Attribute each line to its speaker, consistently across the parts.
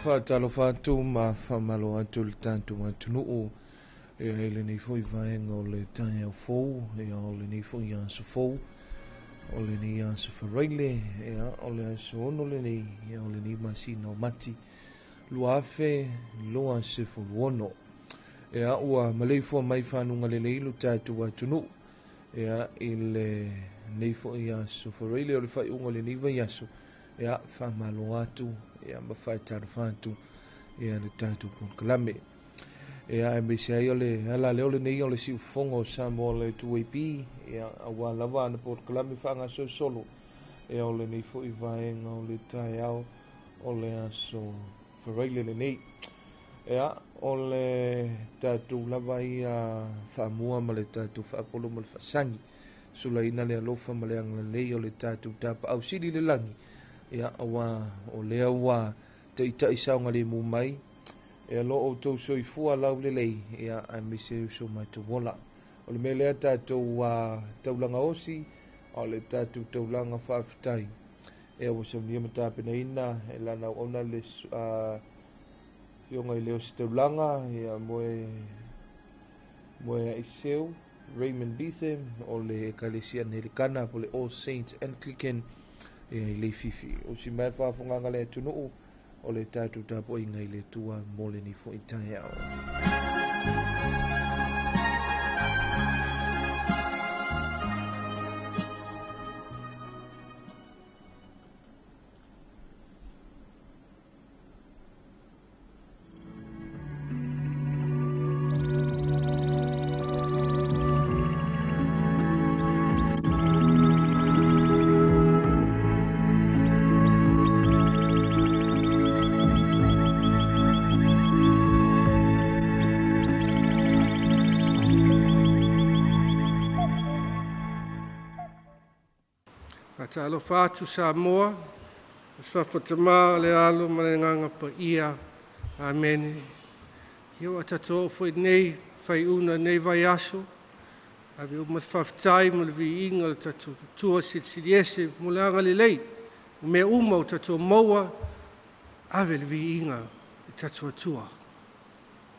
Speaker 1: Faatalofa atu ma faamalo atu le tatou atunuu e lenei foi vaega o le taeao fou, o lenei foi aso fou, o lenei aso Faraile, o le aso 6 lenei, o lenei masina o Mati 2026. Ua maleifua mai fanuga lelei lo tatou atunuu i lenei foi aso Faraile o le faaiuga o lenei vaiaso. Faamalo atu ma faatalofa atu le tatou polokalame. Aemaise ai o le ala lea o lenei o le siufofoga o Samoa le 2AP, aua lava ana polokalame faagasolosolo o lenei foi vaega o le taeao o le aso Faraile lenei. O le tatou lava ia faamua ma le tatou faapolo ma le faasagi, sulaina le alofa ma le agalelei o le tatou tapaau sili le lagi, aua o lea ua taitai saogalemu mai lo outou soifua laulelei, aemaise o so matou ola. O le mea lea tatou taulaga osi, o le tatou taulaga faafetai ua saunia ma tapenaina e lana auauna le fioga i le ositaulaga moe Aiseu Raymond Beetham o le Ekalesia Angelikana po le All Saints Anglican i Leififi. O si mai faafogaga le atunuu o le tatou tapuaiga i le Atua mo lenei foi taeao.
Speaker 2: Faatalofa atu Samoa, fafatama le alo ma le agaga paia. Amene. Ia ua tatou oo foi nei faiuna nei vaiaso, ave uma le faafetai ma le viiga o le tatou Atua silisili ese mo le agalelei. O mea uma o tatou maua, ave le viiga i tatou Atua.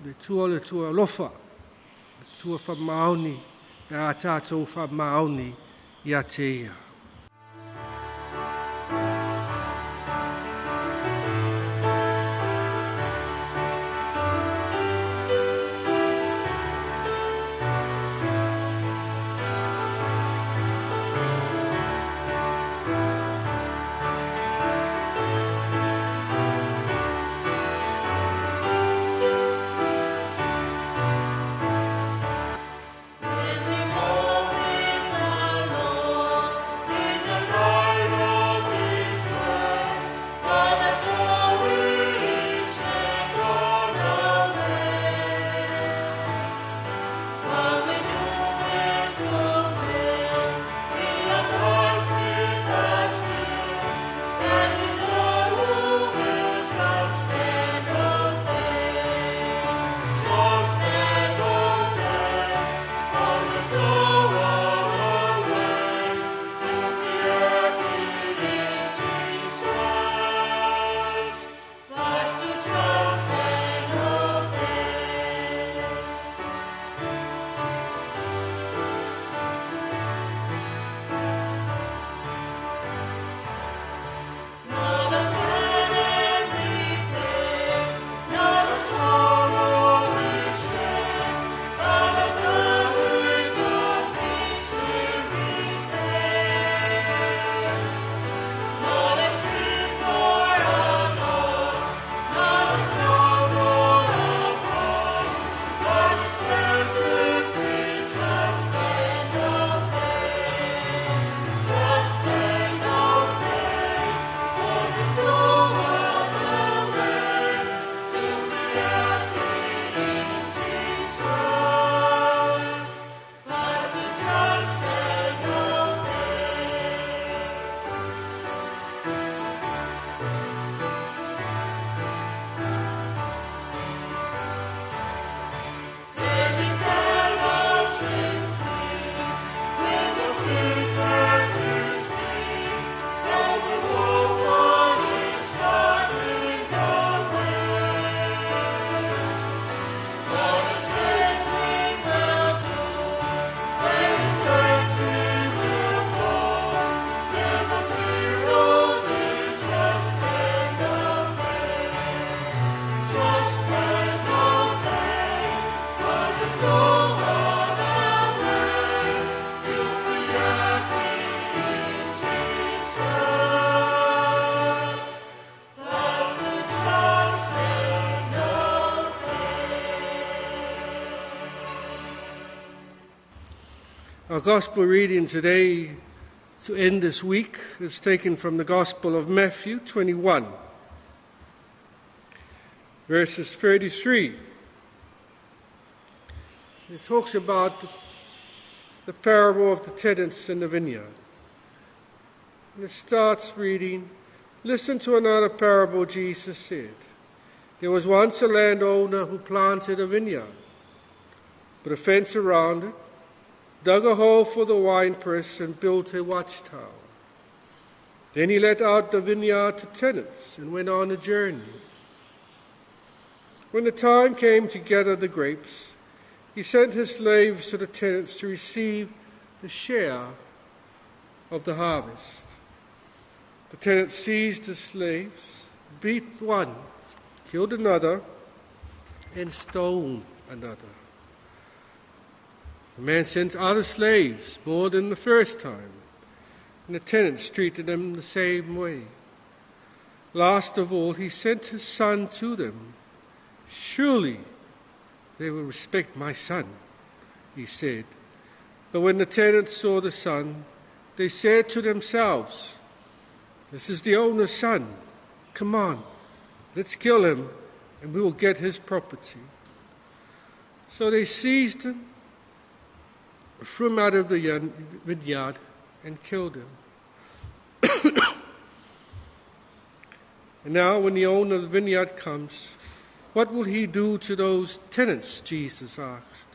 Speaker 2: Le Atua o le Atua alofa, le Atua faamaoni, e a tatou faamaoni ia te ia.
Speaker 3: When we walk with the Lord.
Speaker 2: Our gospel reading today to end this week is taken from the Gospel of Matthew 21, verses 33. It talks about the parable of the tenants in the vineyard. And it starts reading, "Listen to another parable Jesus said. There was once a landowner who planted a vineyard, put a fence around it, dug a hole for the winepress, and built a watchtower. Then he let out the vineyard to tenants and went on a journey. When the time came to gather the grapes, he sent his slaves to the tenants to receive the share of the harvest. The tenants seized the slaves, beat one, killed another, and stoned another. The man sent other slaves, more than the first time, and the tenants treated them the same way. Last of all, he sent his son to them. Surely they will respect my son, he said. But when the tenants saw the son, they said to themselves, This is the owner's son. Come on, let's kill him, and we will get his property. So they seized him, threw him out of the vineyard, and killed him. And now when the owner of the vineyard comes, what will he do to those tenants?" Jesus asked.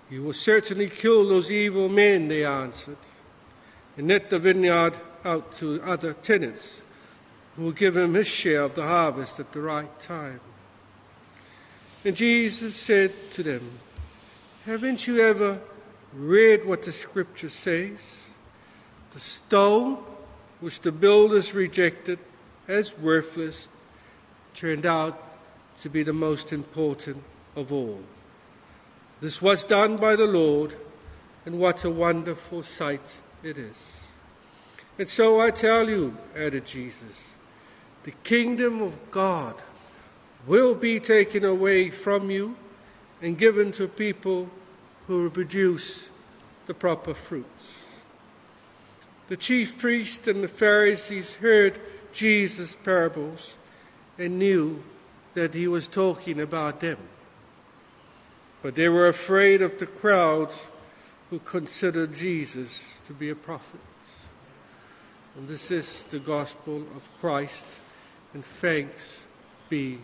Speaker 2: "He will certainly kill those evil men," they answered, "and let the vineyard out to other tenants who will give him his share of the harvest at the right time." And Jesus said to them, "Haven't you ever read what the scripture says? The stone which the builders rejected as worthless turned out to be the most important of all. This was done by the Lord, and what a wonderful sight it is. And so I tell you," added Jesus, "the kingdom of God will be taken away from you and given to people who will produce the proper fruits." The chief priests and the Pharisees heard Jesus' parables and knew that he was talking about them. But they were afraid of the crowds who considered Jesus to be a prophet. And this is the gospel of Christ, and thanks be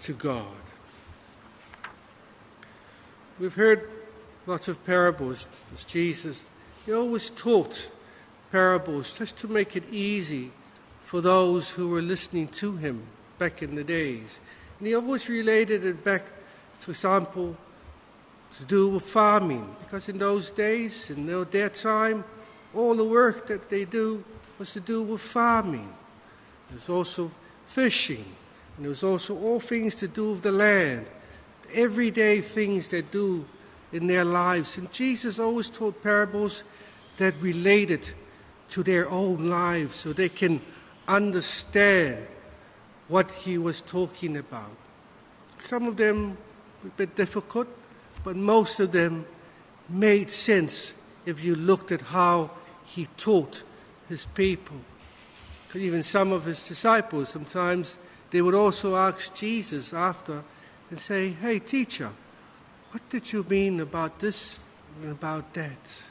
Speaker 2: to God. We've heard lots of parables. Jesus, he always taught parables just to make it easy for those who were listening to him back in the days. And he always related it back, for example, to do with farming, because in those days, in their time, all the work that they do was to do with farming. There was also fishing, and there was also all things to do with the land, everyday things they do in their lives. And Jesus always taught parables that related to their own lives so they can understand what he was talking about. Some of them were a bit difficult, but most of them made sense if you looked at how he taught his people. Even some of his disciples, sometimes they would also ask Jesus after and say, "Hey, teacher, what did you mean about this and about that?"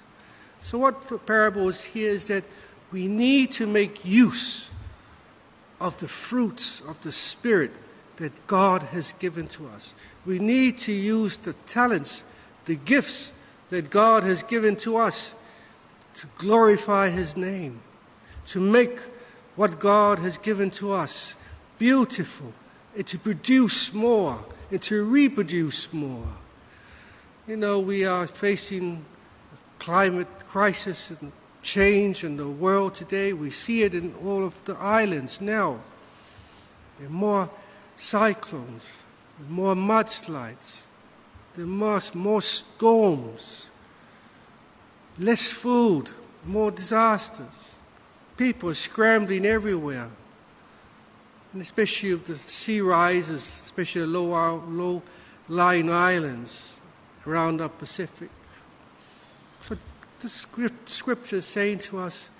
Speaker 2: So what the parable is here is that we need to make use of the fruits of the Spirit that God has given to us. We need to use the talents, the gifts that God has given to us to glorify His name, to make what God has given to us beautiful, and to produce more, and to reproduce more. You know, we are facing a climate crisis and change in the world today. We see it in all of the islands now. There are more cyclones, more mudslides, there are more storms, less food, more disasters. People are scrambling everywhere. And especially if the sea rises, especially the low-lying islands around the Pacific. So the scripture is saying to us,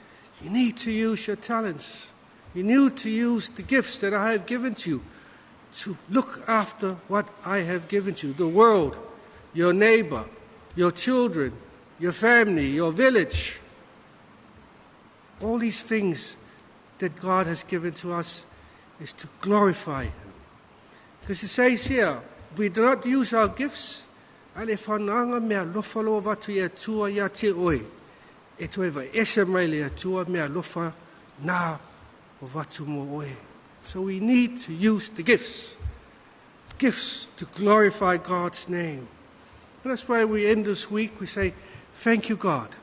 Speaker 2: you need to use your talents. You need to use the gifts that I have given to you to look after what I have given to you. The world, your neighbor, your children, your family, your village. All these things that God has given to us is to glorify Him. Because it says here, we do not use our gifts, ale whananga mea lofa loa vatu i atua ia te oe. E toe vai ese mai le atua mea lofa nā o vatu mo oe. So we need to use the gifts. Gifts to glorify God's name. And that's why we end this week, we say, thank you, God.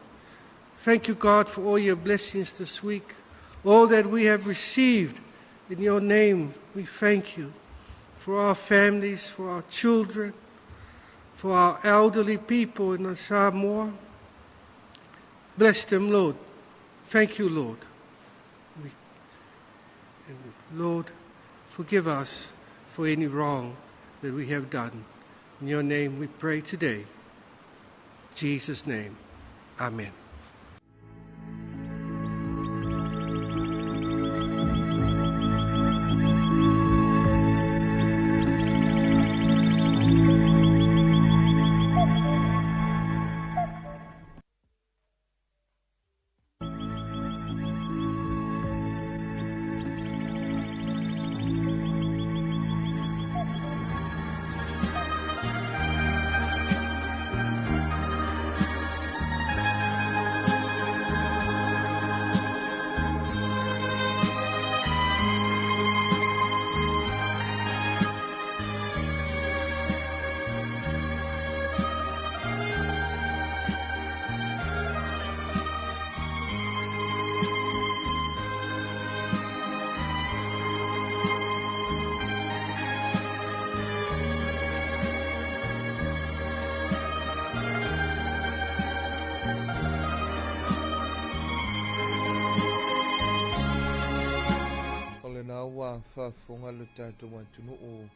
Speaker 2: Thank you, God, for all your blessings this week. All that we have received in your name, we thank you. For our families, for our children, for our elderly people in Samoa. Bless them, Lord. Thank you, Lord. And Lord, forgive us for any wrong that we have done. In your name we pray today. In Jesus' name, amen.
Speaker 1: Faafofoga le tatou atunuu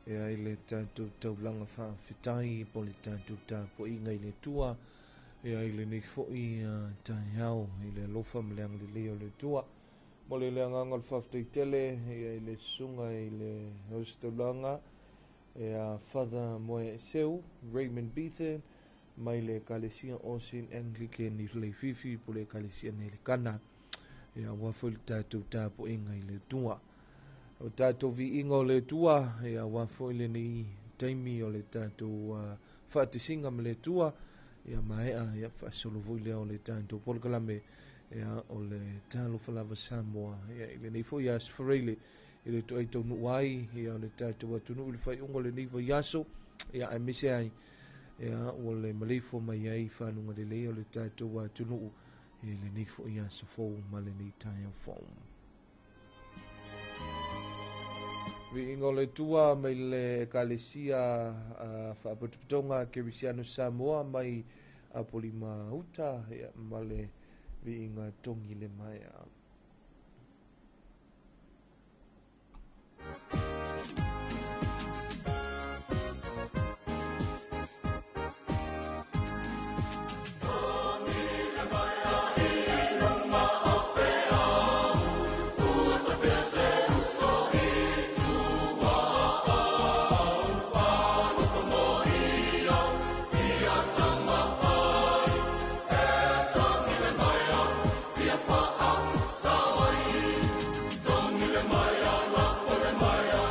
Speaker 1: e ai le tatou taulaga faafetai po le tatou tapuaiga i le Atua e ai lenei foi taeao i le alofa ma le agalelei o le Atua. Mo le agaga o le faafetai tele e ai le susuga i le ositaulaga e a Father Moeeseu Raymond Beathan mai le Ekalesia o St Anglican i Leififi po le Ekalesia Angelikana e aua foi le tatou tapuaiga i le Atua. O tatou viiga o le Atua e aua foi lenei taimi o le tatou faatesiga ma le Atua ia maea ia faasolo foi lea o le tatou polokalame ia o le Talofa Lava Samoa ia i lenei foi aso Faraile i le toai taunuu ai ia o le tatou atunuu i le faaiuga o lenei vaiaso ia aemaise ai ia ua le maleifua mai ai fanuga lelei o le tatou atunuu i lenei foi aso fou ma lenei taeao fou. Viiga o le Atua mai le Ekalesia Faapotopotoga Kerisiano Samoa mai Apolima uta ia ma le viiga togi le maea.
Speaker 3: Maya,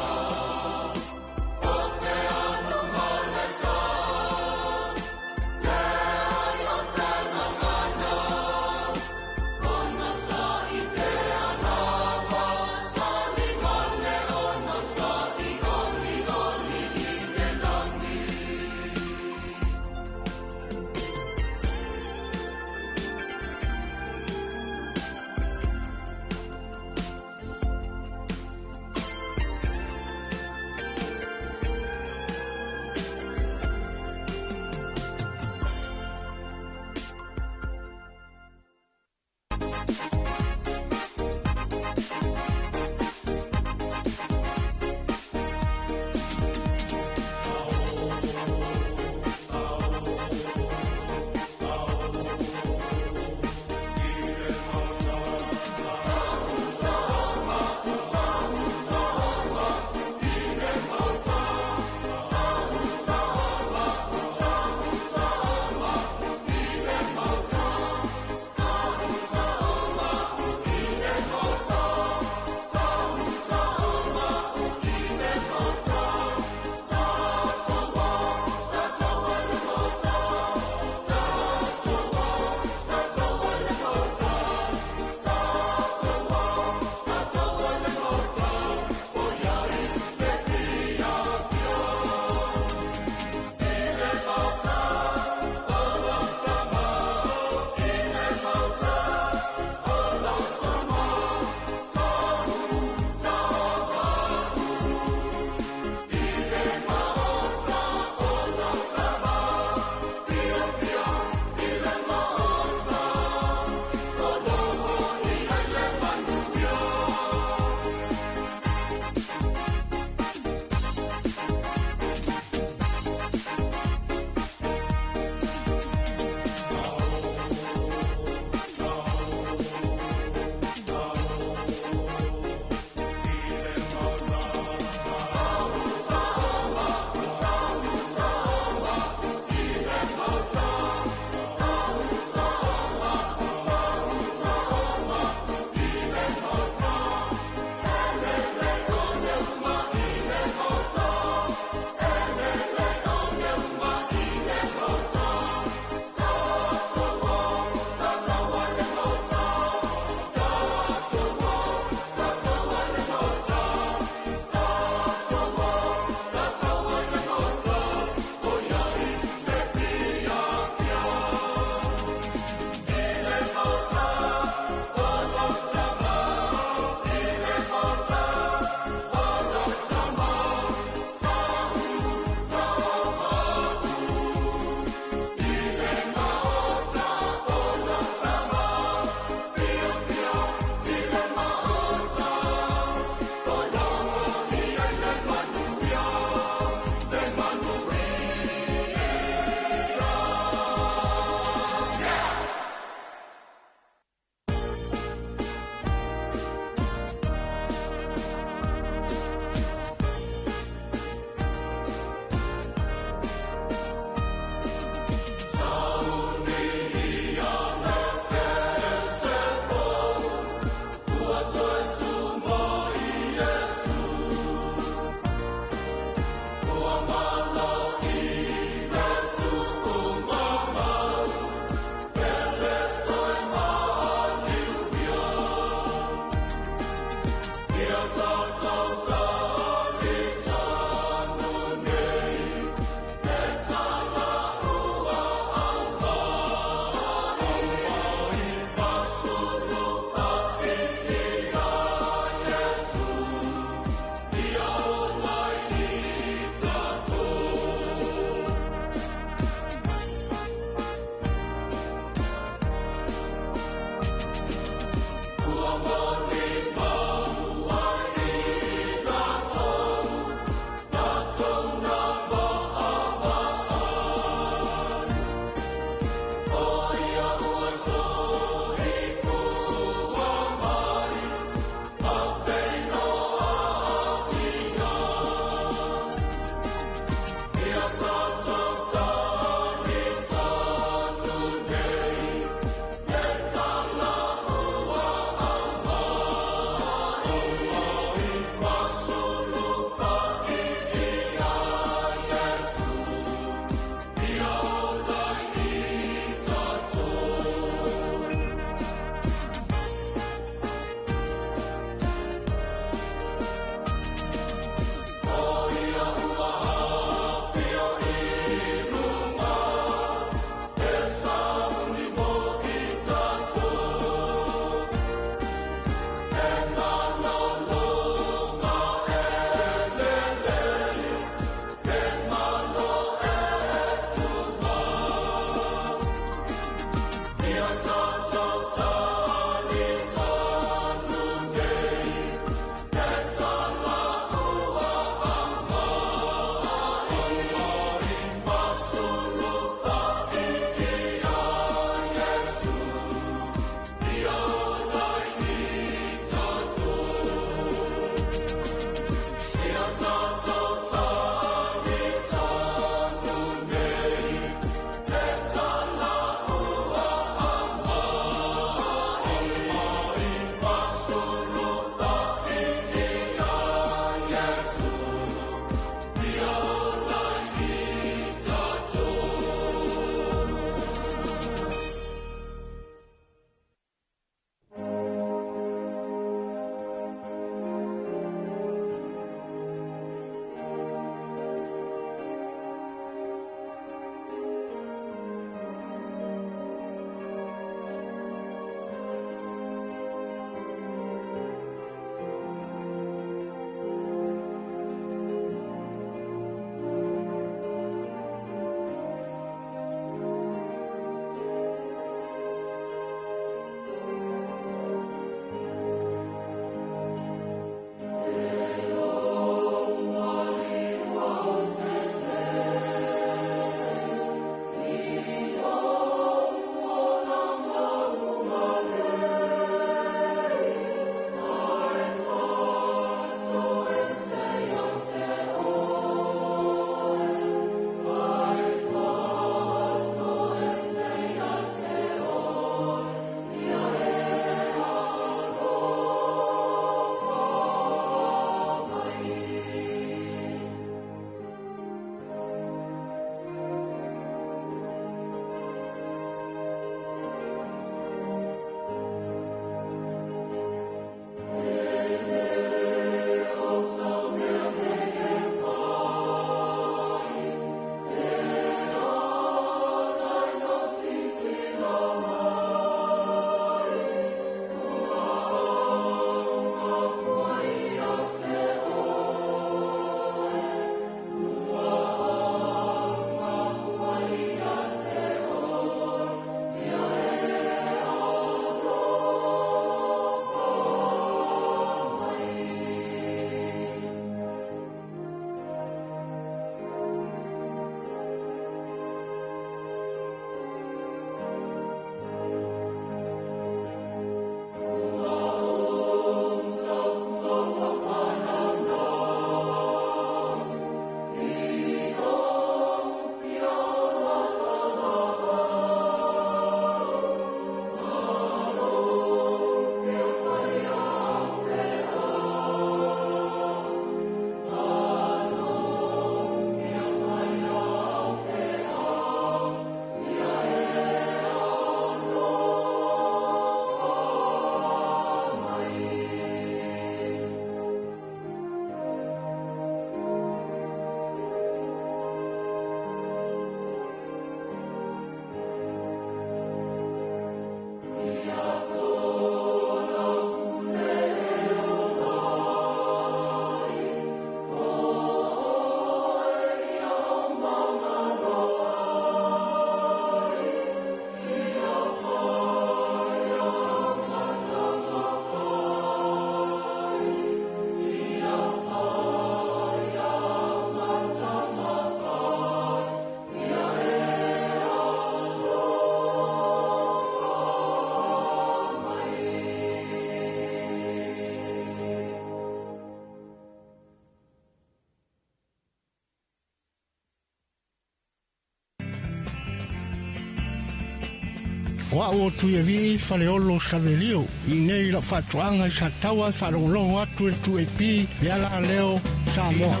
Speaker 2: O au o Tuiavii Faleolo Savelio i nei lau faatoaga i Sataua e faalogologo atu i le 2AP le ala leo Samoa.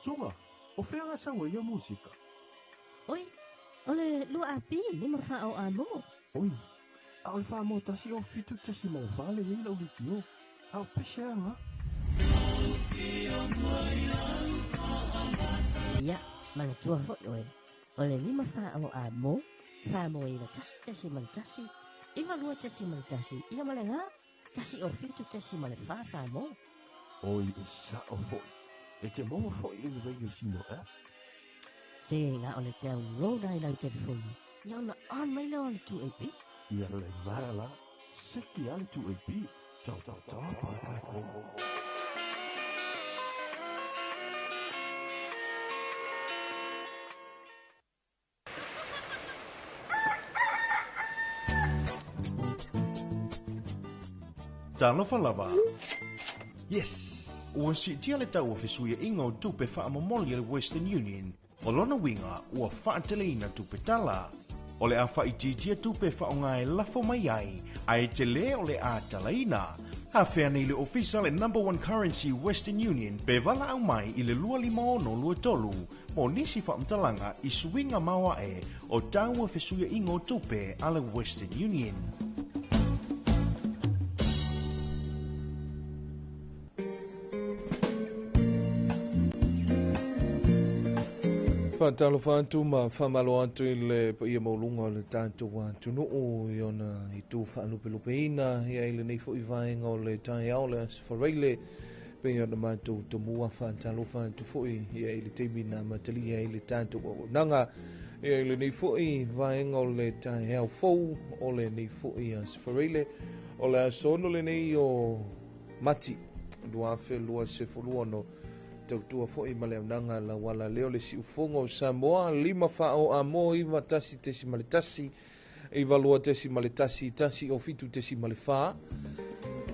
Speaker 3: Suga, o fea gasau ia musika?
Speaker 4: Oi, o le lua api, lima wha o a mo.
Speaker 3: Oi, a o le wha mo tasi o fitu tasi mau whale ei lau liki o. A o pese anga.
Speaker 4: Ia, mana tua foi oe. O le lima wha o a mo, wha mo i la tasi tasi ma le tasi, iwa lua tasi ma le tasi, ia ma le ngā, tasi o fitu tasi ma le wha wha mo.
Speaker 3: Oi, e sa o foi. E te maua foi i le Radio Sino app.
Speaker 4: Se ngā o le download ai lau telefoni. Ia ona on mai leo le 2AP.
Speaker 3: Ia le nā la, seki ale 2AP. Tau tau tau pa ka ko.
Speaker 5: Talofa lava. Yes! Ua siitia le tau o fesuiaiga o tupe faamomoli a le Western Union, o lona uiga ua faateleina tupe tala. O le a faaitiitia tupe faaaoga e lafo mai ai, ae telē o le a talaina. Afea nei le ofisa le number one currency Western Union pe valaau mai i le 25623 mo nisi faamatalaga i suiga maoae o tau o fesuiaiga o tupe a le Western Union.
Speaker 1: Faatalofa atu ma faamalo atu i le paia maualuga o le tatou atunuu i ona itu faalupelupeina ia i lenei foi vaega o le taeao le Aso Faraile pei ona matou tomua. Faatalofa atu foi ia i le taimi na amatalia ai le tatou auaunaga ia i lenei foi vaega o le taeao fou o lenei foi Aso Faraile o le aso 6 lenei o Mati 2026. Tautua foi ma le aunaga lauala leo le siufogo o Samoa lima wha o a mo iwa tasi tesi ma le tasi iwa lua tesi ma le tasi tasi o fitu tesi ma le wha.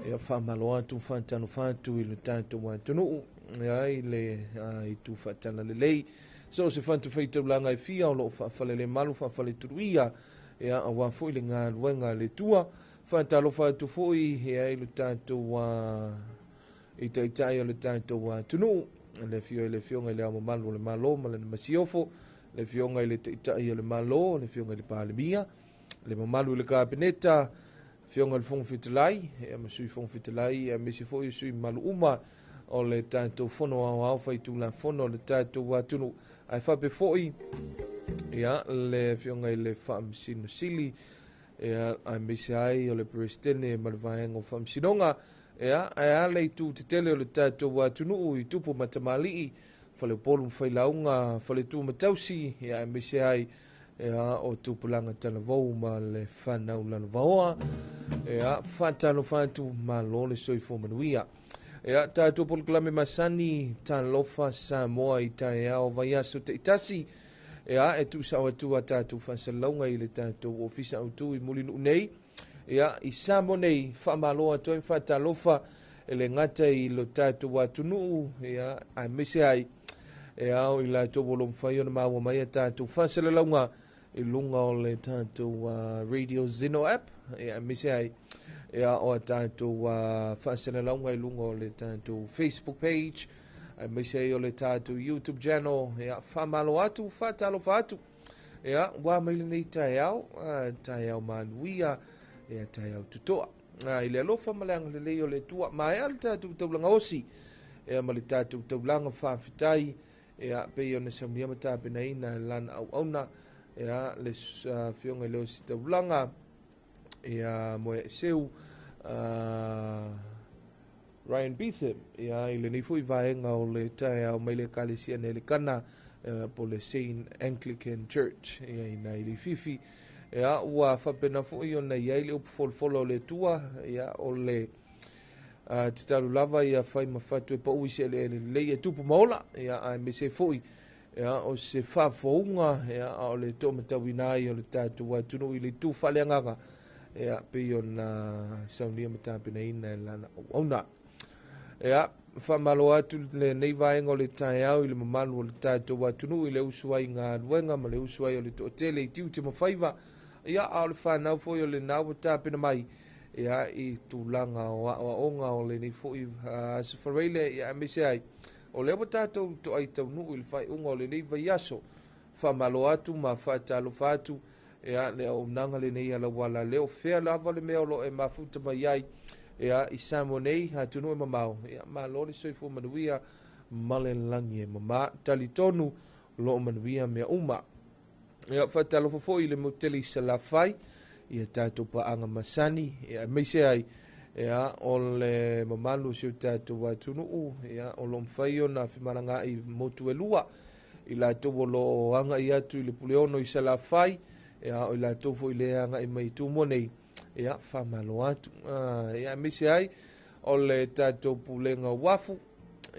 Speaker 1: Ia wha malo atu wha tano whatu i le tātou atunuu ia i le i tu wha tala lelei. So se whantu whaitaulanga e fia o loo whaafale le malu whaafale turuia ia awa foi le ngā luenga le tua. Wha talo whatu foi ia i le tātou i taitai o le tātou atunuu. Le fio i le fionga i le ao mamalu o le malo ma le masiofo, le fionga i le taitai o le malo, le fionga i le palemia, le mamalu i le kapeneta, fionga i le Fofoga Fetalai, ia ma Sui Fofoga Fetalai, ia aemaise foi o sui mamalu uma o le tatou fono aoao faitulafono o le tatou atunuu. Ae faapea foi ia le fionga i le Faamasino Sili, ia aemaise ai o le Peresetene ma le vaega o Faamasinoga, ia ae ala i tu tetele o le tatou atunuu i tupu ma tamalii, faleupolu ma failauga, faletua ma tausi, ia aemaise ai ia o tupulaga talavou ma le fanau lalovaoa. Ia faatalofa atu malo le soifua manuia. Ia tatou polokalame masani Talofa Samoa i taeao vaiaso taitasi. Ia e tuusao atu a tatou faasalalauga i le tatou ofisa autu i Mulinuu nei. Ia i Samoa nei faamalo atu ai faatalofa e le gata i lo tatou atunuu ia aemaise ai e ao i latou o lo mafai ona maua mai a tatou faasalalauga i luga o le tatou Radio Zeno app ia aemaise ai ia o a tatou faasalalauga i luga o le tatou Facebook page aemaise ai o le tatou YouTube channel. Ia faamalo atu faatalofa atu ia ua mai lenei taeao taeao manuia ia taeao tutoa i le alofa ma le agalelei o le Atua. Maea le tatou taulaga osi ia ma le tatou taulaga faafetai ia pei ona saunia ma tapenaina lana auauna ia le fionga i le osi taulaga ia Moeeseu Ryan Beetham ia i lenei foi vaega o le taeao mai le Ekalesia Angelikana po le Saint Anglican Church ia ina i Leififi. Ia ua faapena foi ona iai le upu folafola o le Atua ia o le Tatalo lava ia fai ma fatu e pau i se eleele lelei e tupu ma ola, ia, aemaise foi, ia, o se faafouga, ia, a o le toamatauina ai o le tatou atunuu i le itu faaleagaga, ia, pei ona saunia ma tapenaina e lana auauna. Ia, faamalo atu lenei vaega o le taeao i le mamalu o le tatou atunuu i le usu ai i galuega ma le usu ai o le toatele i tiute ma faiva, ia, a o le fanau foi o lena ua tapena mai, ia, i tulaga o aoaoga o lenei foi Aso Faraile, ia, aemaise ai o lea ua tatou toai taunuu i le faaiuga o lenei vaiaso. Faamalo atu ma faatalofa atu, ia, le auaunaga lenei a lau alaleo, fea lava le mea o lo o e mafuta mai ai, ia, i Samoa nei, atunuu e mamao, ia, malo le soifua manuia ma le lagi e mama, talitonu o lo o manuia mea uma. Ia, faatalofa foi i le motele i Salafai, ia tatou paaga masani, ia, aemaise ai, ia, o le mamalu o si o tatou atunuu, ia, o lo o mafai ona femalagaai motu e lua, i latou o lo o agai atu i le Puleono i Salafai, ia, o i latou foi le agai mai i Tumua nei, ia, faamalo atu. Ia, aemaise ai o le tatou pulega o uafu,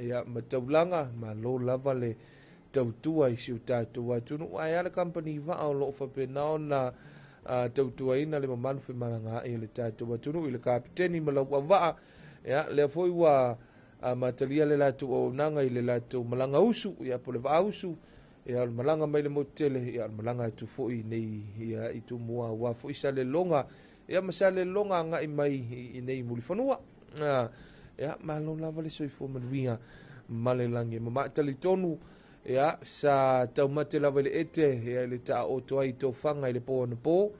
Speaker 1: ia, ma taulaga, malo lava le tautua i si o tatou atunuu, ae a le kamupani vaa o lo o faapena ona tautuaina le mamalu femalagaai o le tatou atunuu i le kapiteni ma lau auvaa, ia, lea foi ua matalia le latou auaunaga i le latou malaga usu, ia, po o le vaa usu, ia, o le malaga mai le motu tele, ia, o le malaga atu foi nei, ia, i Tumua, aua foi Saleloga, ia, ma Saleloga agai mai i nei Mulifanua. Ia, malo lava le soifua manuia ma le lagi e mama. Talitonu, ia, sa taumate lava i le ete, ia, i le taaoto ai i tofaga i le po anapo,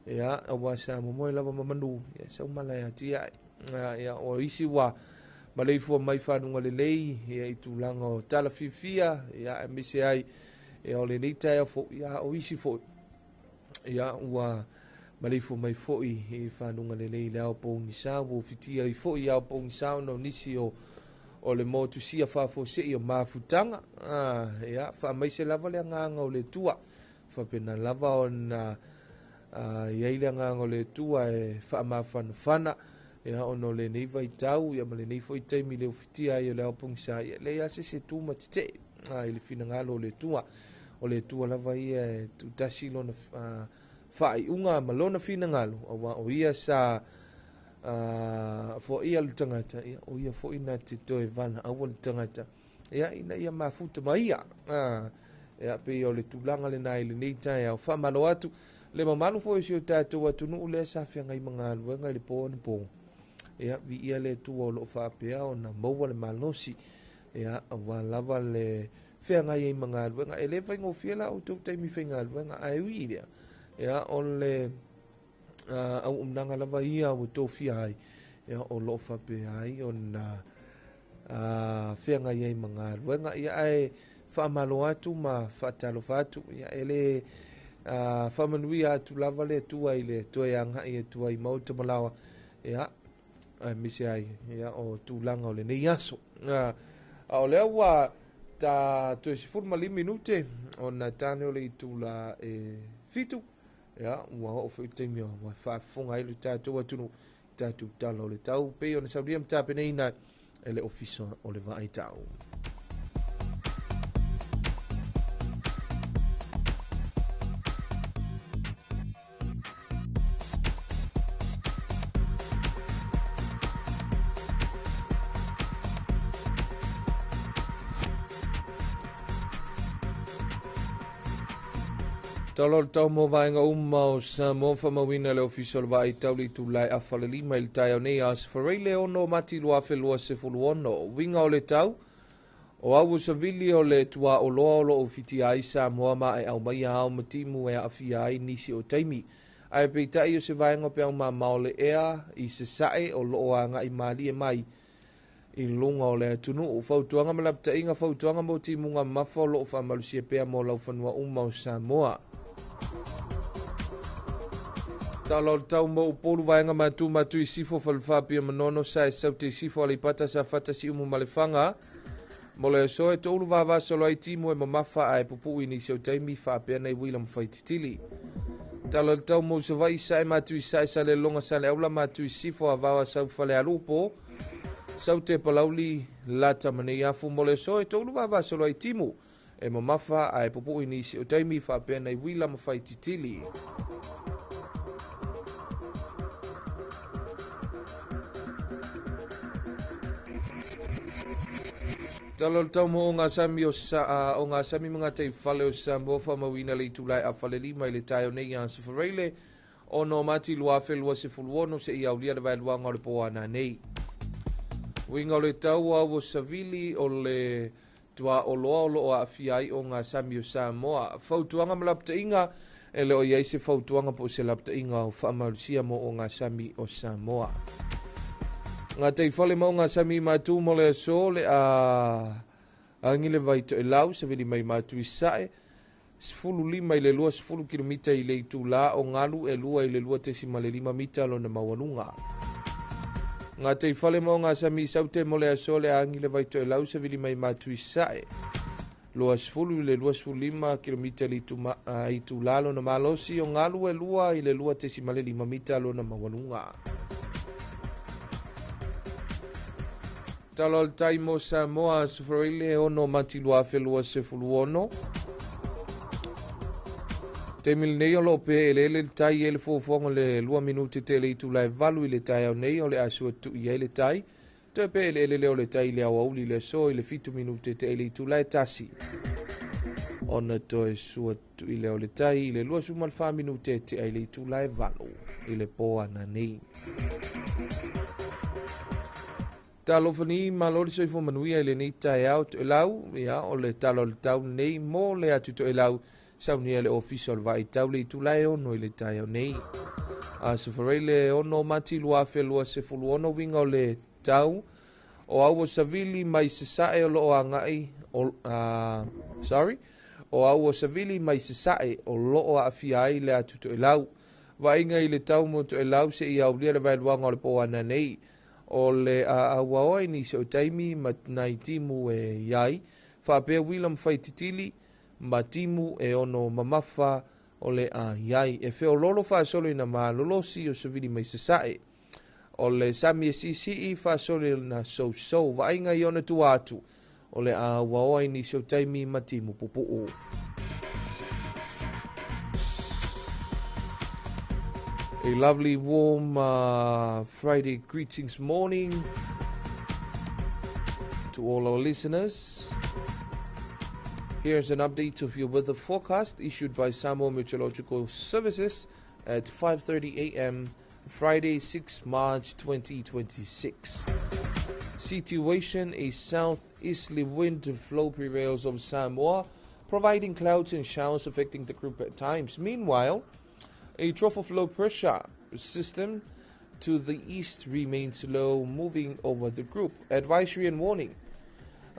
Speaker 1: ia, aua sa momoe lava ma manu, ia, sau mala e atiae. Ia, o isi ua maleifua mai fanuga lelei, ia, i tulaga o tala fiafia, ia, aemaise ai, ia, o lenei taeao foi, ia, o isi foi, ia, ua maleifua mai foi i fanuga lelei i le ao pogisa, ua ufitia ai foi i ao pogisa ona o nisi o le motusia faafuasei o mafutaga. Ia, faamaise lava le agaga o le Atua, faapena lava ona i ai le agaga o le Atua e faamafanafana, ia, ona o lenei vaitau, ia, ma lenei foi taimi le ufitia ai o le ao pogisa, ia, leai lava se isi e tu ma tetee i le finagalo o le Atua. O le Atua lava ia e tuutasi lona faaiuga ma lona finagalo, aua o ia sa foaia le tagata, ia, o ia foi na te toe valaauina le tagata, ia, ina ia mafuta ma ia. Ia, pei o le tulaga lena i lenei taeao. Faamalo atu le mamalu foi o si o tatou atunuu lea sa feagai ma galuega i le po anapo. Ia, viia le Atua o lo o faapea ona maua le malosi, ia, aua lava le feagai ai ma galuega. E le faigofie la outou taimi faigaluega, ae ui i lea, ia, o le auaunaga lava ia ua tofia ai, ia, o lo o faapea ai ona feagai ai ma galuega. Ia, ae faamalo atu ma faatalofa atu, ia, e le faamanuia atu lava le Atua i le toe agai atu ai i maota malaoa, ia, aemaise ai, ia, o tulaga o lenei aso. A o lea ua ta toe 15 minute ona tane o le itula e 7, ia, ua oo foi le taimi ua faafofoga ai le tatou atunuu tatou tala o le tau, pei ona saunia ma tapenaina e le Ofisa o le Vaai Tau. Tala o le tau mo vaega uma o Samoa, faamauina le Ofisa o le Vaai Tau le itula e 4:30 i le taeao nei Aso Faraile 6 Mati 2026. Uiga o le tau, o au o savili o le tuaoloa o lo o ufitia ai Samoa ma e aumaia ao ma timu e aafia ai nisi o taimi. Ae peitai o se vaega o peau mamao le ea i sasae o lo o agai malie mai i luga o le atunuu. Fautuaga ma lapataiga, fautuaga mo timuga mafa o lo o faamalusia pea mo laufanua uma o Samoa. Tala o le tau mo Upolu vaega matu matu i Sifo Falefā Apia Manono sa e saute i Sifo Aleipata Safata Siumu ma Lefaga. Mo le aso e toulu vavasolo ai timu e mamafa ae pupuu i nisi o taimi faapea nei uila ma faititili. Tala o le tau mo Savaii sae matu i sae Saleloga Saleaula matu i Sifo Avao Asau Falealupo. Saute Palauli Lata ma Neiafu mo le aso e toulu vavasolo ai timu e mamafa ae pupuʻu i nisi o taimi faapea nai uila ma faititili. Tala o le tau mo ogasami o sa, ogasami ma gataifale o Samoa faamauina le itula e afa le lima i le taeao nei iā Safareile 6 Mati 2026 seia aulia le vaeluaga o le po ana nei. Uiga o le tau a ua savili o le tuaoloa o loo aafia ai ogasami o Samoa. Fautuaga ma lapataiga e le o i ai se fautuaga po o se lapataiga o faamalosia mo ogasami o Samoa. Gataifale ma ogasami i matu mo le aso le a agi le vai toelau savili mai matu i sae 15 i le 20 kilomita i le itulā o galu e 2 i le 2.5 mita lona maualuga. Gataifale ma ogasami i Saute mo le aso le agi le vai toelau savili mai matu i sae 20 i le 25 kilomita i le itulā lona malosi o galu e 2 i le 2.5 mita lona maualuga. Tala o le tai mo Samoa, Aso Faraile 6 Mati 2026. Taimi lenei o loo pēeleele le tai e le fuafuaga o le 2 minute tele itula e 8 i le taeao nei o le a sua tui ai le tai. Toe pēeleele lea o le tai i le aoauli i le aso i le 7 minute tele itula e 1. Ona toe sua tui lea o le tai i le 24 minute tea i le itula e 8 i le pō ana nei. Talofa ni malo le soifua manuia i lenei taeao toelau, ia o le tala o le tau nei mo le atu toelau saunia le ofisa o le vaitau le itula e 6 i le taeao nei. Aso Faraile 6 Mati 2026 uiga o le tau o au o savili mai sasae o loo agai o, sorry, o au o savili mai sasae o loo aafia ai le atu toelau. Vaaiga i le tau mo toelau seia aulia le vaeluaga o le po ana nei. O le a auaoa i nisi o taimi ma nai timu e iai, faapea uila ma faititili ma timu e ono mamafa o le a iai. E feololo faasolo ina malolosi o savili mai sasae. O le sami e siisii faasolo ina sousou. Vaaiga i ona tua atu o le a auaoa i nisi o taimi ma timu pupuu. A lovely warm Friday greetings morning to all our listeners. Here's an update of your weather forecast issued by Samoa Meteorological Services at 5:30 a.m. Friday, 6 March 2026. Situation: a southeasterly wind flow prevails over Samoa, providing clouds and showers affecting the group at times. Meanwhile, a trough of low pressure system to the east remains low, moving over the group. Advisory and warning.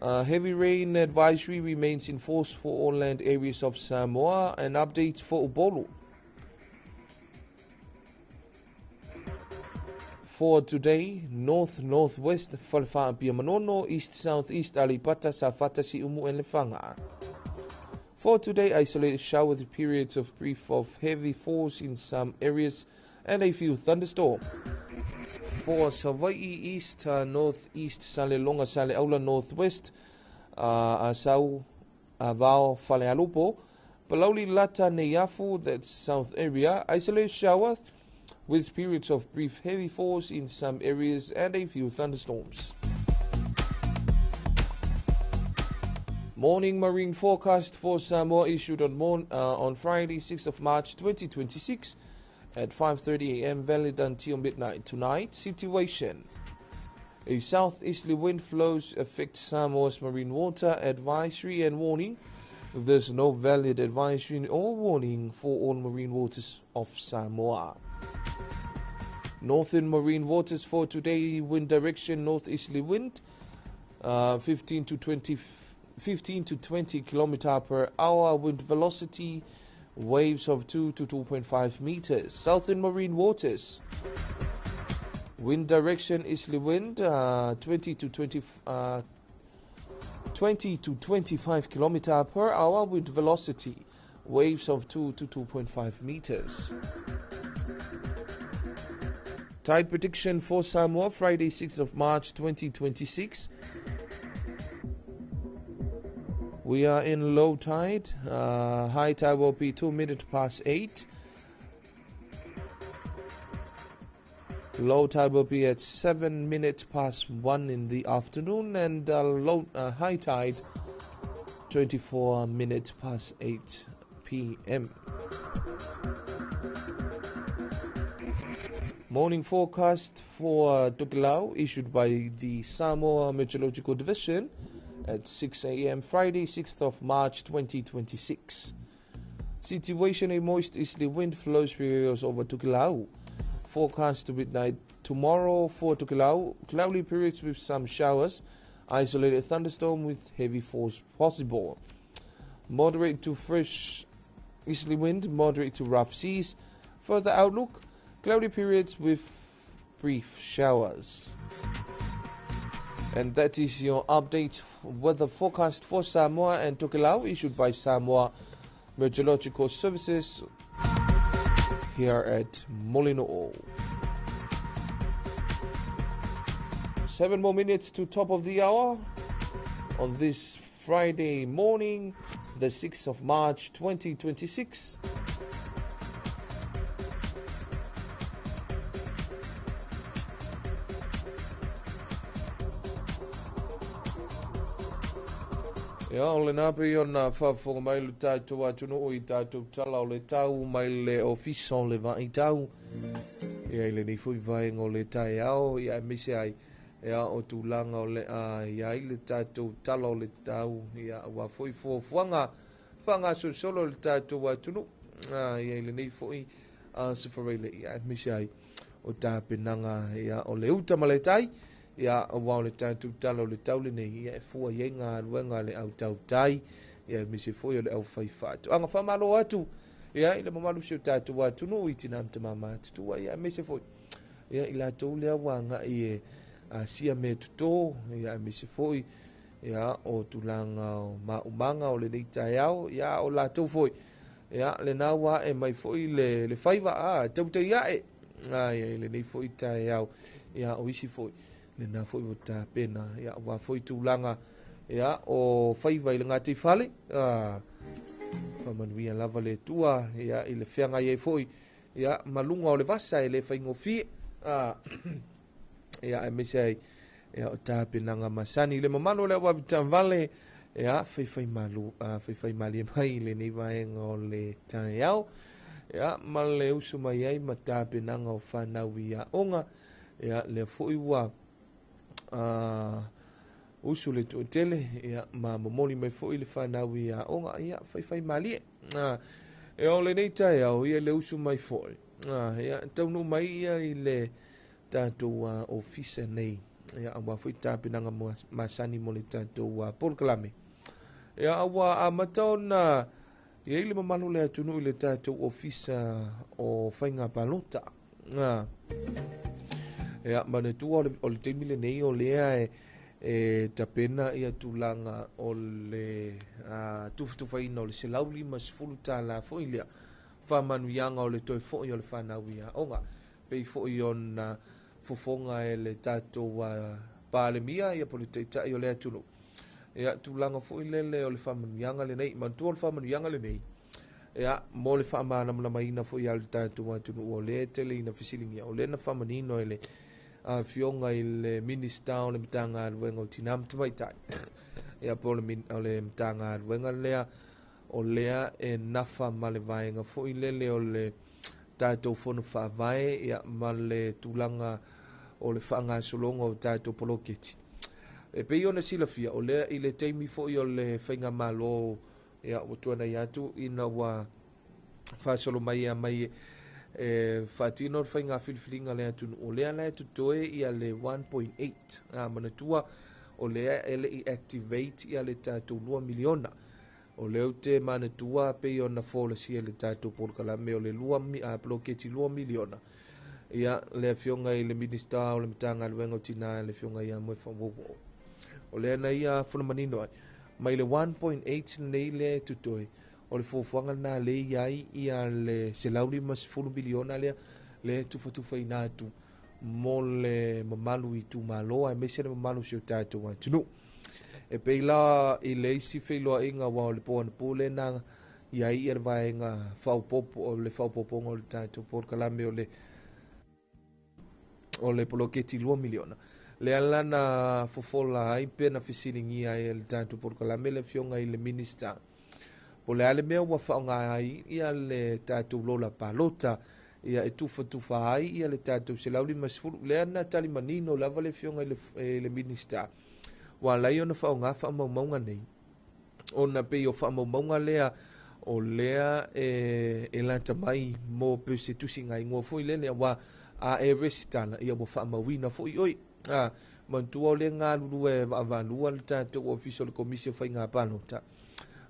Speaker 1: Heavy rain advisory remains in force for all land areas of Samoa, and updates for Upolu. For today, north northwest Falefa Apia Manono, east southeast Aleipata, Safata, Siumu and Lefaga. For today, isolated shower with periods of brief of heavy force in some areas and a few thunderstorms. For Savaii East, Northeast, Salelologa, Saleaula, Northwest, Asau, Avao, Falealupo, Palauli, Lata, Neiafu, that's south area, isolated shower with periods of brief heavy force in some areas and a few thunderstorms. Morning marine forecast for Samoa issued on Friday, 6th of March 2026 at 5:30 a.m. valid until midnight tonight. Situation: a southeasterly wind flows affect Samoa's marine water. Advisory and warning: there's no valid advisory or warning for all marine waters of Samoa. Northern marine waters for today, wind direction northeasterly wind, 15 to 20 kilometer per hour, wind velocity, waves of 2 to 2.5 meters. Southern marine waters, wind direction easterly wind, 20 to 25 kilometer per hour, wind velocity, waves of 2 to 2.5 meters. Tide prediction for Samoa, Friday, 6th of March 2026. We are in low tide. High tide will be 8:02. Low tide will be at 1:07 in the afternoon, and high tide 8:24 p.m. Morning forecast for Tokelau issued by the Samoa Meteorological Division at 6 a.m. Friday, 6th of March 2026. Situation: a moist easterly wind flows periods over Tokelau. Forecast to midnight tomorrow for Tokelau, cloudy periods with some showers, isolated thunderstorm with heavy force possible. Moderate to fresh easterly wind, moderate to rough seas. Further outlook, cloudy periods with brief showers. And that is your update weather forecast for Samoa and Tokelau issued by Samoa Meteorological Services here at Mulinuu. 7 more minutes to top of the hour on this Friday morning, the 6th of March 2026. Ia, o le nape ona whaafonga mai le tātou atunuu i tātou tala o le tau mai le ofisa o le vai tau. Ia, i le nei fui vaenga o le tai ao, ia e mise ai, ia o tūlanga o le a, ia i le tātou tala o le tau, ia ua fui fuafuaga, whanga solo le tātou atunuu. Ia i le nei fui sefareile, ia e mise ai o tāpenanga, ia o le uta ma le tai. Ia ua o le tātou tala o le tau le nei, ia e fua ia ngā luenga le au tau tai, ia e mise foi o le au whai whaatu. Anga whamalo atu, ia i le mamalu si o tātou atunu i tina mta mama atutua, ia e mise foi. Ia i la tau lea wanga i e sia me tuto, ia e mise foi, ia o tūlanga o maumanga o le nei tai ao, ia o la tau foi. Ia le nawa e mai foi le whaiva, a tau tau ia e, ia i le nei foi tai ao, ia o isi foi. Le nā foi o tā pena, ia wā foi tūlanga, ia o whaiva i le ngā te whale, whamanuia lava le tua, ia i le whianga ia foi, ia malunga o le vasa e le whaingofie, ia e mese ai, ia o tā penanga masani, le mamalo le wavitamvale, ia whaiwhai malu, whaiwhai malie mai le nei vaenga o le tai ao, ia ma le usu mai ai ma tā penanga o whanau ia onga, ia le foi ua, usu le tuatele, ia ma momoli mai foi le whanau ia onga, ia whaiwhai malie. E o le nei tai au, ia le usu mai foi. Ia taunu mai ia i le tātou ofisa nei. Ia awa foi tāpenanga masani mo le tātou polokalame. Ia awa a mataona, ia i le mamalu le atunu i le tātou ofisa o whainga palota. Ia, manatua o le teimi le nei o lea e tapena ia tūlanga o le tufutufaina o le 150 tāla foi lea. Whamanuianga o le toi foi o le whanau ia onga. Pei foi ona fofonga e le tātou palemia ia po le teitai o le atunu. Ia, tūlanga foi lele o le whamanuianga le nei. Manatua o le whamanuianga le nei. Ia, mo le whaamanamanamaina foi a le tātou atunu o le tele ina fisilingia. O le na whamanino e le fionga i le minista o le mtanga aluenga o tina mtamaitai. Ia po o le mtanga aluenga lea o lea e nafa ma le vaenga foi lele o le tātou fono whaavae ia ma le tūlanga o le whaangasolonga o tātou poloketi. E pei ona silafia o lea i le teimi foi o le whainga malo ia o tuana i atu ina ua whaasolo mai a mai e whaatino o whainga filfilinga le atunu o lea lae tutoe ia le 1.8. Manatua o lea ele i activate ia le tātou 2 miliona. O leo te manatua pei ona folasia le tātou polokalame o le poloketi 2 miliona. Ia le fionga i le minista o le mtanga luenga o tina le fionga ia moe whawowo. O lea na ia funamanino ai. Mai le 1.8 nei le tutoe. O le fuafuaga na le iai ia le 150 miliona lea le tufatufaina atu mo le mamalu i itumalo aemaise le mamalu o si o tatou atunuu. E pei la i le isi feiloaiga aua o le po anapo lea na i ai ia le vaega faaopoopo o le faaopoopoga o le tatou polokalame o le o le poloketi 2 miliona. Lea la na fofola ai pe na fesiligia ai e le tatou polokalame le afioga i le Minista po o le a le mea ua faaaoga ai ia le tatou lola palota ia e tufatufa ai ia le tatou 150. Lea na tali manino lava le afioga i le Minista ua ala ai ona faaaoga faamaumauga nei ona pei o faamaumauga lea o lea e lata mai mo pe se tusiga igoa foi lele aua a e resitala ia ua faamauina foi oe. A manatua o lea galulue vaavaalua le tatou ofisa o le Komisi o Faiga Palota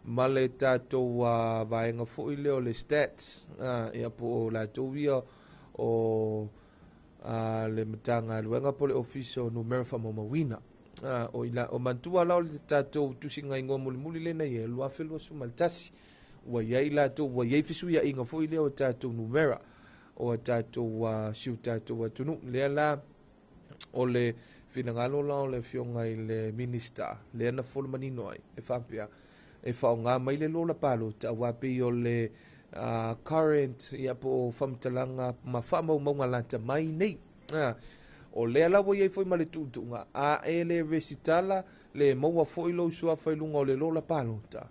Speaker 1: ma le tatou vaega foi lea o le stats ia po o latou ia o le Matagaluega po o le Ofisa o Numera Faamaumauina. O ila o manatua la o le tatou tusiga igoa mulimuli lena i ai 2021 ua i ai latou ua i ai fesuiaiga foi lea o tatou numera o tatou si o tatou atunuu. Lea la o le finagalo la o le afioga i le Minista lea na fola manino ai e faapea e faaaoga mai le lola palota aua pei o le current ia po o faamatalaga ma faamaumauga lata mai nei. O lea la ua i ai foi ma le tuutuuga a e le resitala le maua foi lou suafa i luga o le lola palota.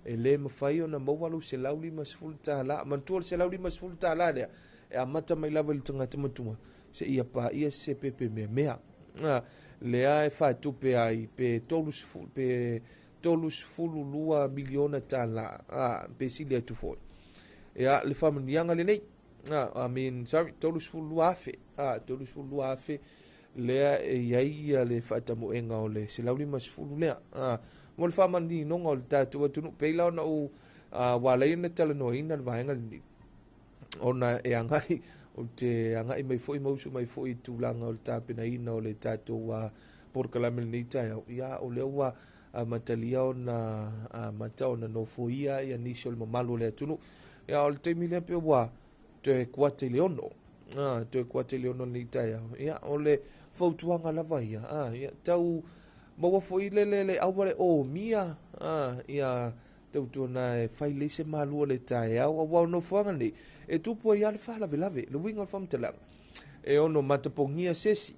Speaker 1: E le mafai ona maua lou $150. Manatua le $150 lea e amata mai lava i le tagata matua seia paia se pepe meamea. Lea e faatupe ai pe 30 pe 32 miliona tala pe sili atu foi. Ia le faamanuiaga lenei. I mean, sorry, 32,000. 32,000 lea e i ai ia le faatamoega o le 150 lea. Mo le faamaninoga o le tatou atunuu, pei la ona ou ua ala ai ona talanoaina le vaega lenei ona e agai o te agai mai foi ma usu mai foi i tulaga o le tapenaina o le tatou polokalame lenei taeao. Ia o lea ua amatalia ona amata ona nofoia ia nisi o le mamalu o le atunuu. Ia o le taimi lea pe ua toe kuata i le 6. Toe kuata i le 6 lenei taeao. Ia o le fautuaga lava ia. Ia tau maua foi le le aua le omia. Ia tautuana e fai lelei se malu o le taeao aua o nofoaga nei e tupu ai lava le faalavelave. Le uiga o le faamatalaga e ono matapogia sesi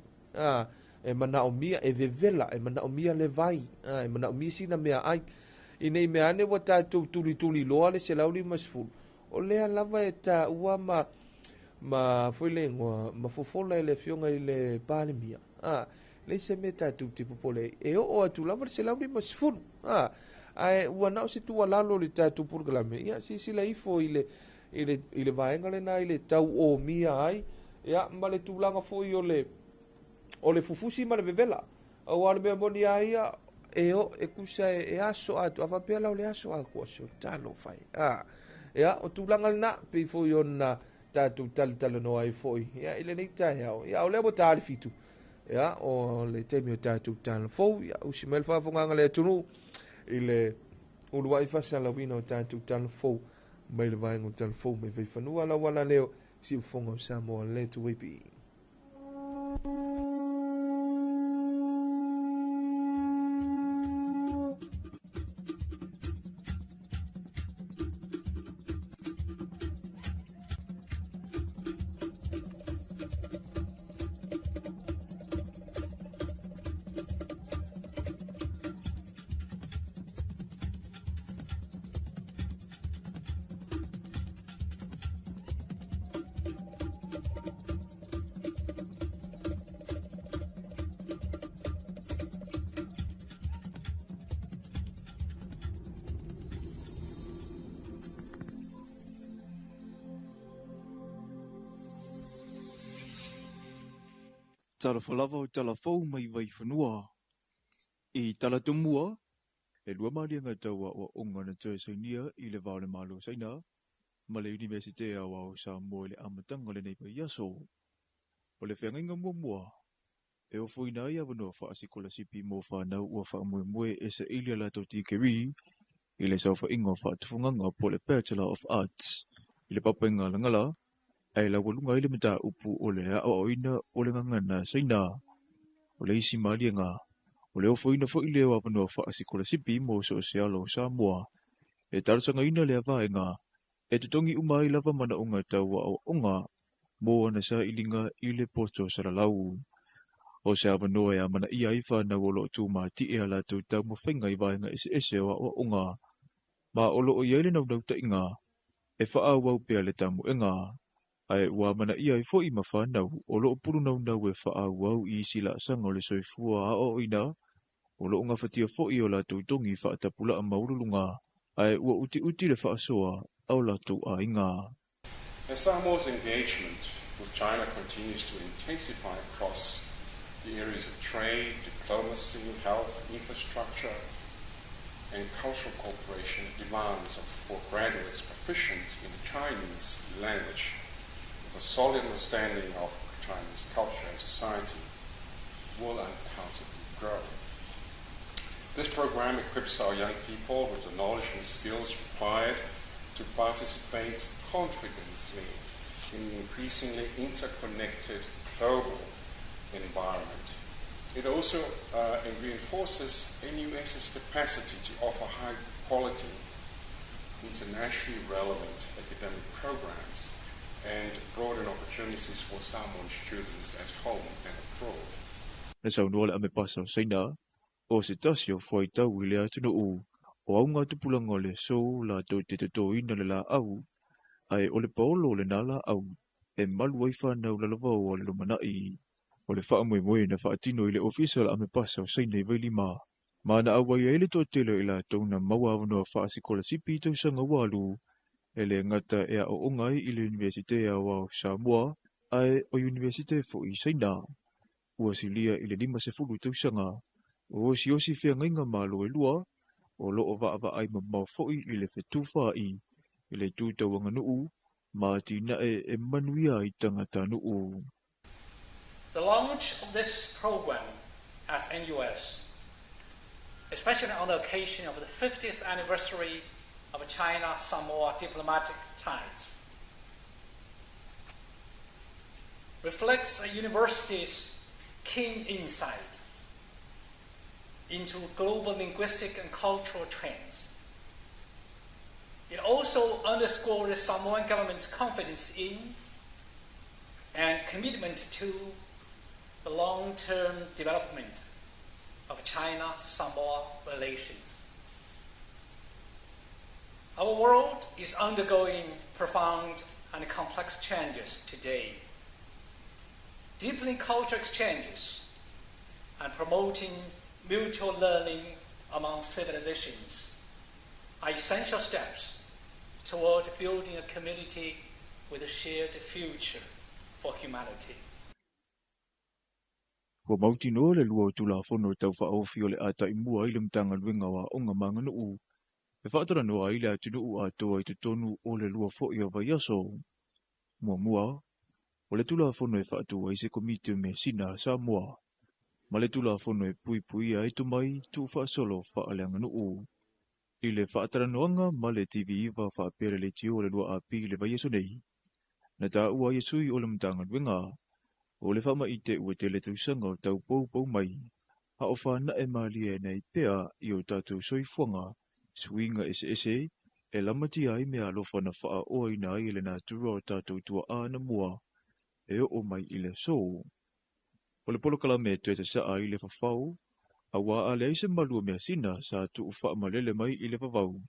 Speaker 1: e manaomia e vevela e manaomia le vai e manaomia sina mea ai i nei mea ane ua tatou tulituli loa le 150 o lea lava e taua ma foi le igoa ma fofola e le afioga i le Palemia. Leai se mea tatou te popole ai e oo atu lava le 150. Ae ua na o se tuualalo i le tatou polokalame ia silasila ifo i le vaega lena i le tau omia ai ia ma le tulaga foi o le fufusi ma le vevela. Aua o le mea moni a ia e o e kusa e aso atu a faapea la o le aso atoa se o talofa e. Ia o tulaga lena pei foi ona tatou talatalanoa ai foi ia i lenei taeao. Ia o lea ua ta le 7. Ia o le taimi o tatou tala fou ia usi mai le faafofogaaga le atunuu i le uluai faasalauina o tatou tala fou mai le vaega o tala fou mai Vaifanua lau ala leo siufofoga o Samoa le tuipi.
Speaker 6: Talofa lava o talafou mai Vaifanua. I talatumua, e lua maliega taua ua onga na toe sainia i le vao le malo saina, ma le Universite Aoao o Samoa i le amataga o lenei vaiaso. O le feagaiga muamua, e ofoina ai avanoa faasikolasipi mo whanau ua faamoemoe e saili a latou tikeri i le saofaiga o faatufugaga po o le Bachelor of Arts. I le papaingalagala, Ae laualuga ai le mataupu o le aoaoina o le gagana Saina. O le isi maliega, o le ofoina foi lea o avanoa faasikolasipi mo so o se alo o Samoa. E talosagaina lea vaega e totogi uma ai lava manaoga tau aoaoga mo ana sailiga i le poto salalau. O se avanoa e amanaia ai fanau o lo o tumati'e a latou taumafaiga i vaega eseese o aoaoga, ma o lo o i ai le naunautaiga e faaauau pea le tamoega, ae ua amanaia ai foi ma fanau o lo o pulunaunau e faaauau i isi laasaga o le soifua aoaoina o lo o gafatia foi o latou togi faatapulaa maualuluga, ae ua utiuti le faasoa a o latou aiga.
Speaker 7: As Samoa's engagement with China continues to intensify across the areas of trade, diplomacy, health, infrastructure, and cultural cooperation, demands for graduates proficient in the Chinese language with a solid understanding of Chinese culture and society will undoubtedly grow. This program equips our young people with the knowledge and skills required to participate confidently in an increasingly interconnected global environment. It also reinforces NUS's capacity to offer high quality, internationally relevant academic programs and broaden opportunities for Samoan students at home and abroad.
Speaker 6: Na saunoa le Amepasa o Saina, o se tasi o fuaitau i le atunuu, o augatupulaga o le aso latou te totoina le laau, ae o le paolo o lena laau e malu ai fanau lalovaoa o le lumanai. O le faamoemoe na faatino i le ofisa o le Amepasa o Saina i Vailima, ma na auai ai le toatele o i latou na maua avanoa faasikolasipi i tausaga ua alu, e le gata e aooga ai i le Iunivesite Aoao o Samoa, ae o Iunivesite foi i Saina. Ua silia i le 50 tausaga o osiosi feagaiga malo e lua, o lo o vaavaai mamao foi i le fetufaai i le tu tauaganuu ma atinae e manuia ai tagatanuu.
Speaker 8: The launch of this program at NUS, especially on the occasion of the 50th anniversary of China-Samoa diplomatic ties, reflects a university's keen insight into global linguistic and cultural trends. It also underscores the Samoan government's confidence in and commitment to the long-term development of China-Samoa relations. Our world is undergoing profound and complex changes today. Deepening cultural exchanges and promoting mutual learning among civilizations are essential steps toward building a community with a shared future for humanity.
Speaker 6: Ua mautinoa le lua o Tulafono Tau Faaofi o le a taimua i le Matagaluega o Aoga ma Aganuu e faatalanoa ai le atunuu atoa i totonu o le 2 foi o vaiaso. Muamua, o le Tulafono e faatu ai se Komiti o Measina a Samoa, ma le Tulafono e puipuia ai tomai tuufaasolo faaleaganuu. I le faatalanoaga ma le TV9 faapea le leitio o le 2AP i le vaiaso nei, na taua ai e sui o le Matagaluega o le faamaite ua tele tausaga o tau poupou mai, a o whanae malie nei pea i o tātou soifuaga, suiga eseese e lamatia ai mea alofa na faaoaina ai e le natura o tātou tuaa na mua e oo mai i le aso. O le polokalame e toe sasaa i le fafao, auā a leai se malu o measina sa tuufaamalele mai i le vavau.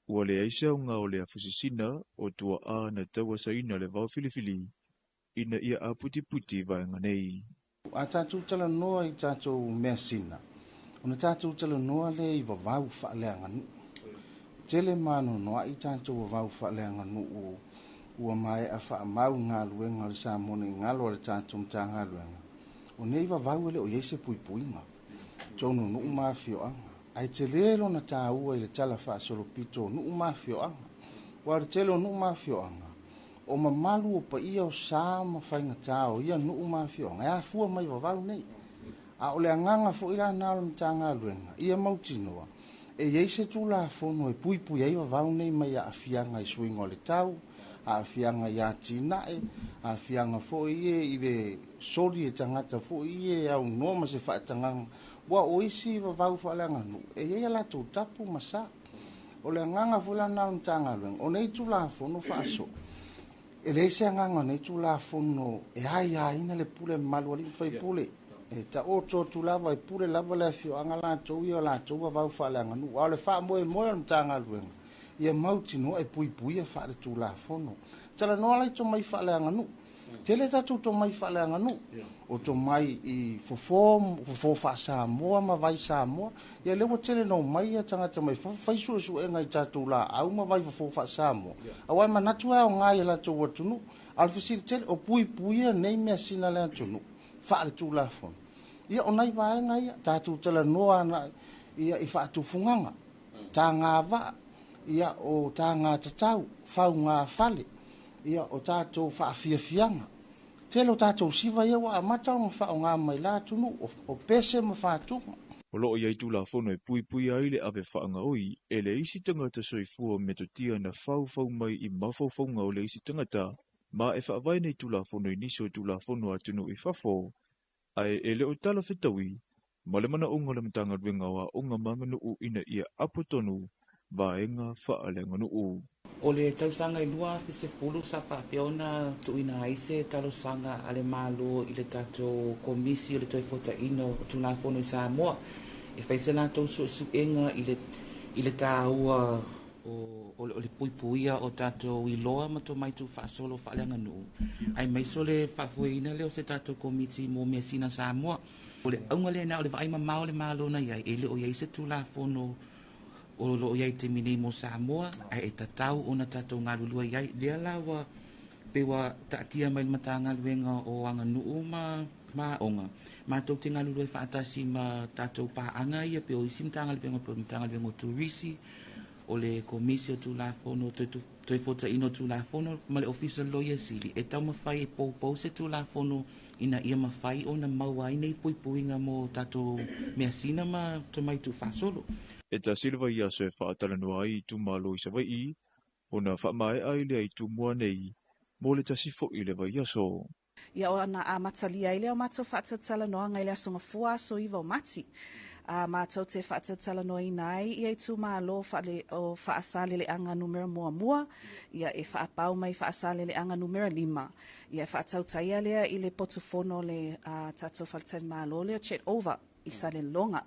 Speaker 6: Ua leai se aoga o le afusisina o tuaa na tauasaina le vao filifili ina ia aputiputi vaega nei.
Speaker 9: A tātou talanoa i tātou measina, ona tātou talanoa lea i vavau faaleaganuu. Tele manoanoa'i tātou vavau faaleaganuu ua maea faamau galuega o le Samoa nei galo a le tatou Matagaluega. O nei vavau e le o i ai se puipuiga totonu o nuu ma afioaga, ae tele lona tāua i le tala faasolopito o nuu ma afioaga. Ua o le tele o nuu ma afioaga, o mamalu o paia o sa ma faigatā o ia nuu ma afioaga e afua mai vavau nei. A o le agaga foi lana o le Matagaluega ia mautinoa e i ai se Tulafono e puipui ai vavau nei mai aafiaga i suiga o le tau, aafiaga i atinae, aafiaga foi ie i le soli e tagata foi ie aunoa ma se faatagaga, ua o isi vavau faaleaganuu e iai a latou tapu ma sa. O le agaga foi lana o le Matagaluega, o nei Tulafono faaso, e leai se agaga o nei Tulafono e aiaina le pule mamalu a alii ma faipule. E taoto atu lava e pule lava le afioaga latou ia o latou vavau faaleaganuu, a o le faamoemoe o le Matagaluega ia mautinoa e puipuia faale-tulafono. Talanoa la i tomai faaleaganuu. Tele tatou tomai faaleaganuu, o tomai i fofo, fofo faa-Samoa ma vai Samoa. Ia lea ua tele na omai ia tagata mai fafo fai suesuega i tatou laau ma vai fofo faa-Samoa. Aua e manatu e aoga i latou atunuu. A o le fesili tele, o puipuia nei measina a le atunuu faale-tulafono. Ia o nai vaega ia, tatou talanoa ana ia i faatufugaga, tagavaa, ia o taga tatau, fauga fale, ia o tatou faafiafiaga. Tele o tatou siva ia ua amata ona faaaoga mai la atunuu, o pese ma fatuga.
Speaker 6: O loo iai Tulafono e puipuia ai le ave faagaoi e le isi tagata soifua metotia na faufau mai i mafaufauga o le isi tagata, ma e faavae nei Tulafono i nisi o Tulafono a atunuu i fafo, ae e le o talafetaui ma le manaoga o le Matagaluega o Aoga ma Aganuu ina ia apotonu vaega faaleaganuu.
Speaker 10: O le tausaga e 2010 sa faapea ona tuuina ai se talosaga a le Malo i le tatou Komisi o le Toefuataiga o Tulafono i Samoa e fai se latou suesuega i le taua o le puipuia o tatou iloa ma tomai tuufaasolo faaleaganuu, aemaise o le faafoeina lea o se tatou Komiti mo measina Samoa. O le auga lena o le vaai mamao o le Malo na iai, e le o iai se Tulafono o loo iai taimi nei mo Samoa, ae e tatau ona tatou galulue iai. Lea la ua pe ua taatia mai le Matagaluega o Aganuu ma Aoga, matou te galulue faatasi ma tatou paaga ia pe o isi Matagaluega, pe o le Matagaluega o Turisi, o le Komisi o Tulafono Toefuataiga o Tulafono ma le Ofisa o le Loia Sili, e taumafai e poupou se Tulafono ina ia mafai ona maua ai nei puipuiga mo tatou measina ma tomai tuufaasolo.
Speaker 6: E tasi le vaiaso e faatalanoa ai itumalo i Savaii, ona faamaea ai lea i Tumua nei mo le tasi foi le vaiaso.
Speaker 11: Ia ona amatalia ai lea o matou faatatalanoaga i le Aso Gafua aso 9 o Mati. A matou te faatatalanoaina ai ia itumalo faale, o Faasaleleaga numera 1, ia e faapau mai Faasaleleaga numera 5. Ia e faatautaia lea i le potufono le tatou faletalimalo lea o Chat Over i Salelologa.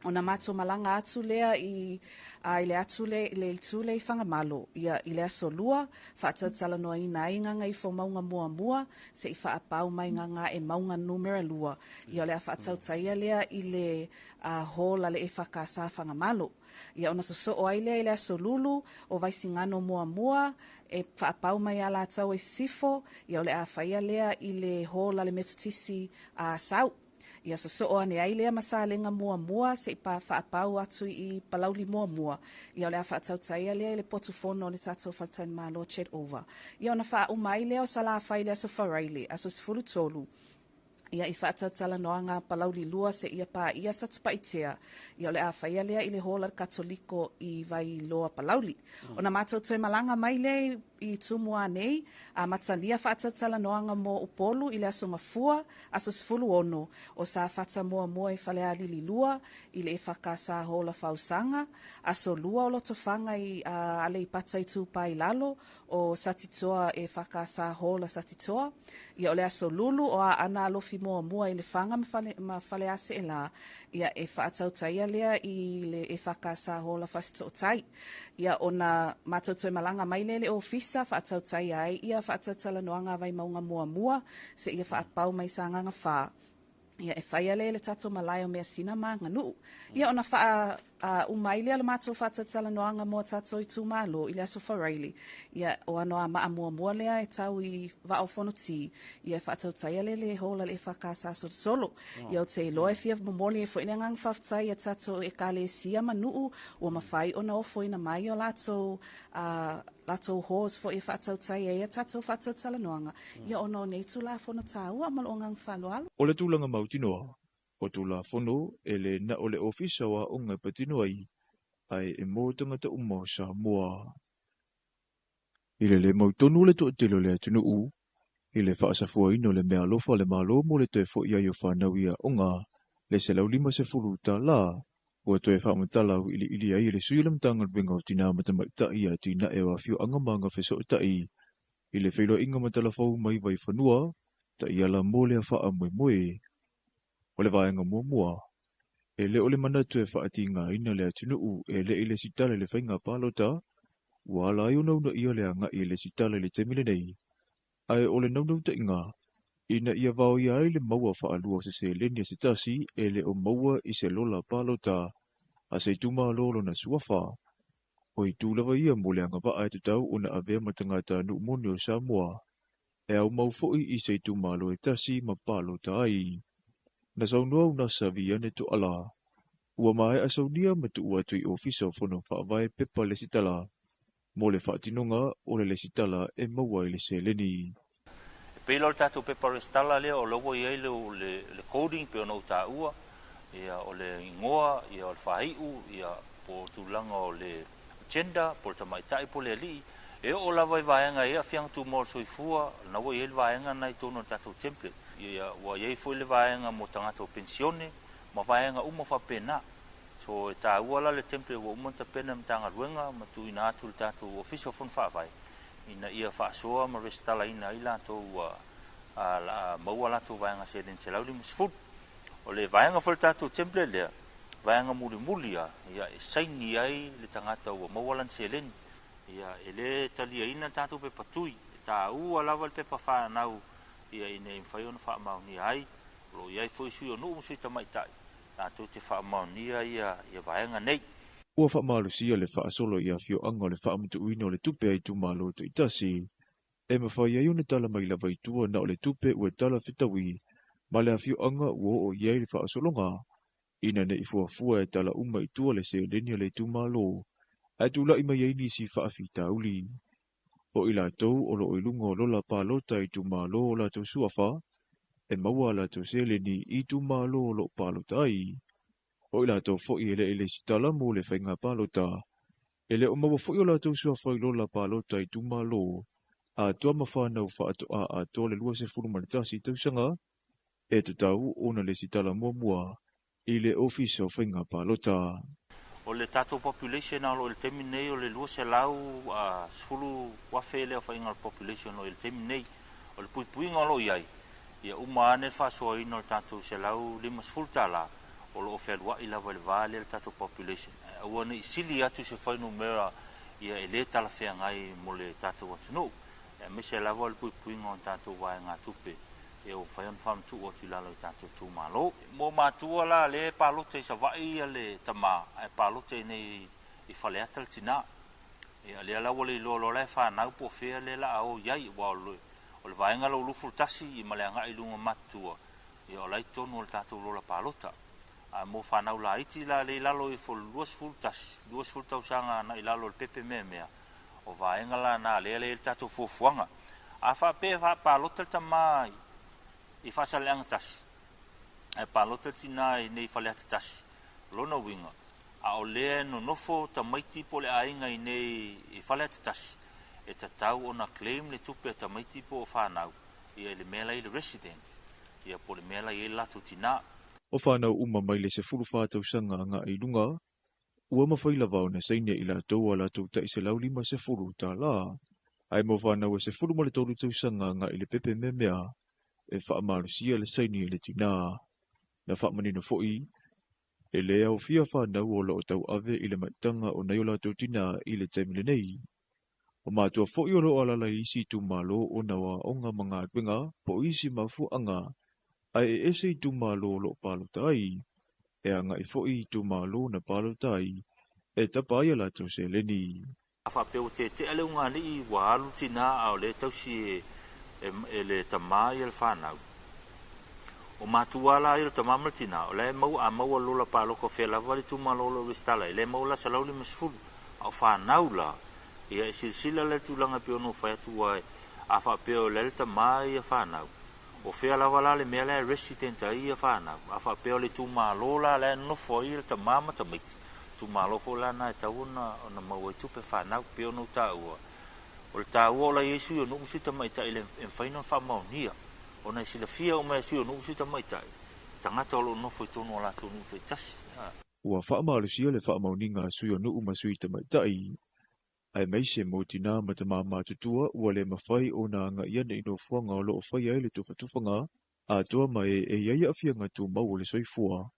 Speaker 11: Ona matou malaga atu lea i i le atu le i le itu lea i Fagamalo, ia i le aso 2, faatatalanoaina ai Gagaifomauga 1, se'i faapau mai Gagaemauga numera 2. Ia o le a faatautaia lea i le hall a le EFKS Fagamalo. Ia ona sosoo ai lea i le aso Lulu, o Vaisigano 1, e faapau mai Alataua i Sisifo, ia o le a faia lea i le hall a le Metotisi a Asau. Ia sosoo ane ai lea ma Salega 1, se'i pa faapau atu i Palauli 1. Ia o le a faatautaia lea i le potufono o le tatou faletalimalo Chat Over. Ia ona faauma ai lea o Salafai i le aso Faraile, aso 13. Ia i faatatalanoaga Palauli 2 seia paia Satupaitea. Ia o le a faia lea i le hall a le Katoliko i Vailoa Palauli. Ona matou toe malaga mai lea i Tumua nei, amatalia faatatalanoaga mo Upolu i le aso Gafua, aso 16, o Safata 1 i Falealili 2, i le EFKS Hall a Fausaga, aso 2 o Lotofaga i Aleipata Itupa i Lalo, o Satitoa EFKS Hall a Satitoa. Ia o le aso Lulu o Aana Alofi 1 i Lefaga ma Faleaseela, ia e faatautaia lea i le EFKS Hall a Fasitootai. Ia ona matou toe malaga mai lea i le ofisa, faatautaia ai ia faatatalanoaga a Vaimauga 1, seia faapau mai Sagaga 4. Ia e faia lea i le tatou malae o Measina ma Aganuu. Ia ona faa uma ai lea o le matou faatatalanoaga mo tatou itumalo i le aso Faraile. Ia o Anoamaa 1 lea e tau i Vaa o Fonoti. Ia e faatautaia lea i le hall a le EFKS Solosolo. Ia ou te iloa e fia momoli ai foi le agaga faafetai ia tatou ekalesia ma nuu ua mafai ona ofoina mai o latou latou halls foi e faatautai ai a tatou faatatalanoaga, ia ona o nei Tulafono taua ma lou agaga faaaloalo.
Speaker 6: O le tulaga mautinoa, o Tulafono e le na o le Ofisa o Aoga e patino ai, ae e mo tagata uma o Samoa. I le lē mautonu o le toatele o le atunuu i le faasafuaina o le meaalofa a le Malo mo le toe fo'i ai o fanau i aoga le $150, ua toe faamatala auiliili ai e le sui o le Matagaluega o Tinā ma Tamaitai atinae o afioaga ma agafesootai i le feiloaiga ma talafou mai Vaifanua taiala mo lea faamoemoe. O le vaega muamua, e le o le manatu e faatigaina le atunuu e le i lesitala i le faiga palota, ua ala ai ona uunaia le agai e lesitala i le taimi lenei, ae o le naunautaiga ina ia vaoia ai le maua faalua o se seleni a se tasi e le o maua i se lola palota a se itumalo lona suafa. O itu lava ia mo le agavaa e tatau ona avea ma tagatanuu moni o Samoa, e aumau foi i se itumalo e tasi ma palota ai. Na saunoa Unasa Viane Toala, ua maea saunia ma tuu atu i Ofisa o Fono Faavae pepa lesitala mo le faatinoga o le lesitala e maua ai le seleni.
Speaker 12: E pei la o le tatou pepa resitala lea o la ua i ai le, le, le coding pei ona ou taua, ia, o le igoa, ia, o le faaiu, ia, po o tulaga o le gender, po o le tamaitai po o le alii, e oo lava i vaega e aafiaga tumau o le soifua, lena ua i ai le vaega lena i totonu o le tatou template. Ia, ua i ai foi le vaega mo tagata o penisione ma vaega uma faapena. So e taua la le template ua uma ona tapena e le Matagaluega ma tuuina atu i le tatou Ofisa o Fono Faavae ina ia faasoa ma resitalaina ai latou ua maua latou vaega seleni 150. O le vaega foi o le tatou template lea, vaega mulimuli lava, ia e saini ai le tagata ua maua lana seleni. Ia e le taliaina le tatou pepa tui, e taua lava le pepa fanau ia ina ia mafai ona faamaonia ai. O lo o i ai foi sui o nuu ma sui tamaitai latou te faamaonia ia vaega nei.
Speaker 6: Ua faamalosia le faasolo i afioaga o le faamatuuina o le tupe a itumalo taitasi, e mafai ai ona tala mai lava i tua na o le tupe ua tala fetaui ma le afioaga ua oo i ai le faasologa, ina ne i fuafua e tala uma i tua le seleni a le itumalo, ae tulai mai ai nisi faafitauli. O i latou o lo o i luga o lola palota i itumalo o latou suafa, e maua a latou seleni i itumalo o lo o palota ai. O i latou foi e le i lesitala mo le faiga palota, e le o maua foi o latou suafa i lola palota i itumalo atoa ma fanau faatoa atoa le 21 tausaga, e tatau ona lesitala muamua i le Ofisa o Faiga Palota.
Speaker 12: O le tatou population o lo o i le taimi nei o le 210,000 le aofaiga o le population o lo o i le taimi nei. O le puipuiga o lo o i ai, ia uma ane le faasoaina o le tatou $150 o lo o fealuai lava i le va lea le tatou population. Ae aua ne i sili atu se fuainumera ia e le talafeagai mo le tatou atunuu, aemaise lava o le puipuiga o tatou vaegatupe ia ua mafai ona faamatuu atu i lalo i tatou itumalo. Mo matua la lea e palota i Savaii ia le tama ae palota i nei i Faleata le tina. Ia lea la ua le iloa loa la e fanau po o fea lea la a o i ai aua o le vaega la ua 21 ia ma le agai i luga matutua ia o la i totonu o le tatou lola palota. Ae mo fanau laiti la lea i lalo ifo o le 21, 20 tausaga agai i lalo o le pepe meamea, o vaega la na lea lea i le tatou fuafuaga. A faapea e faapalota le tama i Faasaleleaga tasi, ae palota le tina i nei Faleata tasi, o lona uiga, a o lea e nonofo tamaiti po o le aiga i nei i Faleata tasi, e tatau ona claim le tupe a tamaiti po o fanau ia i le mea la i le resident, ia po o le mea la i ai le latou tina.
Speaker 6: O fanau uma mai le 14 tausaga agai i luga, ua mafai lava ona saini e i latou a latou tai $150, ae mo fanau e 13 tausaga agai i le pepe meamea, e faamalosia le saini e le tinā. Na faamanino foi, e le aofia fanau o lo o tauave i le maitaga o nai o latou tinā i le taimi lenei. O matua foi o lo o alaala i isi itumalo ona o aoga ma galuega po o isi mafuaaga, ae e ese itumalo o lo o palota ai. E agai foi i itumalo na palota ai e tapa ai a latou seleni.
Speaker 12: A faapea ua tetea le ugaalii ua alu tinā a o lea e tausi e le tama ia le fanau, o matua la ia o le tama ma le tinā, o la e maua, a maua lola palota o fea lava le itumalo o lo o resitala ai, la e maua la 150. A o fanau la, ia e silasila la i le tulaga e pei ona ou fai atu ai, a faapea o la e le tama ia fanau, O fea lava la le mea la e resident ai ia fanau? A faapea o le itumalo la la e nofo ai le tama ma tamaiti, itumalo foi la na e tatau ona maua ai tupe fanau. Pei ona ou taua, O le taua o la i ai sui o nuu ma sui tamaitai e le mafai ona faamaonia, ona e silafia uma e sui o nuu ma sui tamaitai tagata o lo o nofo i totonu o latou nuu taitasi.
Speaker 6: Ua faamalosia le faamaoniga a sui o nuu ma sui tamaitai, aemaise mo tinā ma tamā matutua ua le mafai ona agaia nei nofoaga o lo o faia ai le tufatufaga atoa ma e e i ai aafiaga tumau o le soifua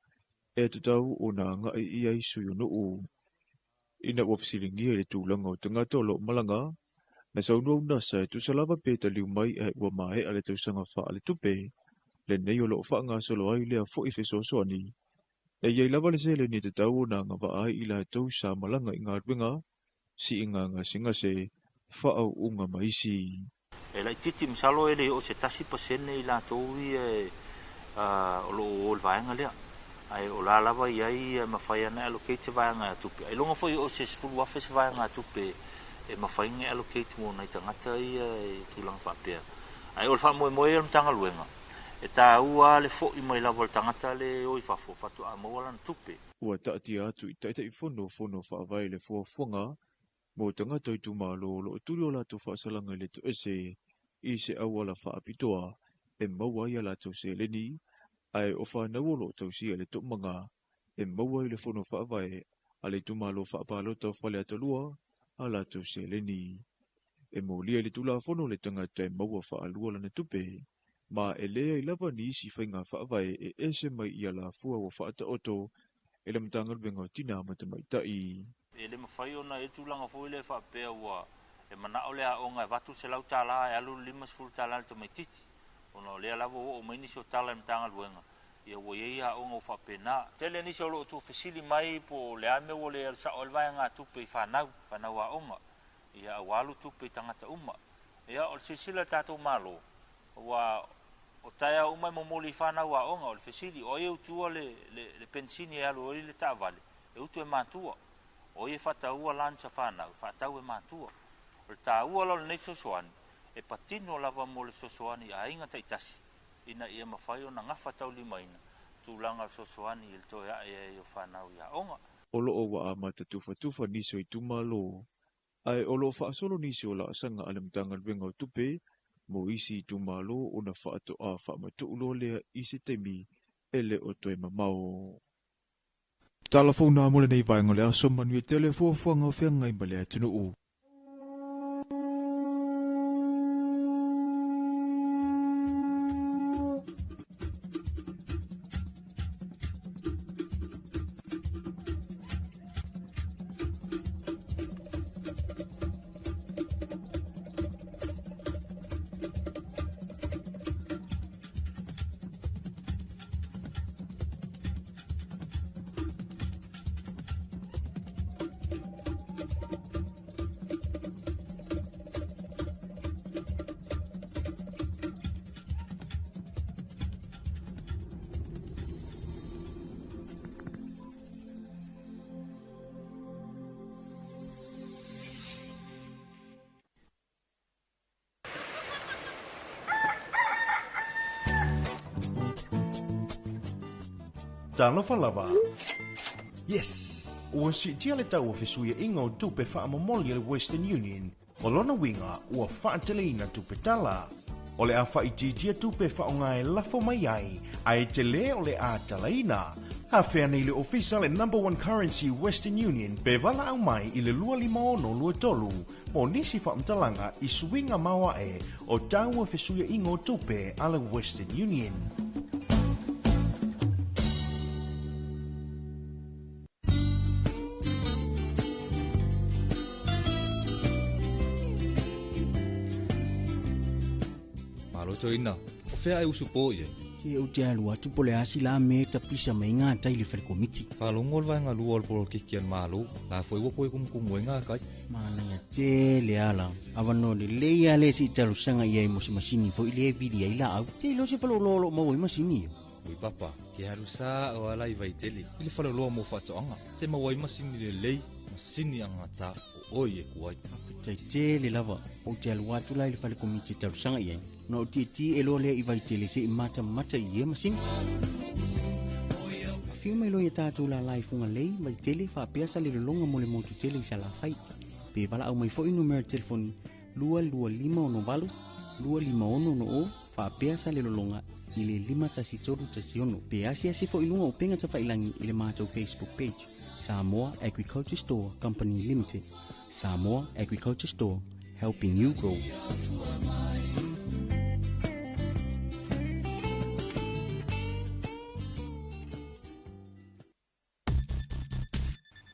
Speaker 6: e tatau ona agai i ai sui o nuu. Ina ua fesiligia i le tulaga o tagata o lo o malaga, na saunoa unasa e tusa lava pe taliu mai ae ua maea le tausaga faaletupe lenei o lo o faagasolo ai lea fo'i fesoasoani. E i ai lava le seleni e tatau ona agavaa ai i latou sa malaga i galuega, siiga gasegase, faauuga ma isi.
Speaker 12: E laitiiti masalo e le oo i se 1% i latou ia o lo o o i le vaega lea, ae o la lava i ai e mafai ona allocate se vaegatupe. Ailoga foi oo i se 10,000 se vaegatupe e mafai ona allocate mo nai tagata ia i tulaga faapea. Ae o le faamoemoe ia o le Matagaluega, e taua lava le foi mai lava o le tagata lea e o i fafo faatoa maua lana tupe.
Speaker 6: Ua taatia atu i Taitaifono o Fono Faavae le fuafuaga mo tagata o itumalo o lo o tuli o latou faasalaga i le toese i se auala faapitoa e maua ai a latou seleni, ae o fanau o lo o tausia i le toomaga e maua i le Fono Faavae a le itumalo faapalota o Faleata 2 a latou seleni. E molia i le Tulafono le tagata e maua faalua lana tupe, ma e leai lava nisi faiga faavae e ese mai i alafua ua faataoto e le Matagaluega o Tinā ma Tamaitai.
Speaker 12: E le mafai ona i ai le tulaga foi lea faapea ua e manao le aoga e avatu le $100 ae alu le $50 i le tamaitiiti, ona o lea lava ua oo mai nisi o tala i le Matagaluega, ia ua i ai aoga ua faapena. Tele nisi o lo o tuufesili mai po o le a mea ua le alu sao ai le vaegatupe i fanau, fanau aoga, ia ua alu tupe i tagata uma. Ia o le silasila a le tatou Malo, ua o taeao uma e momoli i fanau aoga, o le fesili, o ai e utua le penisini e alu ai le taavale, e utu e matua. O ai e faataua lunch a fanau, e faatau e matua. O le taua la o lenei fesoasoani, e patino lava mo le fesoasoani i aiga taitasi, ina ia mafai ona gafataulimaina tulaga o le fesoasoani i le toe ae ai o fanau i aoga.
Speaker 6: O lo o ua amata tufatufa nisi o itumalo, ae o lo o faasolo nisi o laasaga a le Matagaluega o Tupe mo isi itumalo ona faatoa faamatu'u loa lea i se taimi e le o toe mamao. Tala fou nā mo lenei vaega o le aso, manuia tele fuafuaga o feagai ma le atunuu.
Speaker 5: Talofa lava. Yes! Ua siitia le tau o fesuiaiga o tupe faamomoli a le Western Union, o lona uiga ua faateleina tupe tala. O le a faaitiitia tupe faaaoga e lafo mai ai, ae tele o le a talaina. Afea nei le ofisa le Number One Currency Western Union pe valaau mai i le 25623 mo nisi faamatalaga i suiga maoae o tau o fesuiaiga o tupe a le Western Union.
Speaker 13: Malo toeaina, o fea e usupo i ai?
Speaker 3: Se ou te alu atu po o le a se la mea e tapisa mai ai gatai i le fale komiti.
Speaker 13: Faalogo le vaega lua o le polokiki a le Malo, la foi ua toe kumukumu ai gatai.
Speaker 3: Manaia tele ala. Avanoa lelei lava lea se i talosaga i ai mo se masini foi lea e vili ai laau. Te iloa se faleoloa o lo o maua ai masini ia.
Speaker 13: Ui papa, ke alu sa'o lava la i Vaitele i le faleoloa mo faatoaga, te maua ai masini lelei, masini agata o oe e ku ai.
Speaker 3: Faafetai tele lava, ou te alu atu la i le fale komiti e talosaga i ai, ona ou tietie loa lea i Vaitele se i matamata i ia masini. Afio mai loa ia tatou lala i Fugalei, Vaitele, faapea Salelologa mo le motu tele i Salafai. Pe valaau mai foi numera telefoni 22 5 6 8 2 5 6 6 o faapea sa le lologa i le 513 16 pe asiasi fo'i luga o pega tafa'ilagi i le matou Facebook page, Samoa Agriculture Store Company Limited. Samoa Agriculture Store, helping you grow.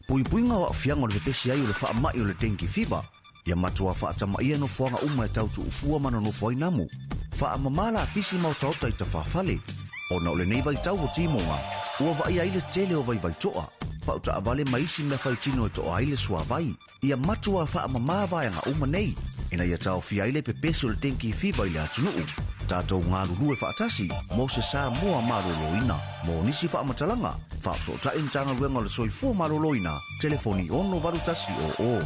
Speaker 14: Puipuiga o aafiaga o le pepesi ai o le faama'i o le dengue fever. Ia matuā faatamaia nofoaga uma e tautu'ufua ma nonofo ai namu. Faamamā lapisi ma otaota i tafāfale. Ona o lenei vaitau o timoga, ua vaaia ai le tele o vaivai to'a, pa'utaavale ma isi mea faitino e to'a ai le suāvai. Ia matuā faamamā vaega uma nei, ina ia taofia ai le pepesi o le dengue fever i le atunu'u. Tatou galulue faatasi mo se Samoa malōlōina. Mo nisi faamatalaga, faafesoota'i Matagaluega o le Soifua Malōlōina, telefoni 681 00.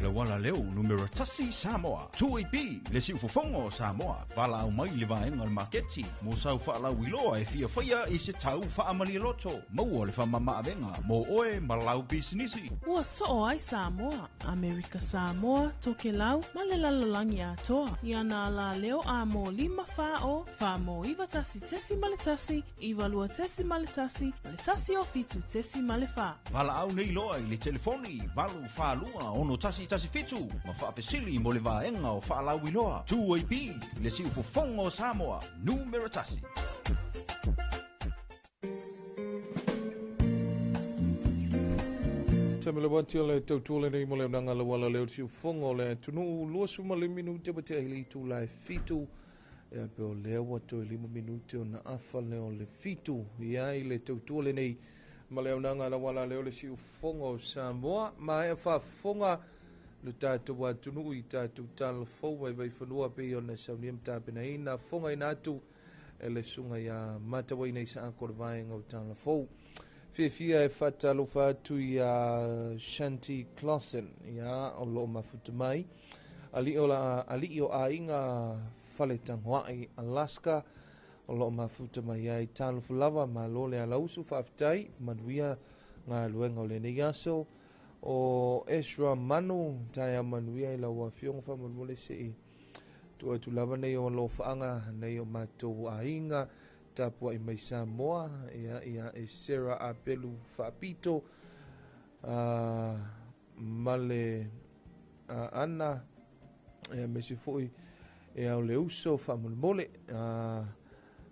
Speaker 5: Le wala leo numero tasi Samoa. 2AB le siufofoga o Samoa. Valaau mai le vaega o le maketi mo sau faalauiloa e fiafaia i se tau faamalialoto. Maua le faamamaavega mo oe ma lau pisinisi.
Speaker 15: Ua soo ai Samoa, Amerika Samoa, Tokelau, ma le lalolagi atoa. Ia nā la leo a mō 5 whā o, whā mō 91.1, 92.1, ma le 1 o 7 tesi ma le 4.
Speaker 5: Valaau nei loa i le telefoni 842 6117 ma faafesili mo le vaega o faalauiloa. 2AB le siufofoga o Samoa, numero tasi.
Speaker 1: Tamele wati o le tautua lenei mo le aunaga lauala leo siufofoga o le atunuu 25 minute ua tea i le itula e 7 ia pe o lea ua toe 5 minute ona afa lea o le 7 ia i le tautua lenei ma le aunaga lauala leo le siufofoga o Samoa ma e faafofoga le tatou atunuu i tatou talafou mai vaifanua pei ona saunia ma tapenaina fogaina atu e le susuga ia Matauaina i Saako le vaega o talafou. Fiafia e faatalofa atu ia Shanti Clausen ia o loo mafuta mai alii o la alii o aiga Faletagoai Alaska o loo mafuta mai ai talofa lava malo le alausu faafetai manuia galuega o lenei aso o Ezra Manu taea manuia i lau afioga faamolemole se'i tuu atu lava nei o alofaaga nei o matou aiga tapua'i mai Samoa ia ia e Sarah Apelu Faapito ma le Ana ia mesi fo'i e au le uso faamolemole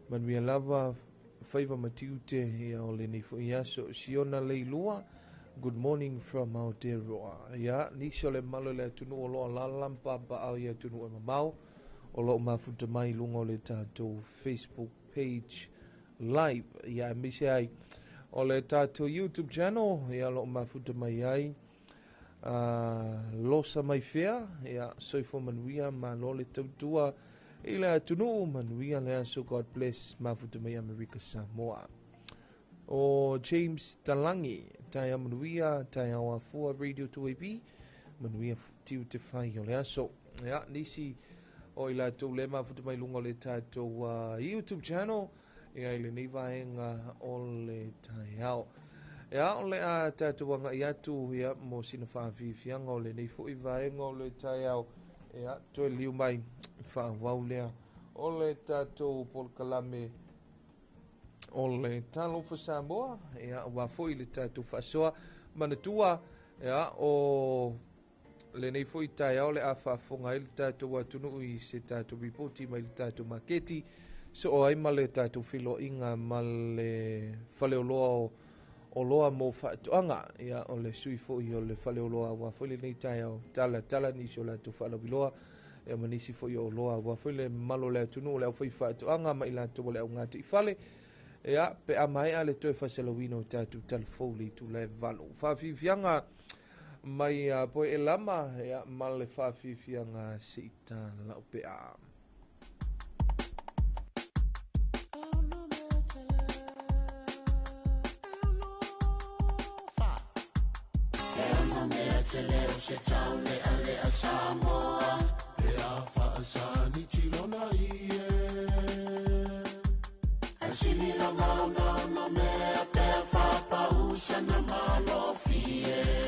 Speaker 1: manuia lava faiva ma tiute ia o lenei fo'i aso Siona Leilua. Good morning from Aotearoa. Ia, nisi o le malo le atunuu o loo lala papaao i atunuu e mamao o loo mafuta mai luga o le tatou Facebook page live. Ia, aemaise ai o le tatou YouTube channel, ia o loo mafuta mai ai Losa mai fea, ia, soifua manuia, malo le tautua i le atunuu, manuia le aso, God bless, mafuta mai Amerika Samoa. O James Talangi, taeao manuia, taeao afua Radio 2AB, manuia tiu te fai o le aso. Ia, nisi o i latou le mafuta mai luga o le tatou YouTube channel, ia i lenei vaega o le taeao. Ia, o le a tatou aga'i atu ia mo sina faafiafiaga o lenei fo'i vaega o le taeao. Ia, toe liu mai faaauau lea o le tatou polokalame o le Talofa Samoa, ia, aua foi le tatou faasoa manatua, ia, o lenei foi taeao le a faafofoga ai le tatou atunuu i se tatou ripoti mai le tatou maketi so o ai ma le tatou feiloaiga ma le faleoloa o oloa mo faatoaga ia o le sui foi o le faleoloa aua foi lenei taeao talatala nisi o latou faalauiloa ia ma nisi foi o oloa aua foi le malo le atunuu o le aufai faatoaga ma i latou o le augataifale ia pe a maea le toe faasalauina o tatou talafou le itula e 8 faafiafiaga mai a poe e lama ia ma le faafiafiaga seita lau pe a.
Speaker 16: Se tau le a le a Samoa E a faasani tilona i e Asili la mau no no mea te whapausa na malofie.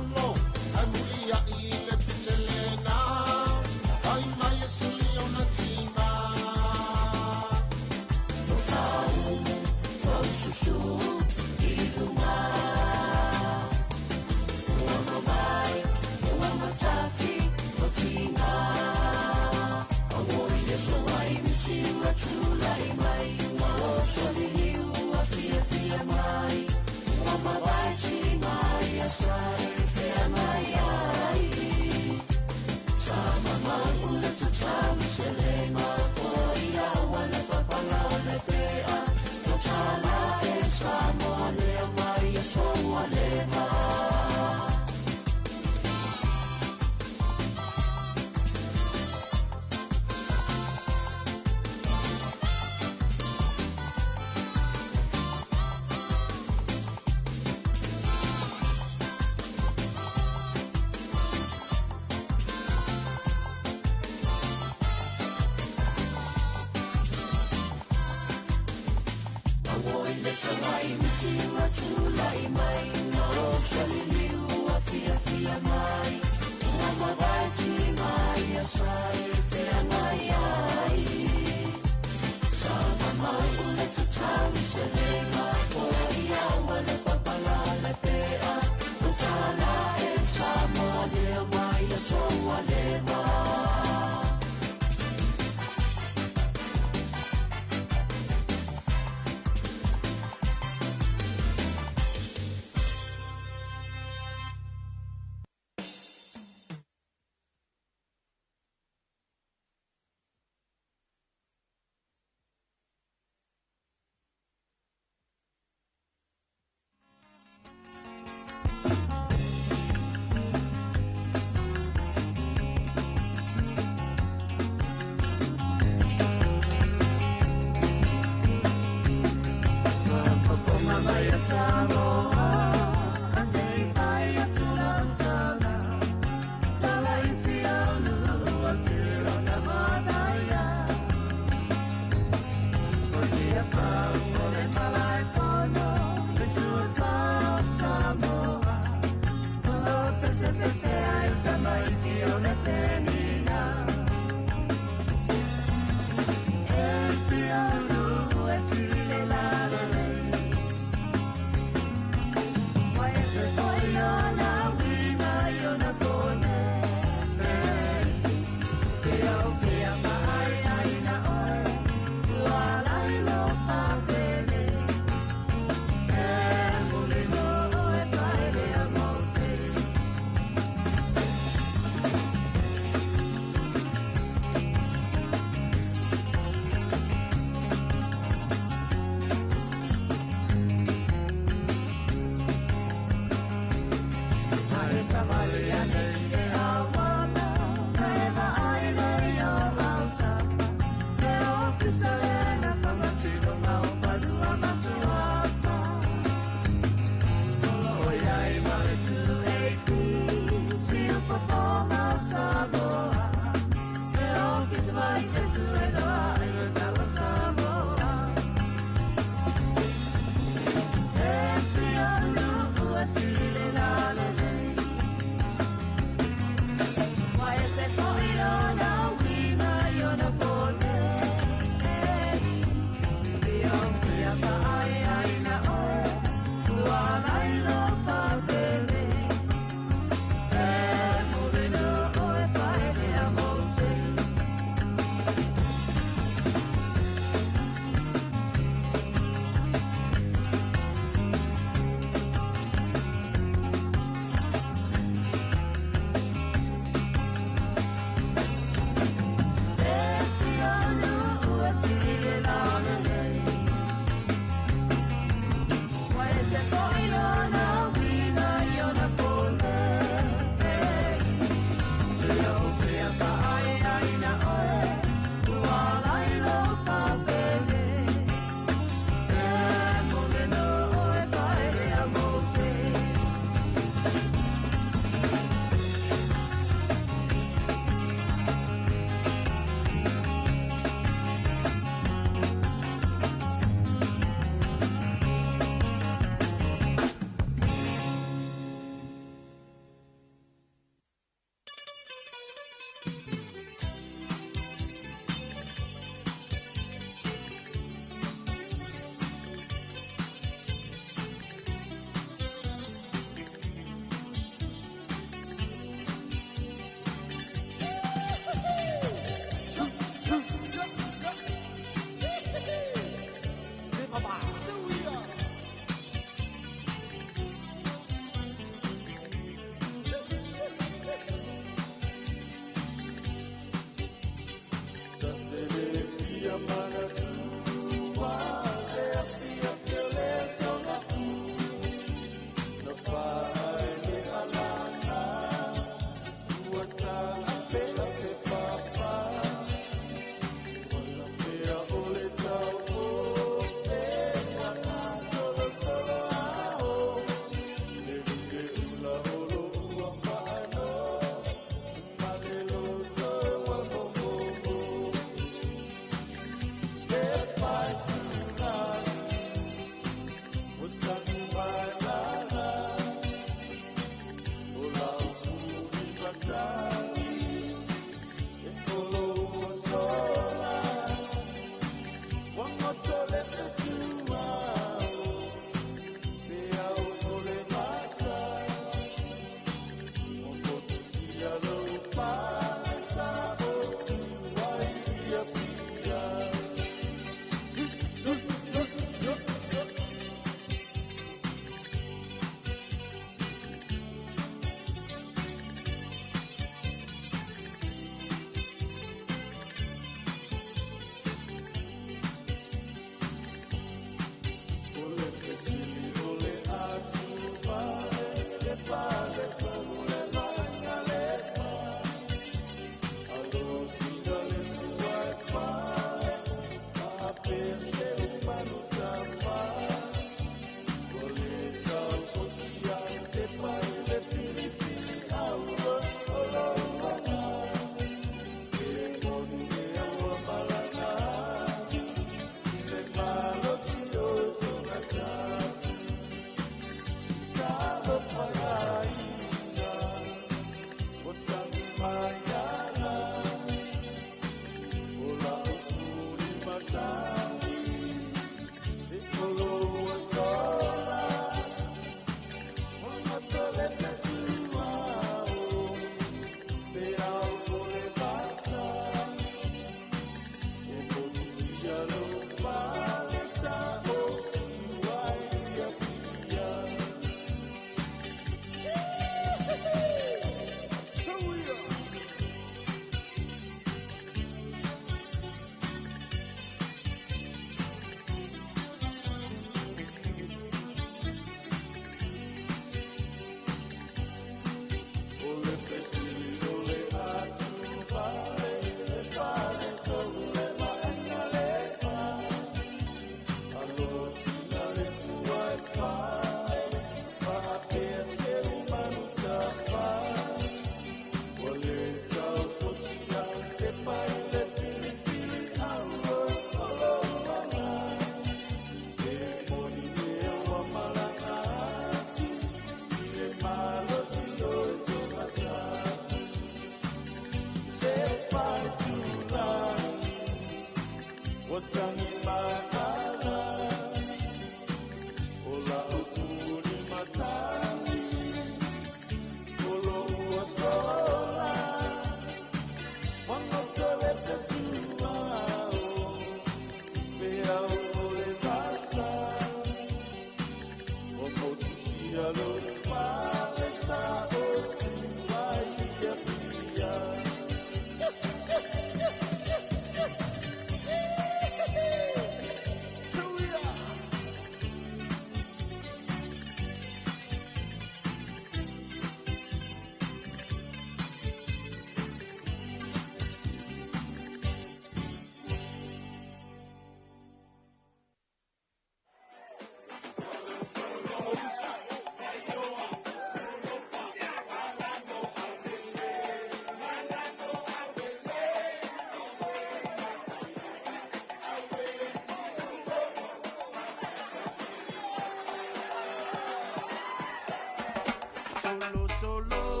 Speaker 16: Solo, solo,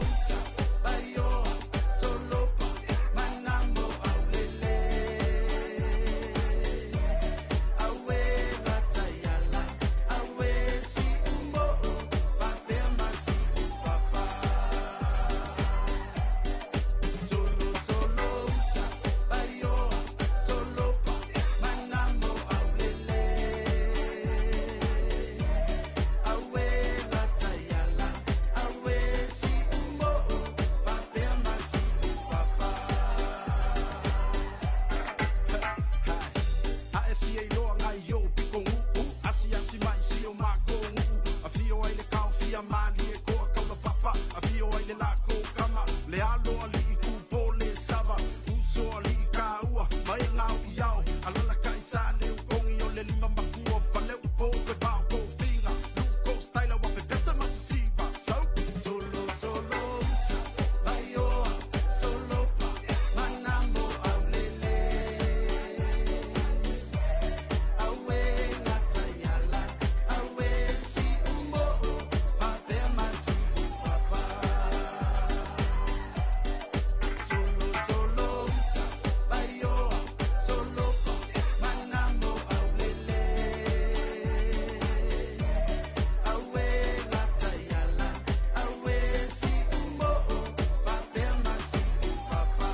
Speaker 16: bayo, solo, manamo aulele. Awe ratayala, awe si umbo, faperma si papa. Solo, solo, bayo, solo, manamo aulele. Awe ratayala, awe si umbo, faperma si papa.
Speaker 17: A e fia i loa ngai o piko nguu Asi asi mai si o mako nguu A fio ai le kao fia mali e koa kaula papa A fio ai le lako kama Le alo ali i kupo le sava Uso ali i kaua Mai ngau i ao Alala kai sa le ukongi o le lima makua Fale upo pe vao ko finga Luko styla wa pe pesa masisiva So
Speaker 16: Solo, solo, bayoa, solo pa, manamo aulele. Awe natayala, awe si umbo, faperma si papa. Solo, solo, bayoa, solo pa, manamo aulele. Awe natayala, awe si umbo, faperma si papa.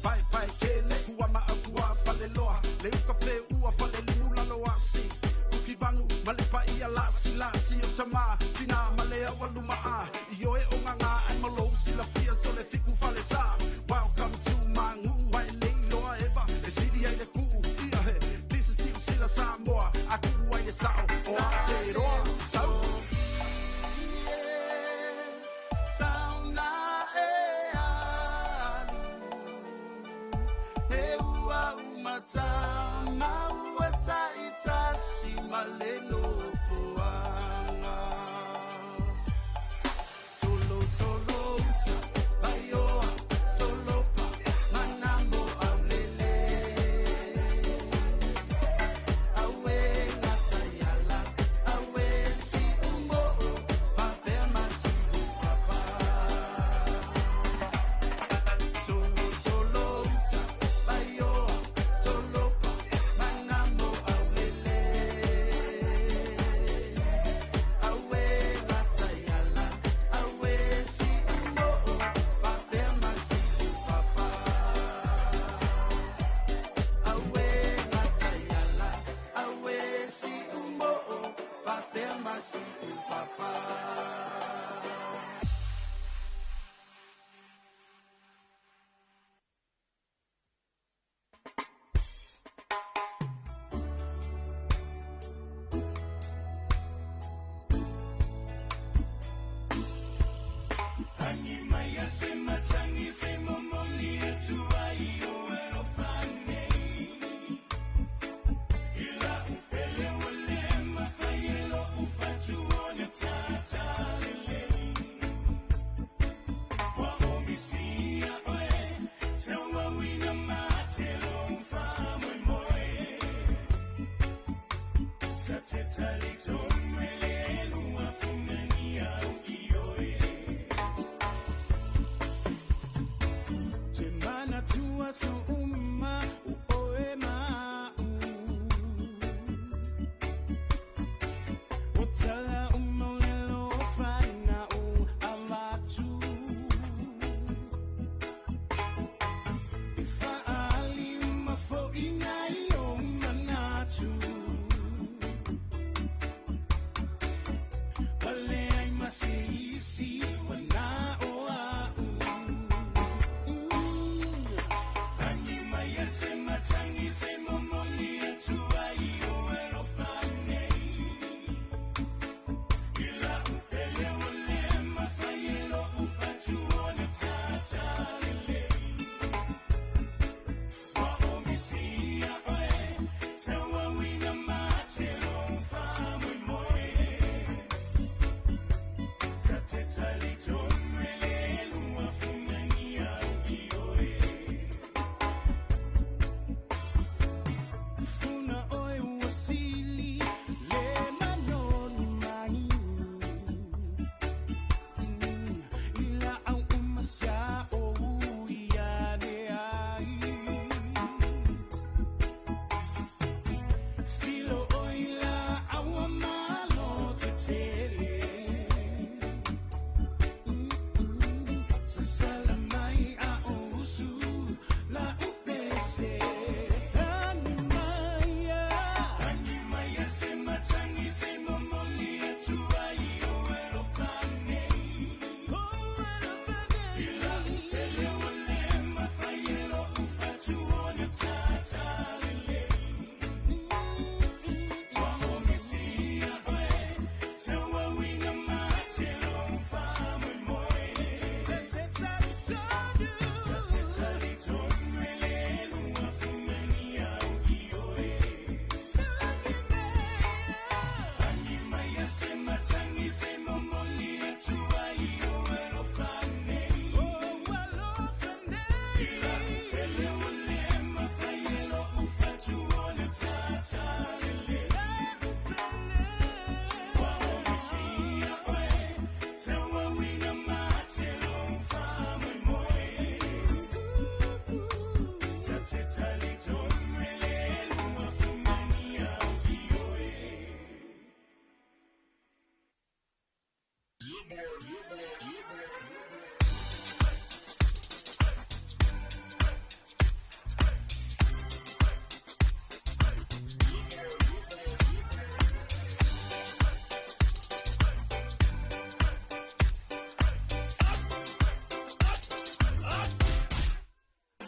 Speaker 17: Pai pai kele kua ma akua fale loa Le uka fe ua fale limu lalo asi Kuki vangu male pa ia lasi lasi o tama Tina male awa luma a I oe o nganga ai malo sila fia sole fiku fale sa Welcome to my ngu ai le iloa eva E siri ai le kuu ia he This is New Sila Samoa Aku ai le sao o Aotearoa So
Speaker 16: Sauna e alu, he ua umata, maua taitasi ma le nofoaga. Solo, solo, uta, baioa, solo pa, manamo aulele. Awe natayala, awe si umo'o, faperma si upapa. Solo, solo, uta, baioa, solo pa, manamo aulele. Awe natayala, awe si umo'o, faperma si upapa. Awe natayala, awe si umo'o, faperma si upapa.
Speaker 18: Angi mai ase matangi se momoli atu ai o alofane. Ila upele ule mafayelo ufatu one tatalele. Wa omisia oe, se wawina matelo mfamwe moe. Tateta litomwele luafungania uioe. Te mana tua so uma u oe ma'u. O tala uma o le lofa na u avatu. I fa'ali uma fo'i nai o manatu.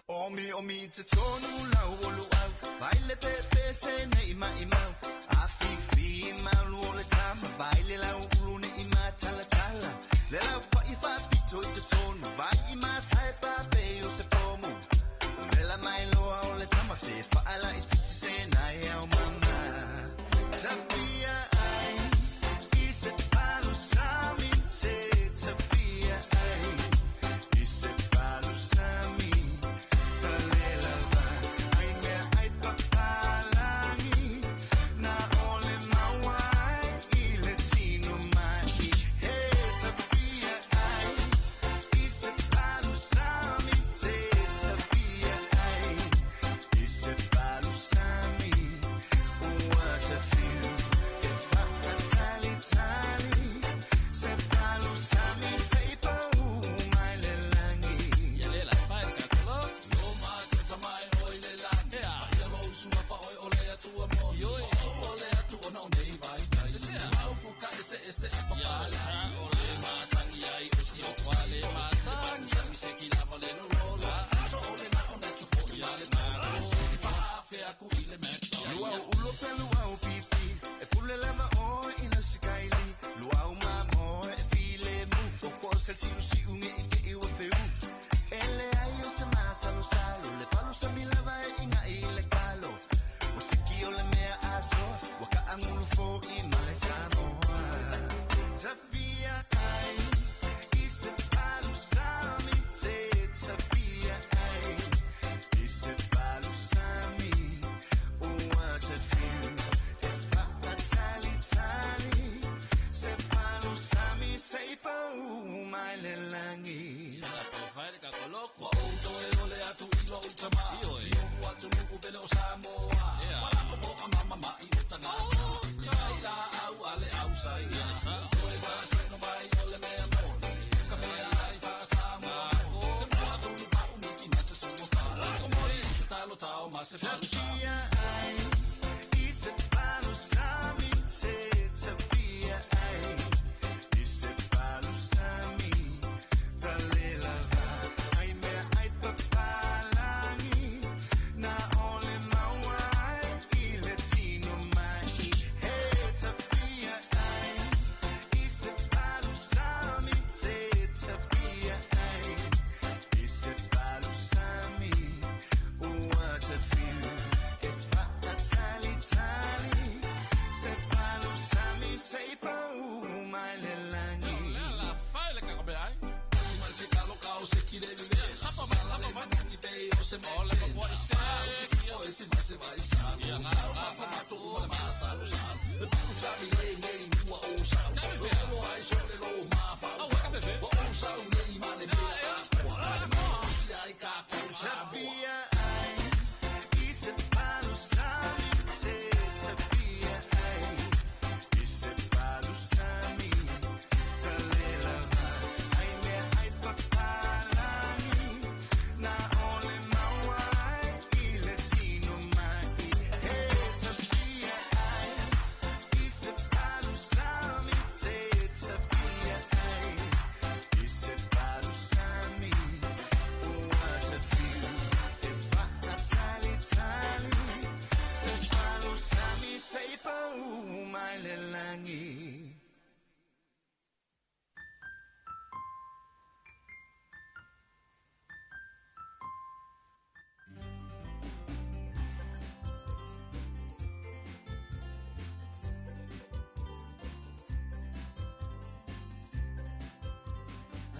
Speaker 16: Omi omi te tonu lau o luau, vai le pepe se nei mai mau. A fifi malu o le tama, vai le lau ulu ni i ma tala tala. Le lau whai wha pito i te tonu, vai i ma sai pa pe o se pomu. Le la mai loa o le tama se whaala i titi se nai au mama. Tawhia ai, i se palu sami te, tawhia ai, i se palu sami.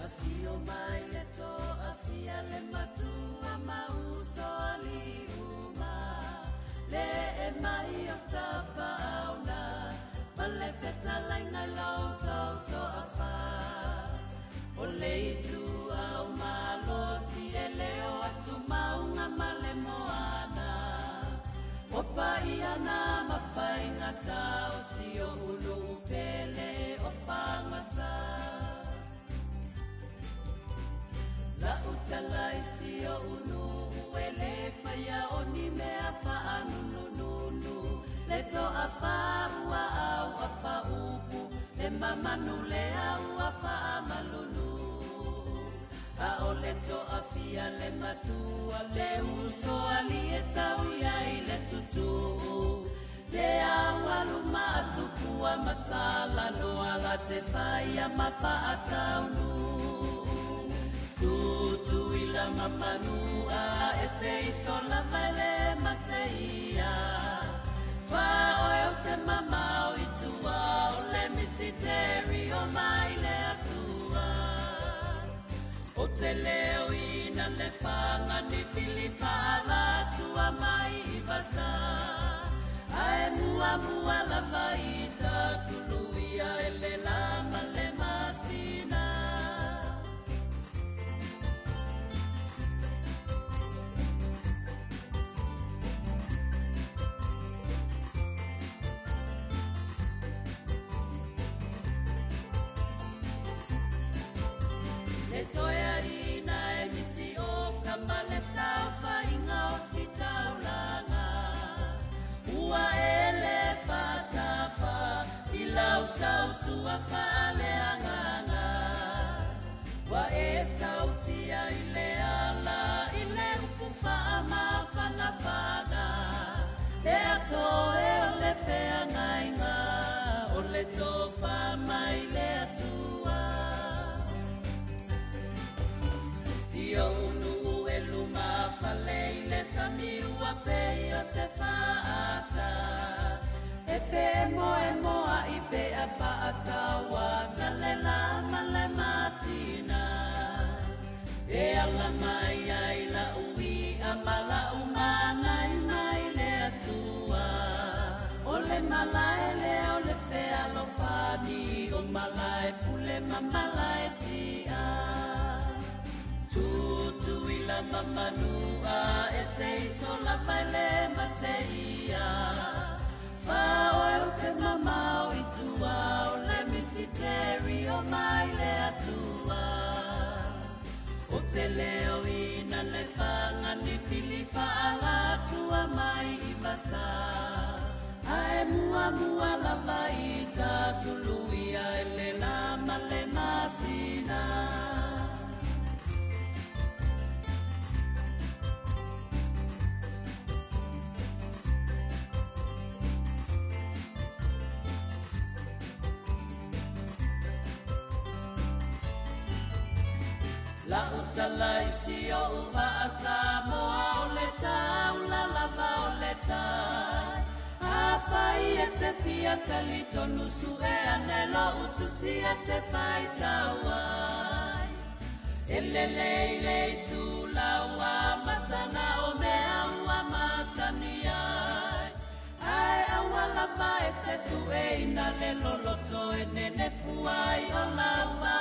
Speaker 19: Afio mai le to afia le matua mauso ali uma le e mai o tapauna pale feta laina lau tau to afa o le itu au malosi e leo atu maunga male moana o paiana mafainga tau si o ulu pele o fangasa. le toafia le matua le uso ali e tau ia i le tutu. Le awalu maatupua masala noa la te whaia ma whaataunu. Tutu i la mamanua e te isola vaile mate ia. Whaoe o te mamao i tua o le misiteri o mai le atua. O te leo ina le whanga ni fili whaala tua mai i vasa. Ae mua mua lava i ta suluia e le lama le masina. Le toea ina e misi o kamale saufa inga o sitaulanga. Ua ele fatafa i lau tautua faale anganga. Wa e sautia i le ala i le upu faamafanafaga. Le atoe o le feagainga o le tofa mai le atua. Sio unu e luma fale i le sami ua pei o se faata. E fe moe moa i pe a faataua tale lama le masina. E ala mai ai la ui a mala umangai mai le atua. O le malae le o le fe alofani o malae pule ma malae tia. Tutu i la mamanua e te isola vaile mate ia. Whaoe o te mamao i tua o le misiteri o mai le atua. O te leo ina le whanga ni fili whaala tua mai i vasa. Ae mua mua lava i ta suluia e le lama le masina. La utala isi o uva a Samoa o le tau la lava o le tai. A fai e te fia talitonu su e anelo utusi e te fai tauai. E le lei lei tu laua matana o mea ua masani ai. Ae aua lava e te su e ina le loloto e nene fuai o lauai.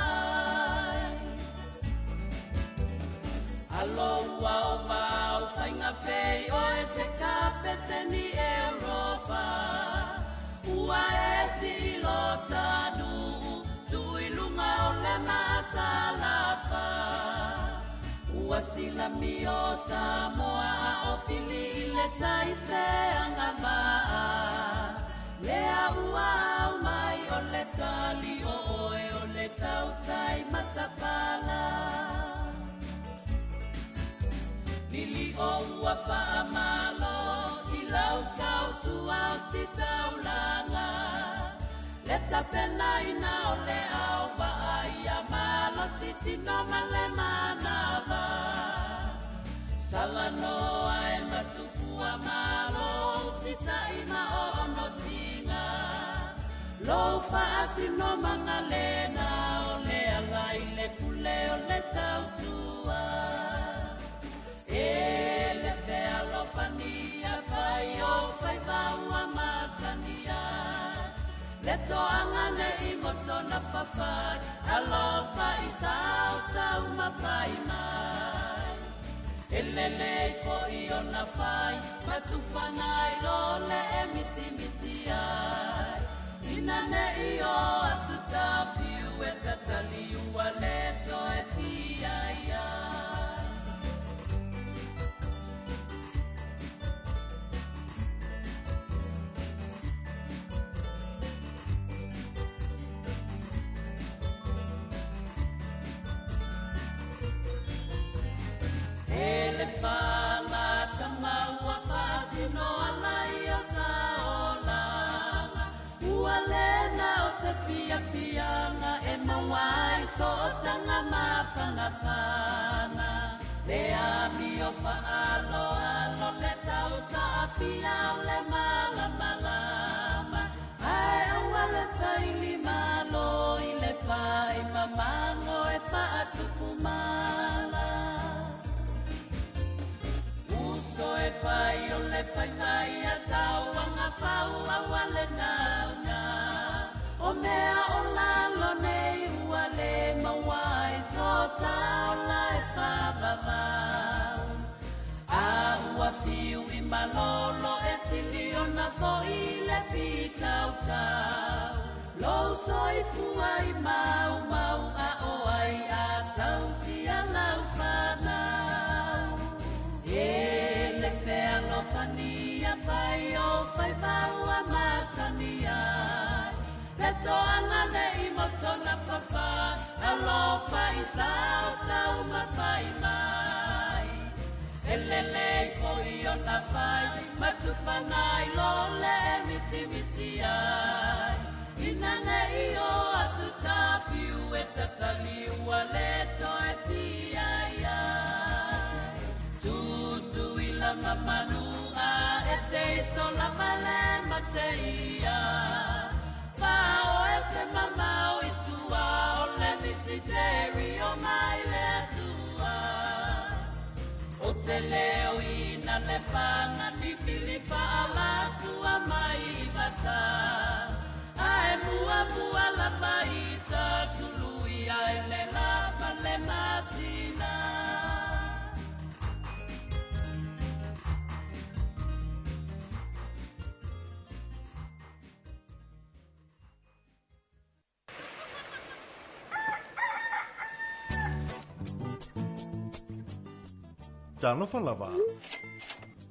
Speaker 19: Alo ua o vau whainga pei o e se kapete ni Europa. Ua e si ilo tanu tui lunga o le maasalafa. Ua sila mio Samoa o fili i le taise angavaa. Lea ua au mai o le tali o oe o le tautai matapala. Lili o ua whaamalo i lau tautua o si taulanga. Le tapena ina o le au waa ia malo si tino male manawa. Salanoa e matupua malo si taima o ono tinga. Lo whaasino mangalena o le ala i le pule o le tautua. E le fea alofania fai o fai vaua masania. Le toanga ne i moto na fafai, alofa i sao tau mawhai mai. E lele i fo i o na whai, matufanga i lole e miti miti ai. Ina ne i o atu tawhiu e tatali ua leto e fia ia. e whangata maua whaatino ala i o taolanga. Ua lena o se fia fianga e mawai so o tanga mawhanawhana. Le ami o whaalo alo le tau sa afia o le malamalama. Ai aua le saili malo i le whai mamango e whaatupu mala. Uso e whai o le whai mai a tau anga whau aua le nauna. O mea o lalo nei ua le mawai so taola e whamamau. A ua fiu i malolo e sili ona foi le pitau tau. Lou soifua i mau mau a o ai a tau si a lau whanau. E le whea lofania whai o whai maua masani ai. Le toanga le i motona whawha, alofa i sao tau mawhai mai. E lele i foi o na whai, matuwhana i lole e miti miti ai. Ina nei o atu tāwhiu e tatali ua le toe fia iai. Tutu i la mamanu a e te iso la male mate ia. Whao e te mamao i tua o le misiteri o mai le atua. O te leo ina le whanga ni filifa ala tua mai vasa. Ae mua mua la maita sului ai le lapa le masina.
Speaker 5: Talofa lava.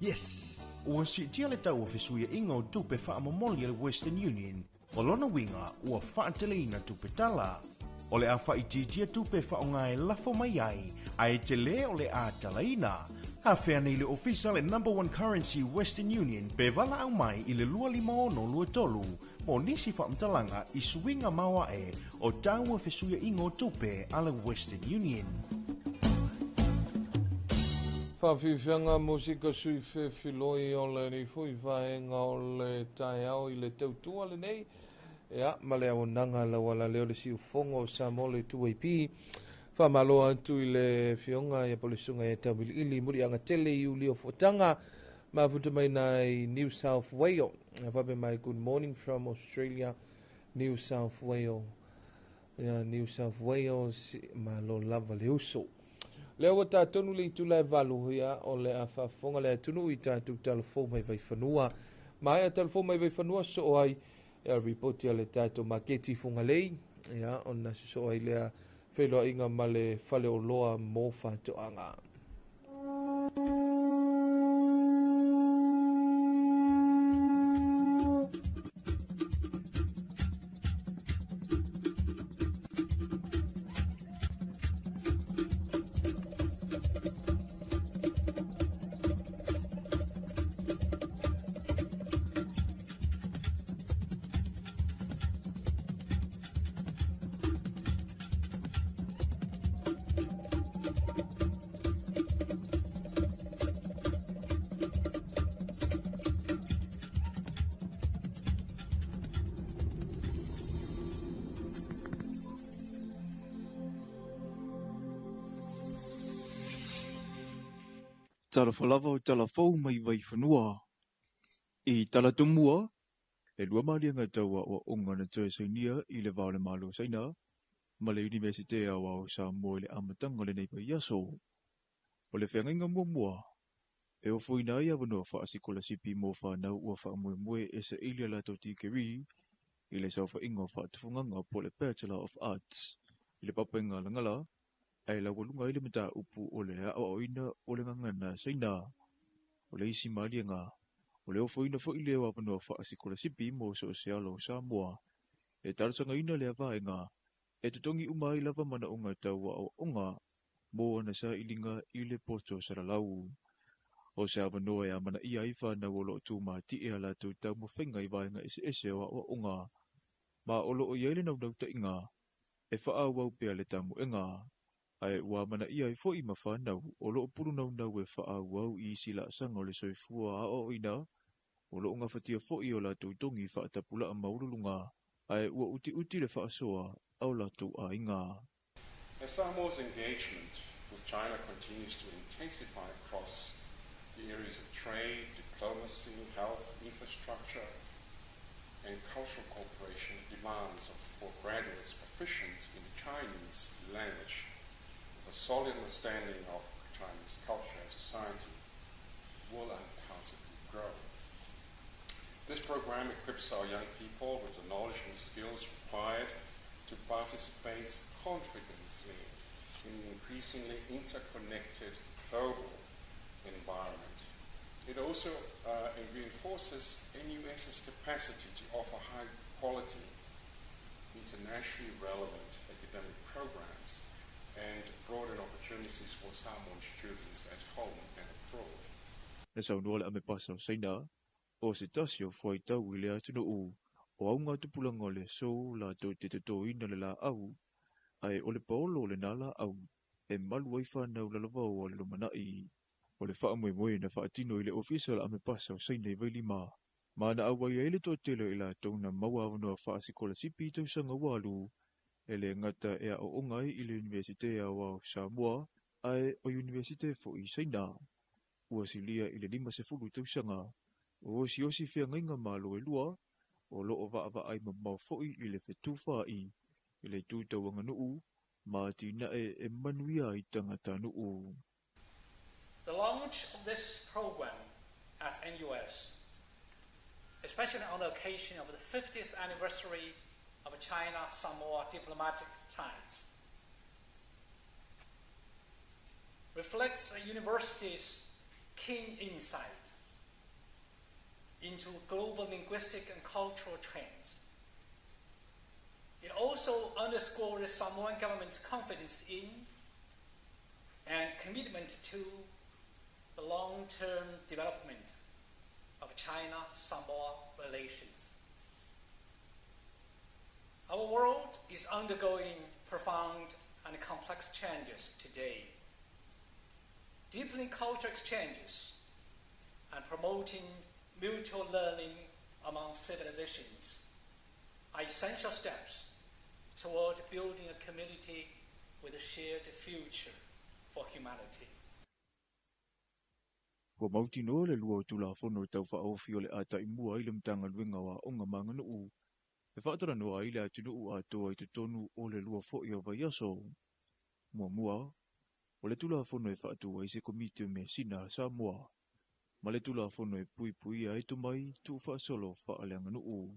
Speaker 5: Yes! Ua siitia le tau o fesuiaiga o tupe faamomoli a le Western Union. O lona uiga ua faateleina tupe tala. O le a faaitiitia tupe faaaoga e lafo mai ai, ae telē o le a talaina. Afea nei le ofisa le number one currency Western Union pe valaau mai i le 25623 mo nisi faamatalaga i suiga maoae o taua fesuiaiga o tupe a le Western Union.
Speaker 1: Whawhiwhianga musika sui whewhiloi o le nei fui vaenga o le taeao i le tautua le nei. Ea, ma le awonanga lawa la leo le siufongo o Samoa le 2AP. Whamaloa atu i le fionga ia polesunga ia tauiliili muri anga tele i uli o fuatanga. Mafuta mai nai New South Wales. Whape mai good morning from Australia, New South Wales. Ia, New South Wales, malo lava le uso. Lea ua tātonu le itula e valu ia o le a whaafonga le atunu i tātou talafou mai vaiwhanua. Mai a talafou mai vaiwhanua so o ai ia ripoti a le tātou maketi fungalei. Ia ona so ai lea wheloa inga ma le whale o loa mō whātoanga.
Speaker 6: Talofa lava o talafou mai vaifanua. I talatumua, e lua maliaga tau aoaoga na toe sainia i le va o le Malo Saina ma le Universite Aoao o Samoa i le amataga o lenei vaiaso. O le feagaiga muamua, e ofoina ai avanoa faasikolasipi mo fanau ua faamoemoe e saili a latou tikeri i le saofaiga o faatufugaga po o le Bachelor of Arts i le papaiga lagala ae laualuga ai le mataupu o le aoaoina o le gagana Saina. O le isi maliaga, o le ofoina foi lea o avanoa faasikolasipi mo so o se alo o Samoa. E talosagaina lea vaega, e totogi uma ai lava manaoga tau aoaoga mo ana saʻiliga i le poto salalau. O se avanoa e amanaia ai fanau o loo tumatiʻe a latou taumafaiga i vaega eseese o aʻoaʻoga, ma o loo i ai le naunautai e faaauau pea le tamuʻega, ae ua amanaia ai foʻi ma fanau o loo pulunaunau e faaauau i isi laasaga o le soifua aoaoina o loo gafatia foʻi o latou togi faatapulaa maualuluga, ae ua utiuti le faasoa a o latou aiga.
Speaker 7: As Samoa's engagement with China continues to intensify across the areas of trade, diplomacy, health, infrastructure, and cultural cooperation, demands for graduates proficient in the Chinese language with a solid understanding of Chinese culture and society will undoubtedly grow. This program equips our young people with the knowledge and skills required to participate confidently in an increasingly interconnected global environment. It also reinforces NUS's capacity to offer high quality, internationally relevant academic programs and broaden opportunities for Samoan students at home and abroad.
Speaker 6: Na saunoa le Amepasa o Saina, o se tasi o fuaitau i le atunuu, o auga tupulaga o le aso latou te totoina le laau, ae o le paolo o lena laau e malu ai fanau lalovao a le lumanai. O le faamoemoe na faatino i le ofisa o le Amepasa o Saina i Vailima, ma na auai ai le toatele o i latou na maua avanoa faasikolasipi i tausaga ua alu, e le gata e aooga ai i le Iunivesite Aoao o Samoa, ae o Iunivesite foʻi i Saina. Ua silia i le 50 tausaga o osiosi feagaiga malo e lua, o loo vaavaai mamao foʻi i le fetufaai i le tu tauaganuu ma atinae e manuia ai tagatanuu.
Speaker 8: The launch of this program at NUS, especially on the occasion of the 50th anniversary of China-Samoa diplomatic ties, reflects a university's keen insight into global linguistic and cultural trends. It also underscores the Samoan government's confidence in and commitment to the long-term development of China-Samoa relations. Our world is undergoing profound and complex changes today. Deepening cultural exchanges and promoting mutual learning among civilizations are essential steps toward building a community with a shared future for humanity.
Speaker 6: Ua mautinoa le lua o Tulafono Tau Faaofi o le a taimua ai le Matagaluega o Aoga ma Aganuu e faatalanoa ai le atunuu atoa i totonu o le 2 foʻi o vaiaso. Muamua, o le Tulafono e faatu ai se Komiti o Measina a Samoa, ma le Tulafono e puipuia ai tomai tuufaasolo faaleaganuu.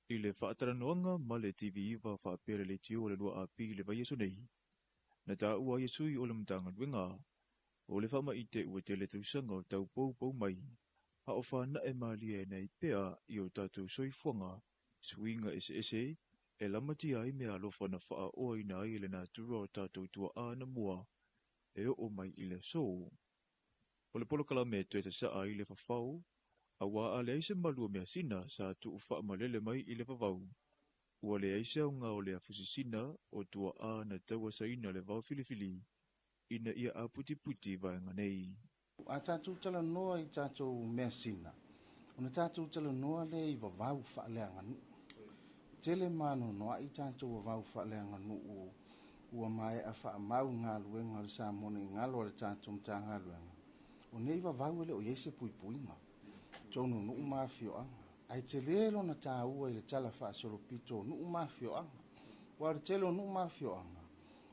Speaker 6: I le faatalanoaga ma le TV9 faapea le leitio o le 2 AP i le vaiaso nei, na taua ai e sui o le Matagaluega o le faamaite ua tele tausaga o taupoupou mai, a o fanae malie nei pea i o tatou soifuaga, suiga eseese e lamatia ai mea alofa na faaoaina ai le natura o tatou tuaa na mua e oo mai i le aso. O le polokalame e toe sasaa ai le fafao, auā a leai se malu o measina sa tuufaamalele mai i le vavau, ua leai se aoga o le afusisina o tuaa na tauasaina le vaofilifili ina ia aputiputi i vaega nei.
Speaker 9: A tatou talanoa i tatou measina, ona tatou talanoa lea i vavau faaleaganuu. Tele maanoanoaʻi tatou vavau faaleaganuu ua maea faamau galuega o le Samoa i galo a le tatou Matagaluega. O nei vavau e le o i ai se puipuiga, tonu nuu ma afioaga. Ae tele lona taua i le tala faasolopito o nuu ma afioaga. Ua o le tele o nuu ma afioaga,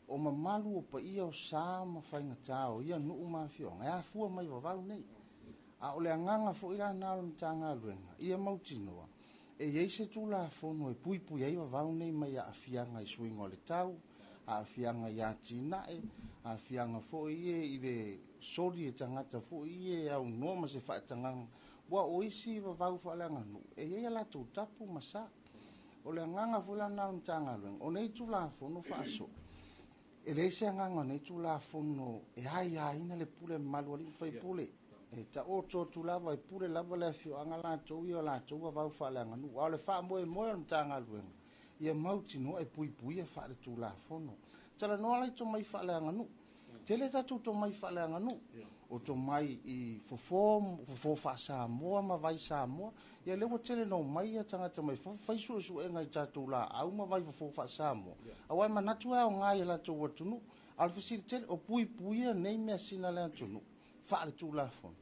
Speaker 9: o mamalu o paia o sa ma faigata o ia nuu ma afioaga, e afua mai vavau nei. A o le agaga foʻi lana o le Matagaluega, ia mautinoa, e iai se Tulafono e puipui ai vavau nei mai aafiaga i suiga o le tau, aafiaga i atinae, aafiaga foʻi ie i le soli e tagata foʻi ie aunoa ma se faatagaga. Ua o isi vavau faaleaganuu, e iai a latou tapu ma sa. O le agaga foʻi lana o le Matagaluega, o nei Tulafono faasoo, E leai se agaga o nei Tulafono e aiaina le pule mamalu a alii ma faipule. E taoto atu lava e pule lava le afioaga latou ia o latou vavau faaleaganuu. A o le faamoemoe o le Matagaluega, ia mautinoa e puipuia faale-Tulafono. Talanoa la i tomai faaleaganuu. Tele tatou tomai faaleaganuu. O tomai i fofo, fofo faa-Samoa ma vai Samoa. Ia lea ua tele na omai ia tagata mai fafo fai suesuega i tatou laau ma vai fofo faa-Samoa. Aua e manatu e aoga i latou atunuu. A o le fesili tele, o puipuia nei measina a le atunuu faale-Tulafono.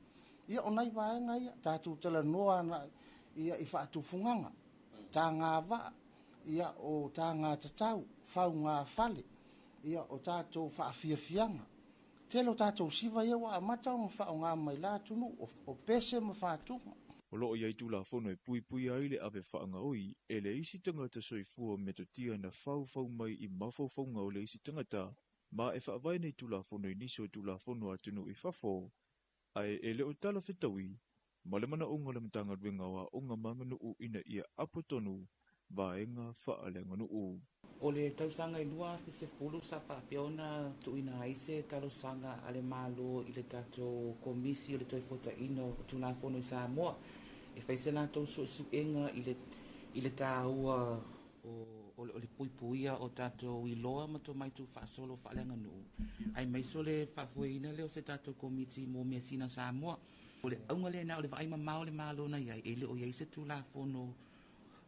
Speaker 9: Ia o nai vaega ia, tatou talanoa agai ia i faatufugaga, tagavaa, ia o taga tatau, faugafale, ia o tatou faafiafiaga. Tele o tatou siva ia ua amata ona faaaoga mai la atunuu, o pese ma fatuga.
Speaker 6: O loo i ai Tulafono e puipuia ai le ave faagaoi e le isi tagata soifua metotia na faufau mai i mafaufauga o le isi tagata, ma e faavae nei Tulafono i nisi o Tulafono a atunuu i fafo, ae e le o talafetaui ma le manaoga o le Matagaluega o Aoga ma Aganuu ina ia apotonu vaega faaleaganuu.
Speaker 10: O le tausaga i 2010 sa faapea ona tuuina ai se talosaga a le Malo i le tatou Komisi o le Toefuataiga o Tulafono i Samoa e fai se latou suesuega i le taua o le puipuia o tatou iloa ma tomai tuufaasolo faaleaganuu, aemaise o le faafoeina lea o se tatou Komiti mo measina Samoa. O le auga lena o le vaai mamao o le Malo na i ai, e le o i ai se Tulafono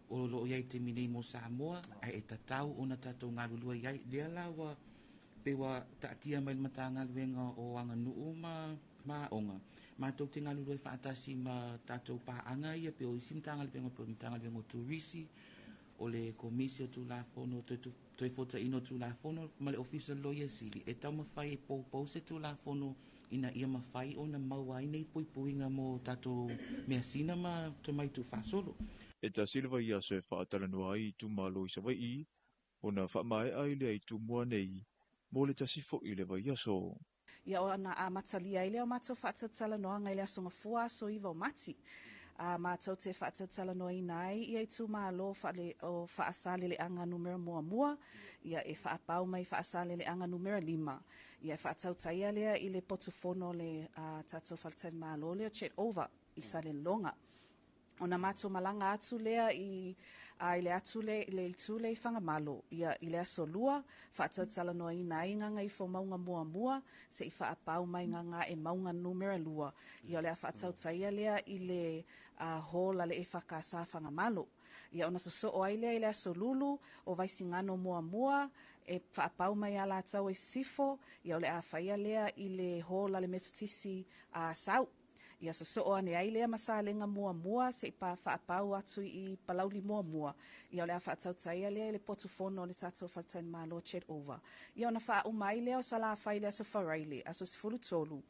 Speaker 10: o loo i ai taimi nei mo Samoa, ae e tatau ona tatou galulue i ai. Lea la ua pei ua taatia mai le Matagaluega o Aganuu ma Aoga, matou te galulue faatasi ma tatou paaga ia pei o isi Matagaluega, pei o le Matagaluega o Turisi, o le Komisi o Tulafono Toefuataiga o Tulafono ma le Ofisa o le Loia Sili, e taumafai e poupou se Tulafono ina ia mafai ona maua ai nei puipuiga mo tatou measina ma tomai tuufaasolo.
Speaker 6: E tasi le vaiaso e faatalanoa ai itumalo i Savaii, ona faamaea ai lea i Tumua nei mo le tasi foi le vaiaso.
Speaker 11: Ia ona amatalia ai lea o matou faatatalanoaga i le Aso Gafua aso 9 o Mati. A matou te faatatalanoaina ai ia itumalo faale o Faasaleleaga numera 1, ia e faapau mai Faasaleleaga numera 5. Ia e faatautaia lea i le potufono le tatou faletalimalo lea o Chat Over i Salelologa. Ona matou malaga atu lea i a i le atu le le itu lea i Fagamalo, ia i le aso 2, faatatalanoaina ai Gagaifomauga 1, se'i faapau mai Gagaemauga numera 2. Ia o le a faatautaia lea i le hall a le EFKS Fagamalo. Ia ona sosoo ai lea i le aso Lulu, o Vaisigano 1, e faapau mai Alataua i Sisifo, ia o le a faia lea i le hall a le Metotisi a Asau. Ia sosoo ane ai lea ma Salega 1, se'i pa faapau atu i Palauli 1. Ia o le a faatautaia lea i le potufono o le tatou faletalimalo Chat Over. Ia ona faauma ai lea o Salafai i le aso Faraile, aso 13.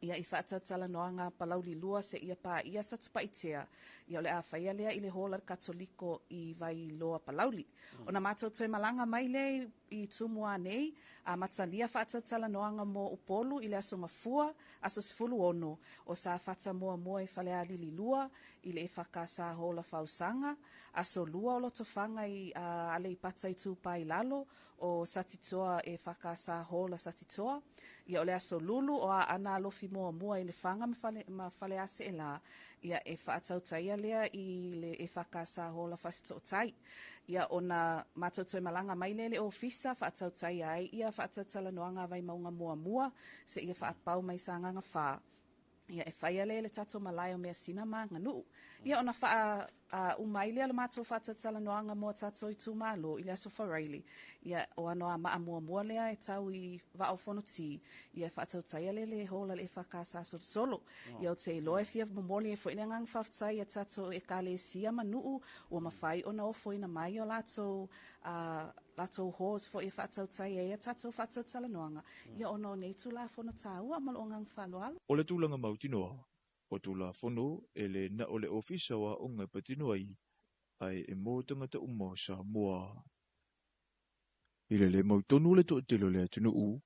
Speaker 11: Ia i faatatalanoaga Palauli 2 seia paia Satupaitea. Ia o le a faia lea i le hall a le Katoliko i Vailoa Palauli. Ona matou toe malaga mai lea i Tumua nei, amatalia faatatalanoaga mo Upolu i le aso Gafua, aso 16, o Safata 1 i Falealili 2, i le EFKS Hall a Fausaga, aso 2 o Lotofaga i Aleipata Itupa i Lalo, o Satitoa EFKS Hall a Satitoa. Ia o le aso Lulu o Aana Alofi 1 i Lefaga ma Faleaseela, ia e faatautaia lea i le EFKS Hall a Fasitootai. Ia ona matou toe malaga mai lea i le ofisa, faatautaia ai ia faatatalanoaga a Vaimauga 1, seia faapau mai Sagaga 4. Ia e faia lea i le tatou malae o Measina ma Aganuu. Ia ona faauma ai lea o le matou faatatalanoaga mo a tatou itumalo i le aso Faraile. Ia o Anoamaa 1 lea e tau i Vaa o Fonoti. Ia e faatautaia lea i le hall a le EFKS Solosolo. Ia ou te iloa e fia momoli ai foi le agaga faafetai i a tatou ekalesia ma nuu ua mafai ona ofoina mai o latou latou halls foi e faatautai ai a tatou faatatalanoaga, ia ona o nei Tulafono taua ma lou agaga faaaloalo.
Speaker 6: O le tulaga mautinoa, o Tulafono e le na o le Ofisa o Aoga e patino ai, ae e mo tagata uma o Samoa. I le le mautonu o le toatele o le atunuu,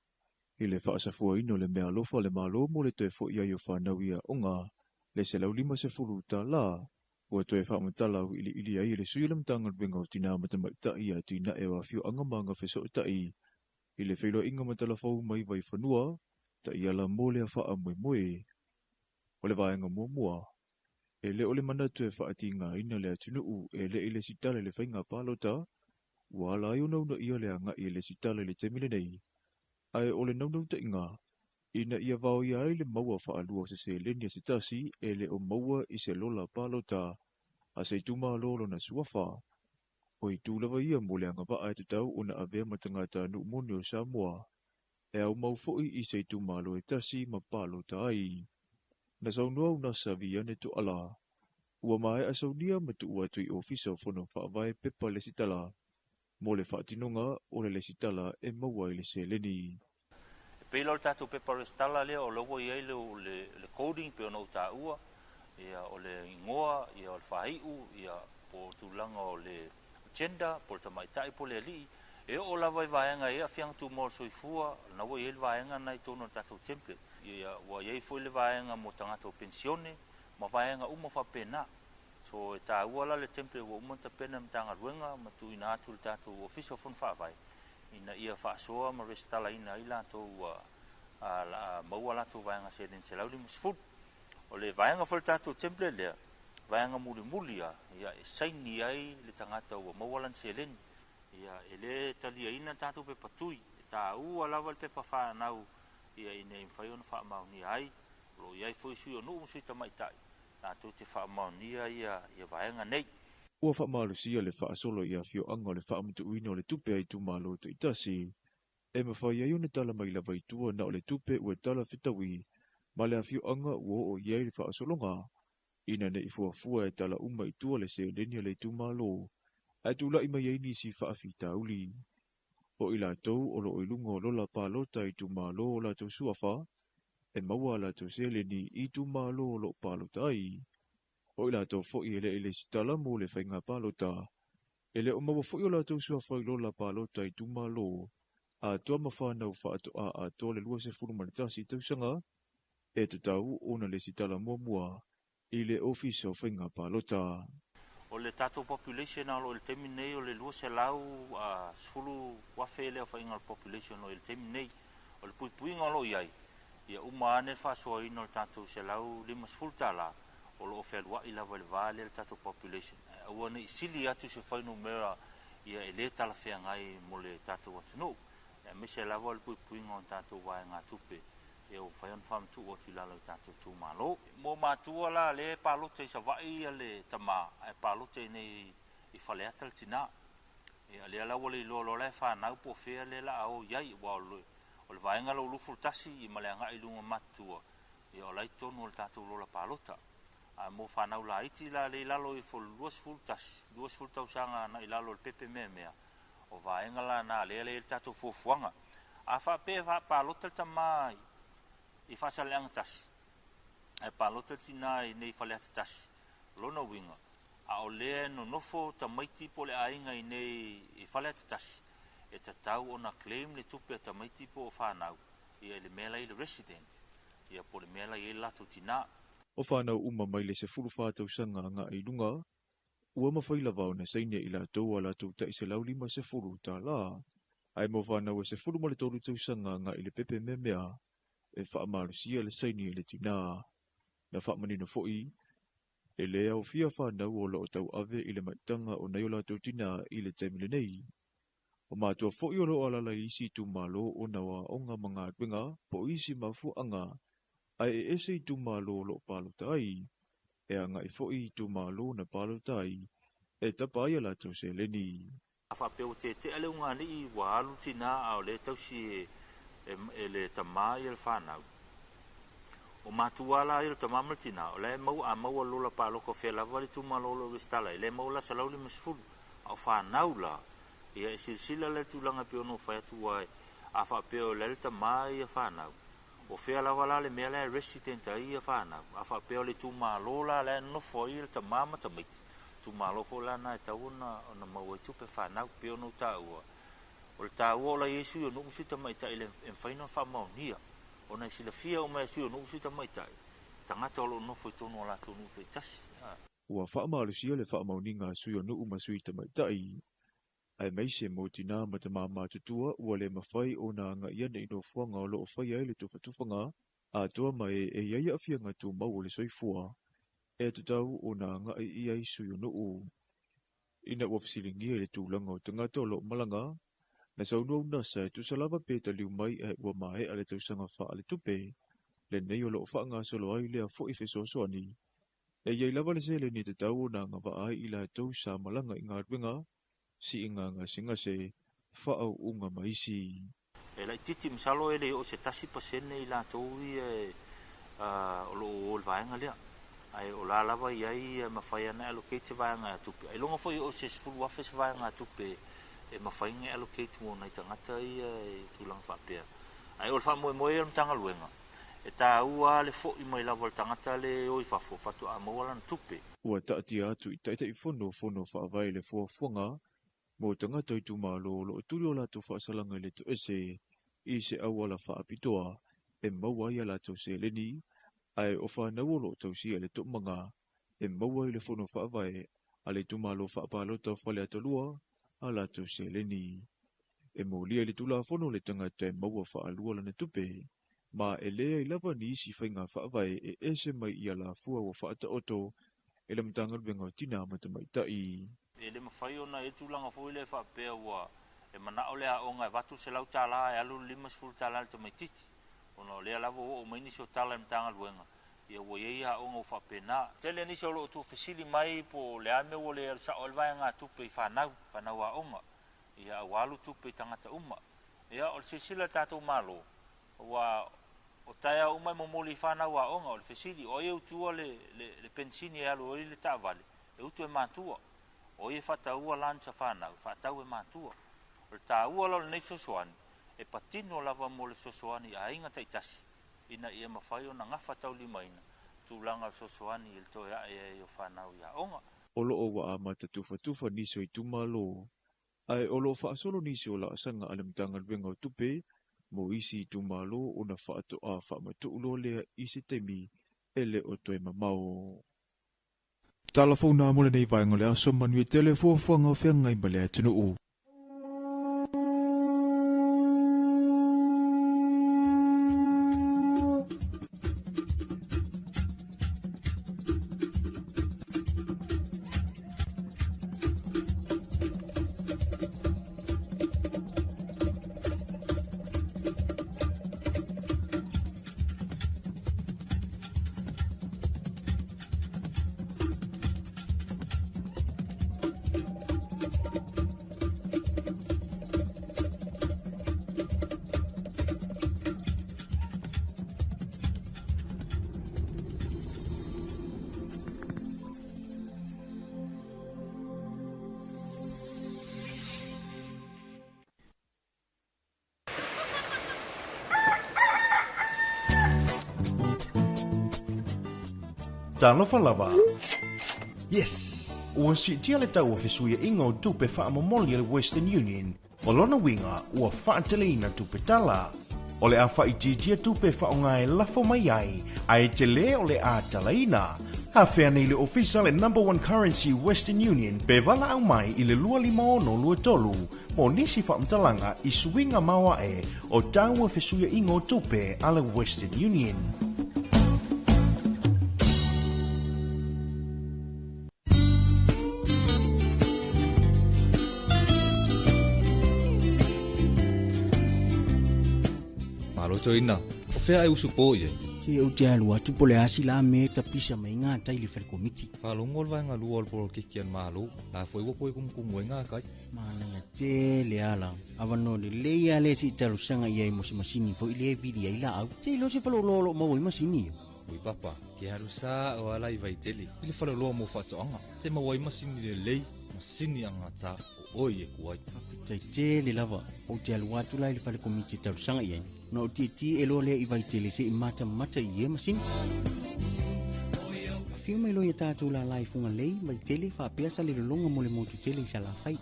Speaker 6: i le faasafuaina o le meaalofa a le Malo mo le toe fo'i ai o fanau i aoga, le $150, ua toe faamatala auiliili ai e le sui o le Matagaluega o Tinā ma Tamaitai Atinae o Afioaga ma Agafesootai, I le feiloaiga ma talafou mai Vaifanua, taiala mo le faamoemoe. O le vaega muamua, e le o le manatu e faatigaina le atunuu e le i lesitala i le faiga palota, ua ala ai ona uunaia le agai e lesitala i le taimi lenei, ae o le naunautaiga, ina ia vaoia ai le maua faalua o se seleni a se tasi e le o maua i se lola palota a se itumalo lona suafa. O itu lava ia mo le agavaa e tatau ona avea ma tagatanuu moni o Samoa, e aumau foi i se itumalo e tasi ma palota ai. Na saunoa Unasa Viane Toala, ua maea saunia ma tuu atu i Ofisa o Fono Faavae pepa lesitala mo le faatinoga o le lesitala e maua ai le seleni.
Speaker 12: E pei la o le tatou pepa resitala lea o la ua i ai le coding pei ona ou taua, ia, o le igoa, ia, o le faaiu, ia, po o tulaga o le gender, po o le tamaitai po o le alii, e oo lava i vaega e i ai aafiaga tumau o le soifua, lena ua i ai le vaega lena i totonu o le tatou template. Ia, ua i ai foi le vaega mo tagata o penisione ma vaega uma faapena. So e taua la le template ua uma ona tapena e le Matagaluega ma tuuina atu i le tatou Ofisa o Fono Faavae ina ia faasoa ma resitalaina ai latou ua la maua latou vaega seleni 150. O le vaega foi o le tatou template lea, vaega mulimuli lava, ia, e saini ai le tagata ua maua lana seleni. Ia, e le taliaina tatou pepa tui, e taua lava le pepa fanau, ia, ina ia mafai ona faamaonia ai. O lo o i ai foi sui o nuu ma sui tamaitai latou te faamaonia ia vaega nei.
Speaker 6: Ua faamalosia le faasolo i afioaga o le faamatuuina o le tupe a itumalo taitasi, e mafai ai ona tala mai lava i tua na o le tupe ua tala fetaui ma le afioaga ua oo i ai le faasologa, ina ne i fuafua e tala uma i tua le seleni a le itumalo, ae tulai mai ai nisi faafitauli. O i latou o lo o i luga o lola palota i itumalo o latou suafa, e maua a latou seleni i itumalo o lo o palota ai. O i latou foi e le i lesitala mo le faiga palota, e le o maua foi o latou suafa i lola palota i itumalo, atoa ma fanau faatoa atoa le 21 tausaga, e tatau ona lesitala muamua i le Ofisa o Faiga Palota.
Speaker 12: O le tatou population o lo o i le taimi nei o le 210,000 le aofaiga o le population o lo o i le taimi nei. O le puipuiga o lo o i ai, ia uma ane le faasoaina o le tatou $150 o lo o fealuai lava i le va lea le tatou population. Ae aua ne i sili atu se fuainumera ia e le talafeagai mo le tatou atunuu. Aemaise lava o le puipuiga o tatou vaegatupe ia ua mafai ona faamatuu atu i lalo i tatou itumalo. Mo matua la lea e palota i Savaii ia le tama ae palota i inei i Faleata le tina. Ia lea la ua le iloa loa la e fanau po o fea lea la a o i ai aua o le vaega lou 21 ma le agai i luga matutua ia o la i totonu o le tatou lola palota. Ae mo fanau laiti la lea i lalo ifo o le 21, 20 tausaga agai i lalo o le pepe meamea, o vaega la na lea la i ai le tatou fuafuaga. A faapea e palota le tama i Faasaleleaga tasi, ae palota le tina i nei Faleata tasi, o lona uiga, a o lea e nonofo tamaiti po o le aiga i nei i Faleata tasi, e tatau ona claim le tupe a tamaiti po o fanau ia i le mea la i le resident, ia po o le mea la i ai le latou tina.
Speaker 6: O fanau uma mai le 14 tausaga agai i luga, ua mafai lava ona saini e i latou a latou tai $150, ae mo fanau e 13 tausaga agai i le pepe meamea, e faamalosia le saini e le tina. Na faamanino foi, e le aofia fanau o lo o tauave i le maitaga o nai o latou tina i le taimi lenei. O matua foi o lo o alaala i isi itumalo ona o aoga ma galuega po o isi mafuaaga, ae e ese itumalo o lo o palota ai, e agai foi i itumalo na palota ai, e tapa ai a latou seleni.
Speaker 12: A faapea ua tetea le ugāli'i ua alu tinā a o lea e tausi e le tamā ia le fanau. O matua la ia o le tamā ma le tinā, o la e maua, a maua lola palota o fea lava le itumalo o lo o resitala ai, o lea e maua la 150. A o fanau la, ia e silasila la i le tulaga e pei ona ou fai atu aua a faapea o la e le tamā ia fanau, o fea lava la le mea la e resident ai ia fanau. A faapea o le itumalo la la e nonofo ai le tamā ma tamaiti, itumalo foi la na e tatau ona maua ai tupe fanau. E pei ona ou taua, o le taua o la i ai sui o nuu ma sui tamaitai e mafai ona faamaonia, ona e silafia uma e sui o nuu ma sui tamaitai, tagata o lo o nofo i totonu o latou nuu taitasi.
Speaker 6: Ua faamalosia le faamaoniga a sui o nuu ma sui tamaitai, Aemaise mo tinā ma tamā matutua ua le mafai ona agaia nei nofoaga o loo faia ai le tufatufaga atoa ma e e iai aafiaga tumau o le soifua e tatau ona agai i ai sui o nuu. Ina ua fesiligia i le tulaga o tagata o loo malaga, na saunoa unasa e tusa lava pe taliu mai ae ua maea le tausaga faaletupe lenei o loo faagasolo ai lea fo'i fesoasoani. E iai lava le seleni e tatau ona agavaa ai i latou sa malaga i galuega, siiga gasegase, faauuga ma isi.
Speaker 12: E laitiiti masalo e le oo i se 1% i latou ia o loo o i le vaega lea, ae o la lava e i ai e mafai ona allocate se vaegatupe, ailoga foi e oo i se 10,000 se vaegatupe e mafai ona allocate mo nai tagata ia i tulaga faapea. Ae o le faamoemoe ia o le Matagaluega, e taua lava le fo'i mai lava o le tagata lea e o i fafo faatoa maua lana tupe.
Speaker 6: Ua taatia atu i Taitaifono o Fono Faavae le fuafuaga mo tagata itumalo o loo tuli o latou faasalaga i le toese i se auala faapitoa e maua ai a latou seleni, ae o fanau o loo tausia i le toomaga e maua i le Fono Faavae a le itumalo faapalota o Faleata 2 a latou seleni. E molia i le Tulafono le tagata e maua faalua lana tupe, ma e leai lava nisi faiga faavae e ese mai i alafua ua faataoto e le Matagaluega o Tinā ma Tamaitai.
Speaker 12: E le mafai ona i ai le tulaga foi lea e faapea ua e manao le aoga e avatu le $100 ae alu le $50 i le tamaitiiti, ona o lea lava ua oo mai nisi o tala i le Matagaluega, ia ua i ai aoga ua faapena. Tele nisi o lo o tuufesili mai po o le a le mea ua le alu sao ai le vaegatupe i fanau, fanau aoga, ia a ua alu tupe i tagata uma. Ia o le silasila a le tatou Malo, aua o taeao uma e momoli i fanau aoga, o le fesili, o ai e utua le, le, le penisini e alu ai le taavale? E utu e matua. O ai e faataua lunch a fanau? E faatau e matua. O le taua la o lenei fesoasoani, e patino lava mo le fesoasoani i aiga taitasi, ina ia mafai ona gafataulimaina tulaga o le fesoasoani i le toe ae ai o fanau i aoga.
Speaker 6: O loo ua amata tufatufa nisi o itumalo, ae o loo faasolo nisi o laasaga a le Matagaluega o Tupe mo isi itumalo ona faatoa faamatuu loa lea i se taimi e le o toe mamao. Tala fou nā mo lenei vaega o le aso, manuia tele fuafuaga o feagai ma le atunuu.
Speaker 5: Talofa lava. Yes! Ua siitia le tau o fesuiaiga o tupe faamomoli a le Western Union. O lona uiga, ua faateleina tupe tala. O le a faaitiitia tupe e faaaoga e lafo mai ai, ae tele o le a talaina. Afea nei le ofisa le Number One Currency Western Union pe valaau mai i le 25623 mo nisi faamatalaga i suiga maoae o tau o fesuiaiga o tupe a le Western Union.
Speaker 13: Malo toeaina, o fea e usupo i ai?
Speaker 3: Se ou te alu atu po o le a se la mea e tapisa mai ai gatai i le fale komiti.
Speaker 13: Faalogo le vaega lua o le polokiki a le Malo, la foi ua toe kumukumu ai gatai.
Speaker 3: Manaia tele ala. Avanoa lelei lava lea se i talosaga i ai mo se masini foi lea e vili ai laau. Se iloa se faleoloa o lo o maua ai masini ia.
Speaker 13: Ui papa, ke alu sa o ala i Vaitele i le faleoloa mo faatoaga, te maua ai masini lelei, masini agata o oe e ku ai.
Speaker 3: Faafetai tele lava, ou te alu atu la i le fale komiti e talosaga i ai, ona ou tietie loa lea i Vaitele se i matamata i ia masini. Afio mai loa ia tatou lala i Fugalei, Vaitele, faapea Salelologa mo le motu tele i Salafai.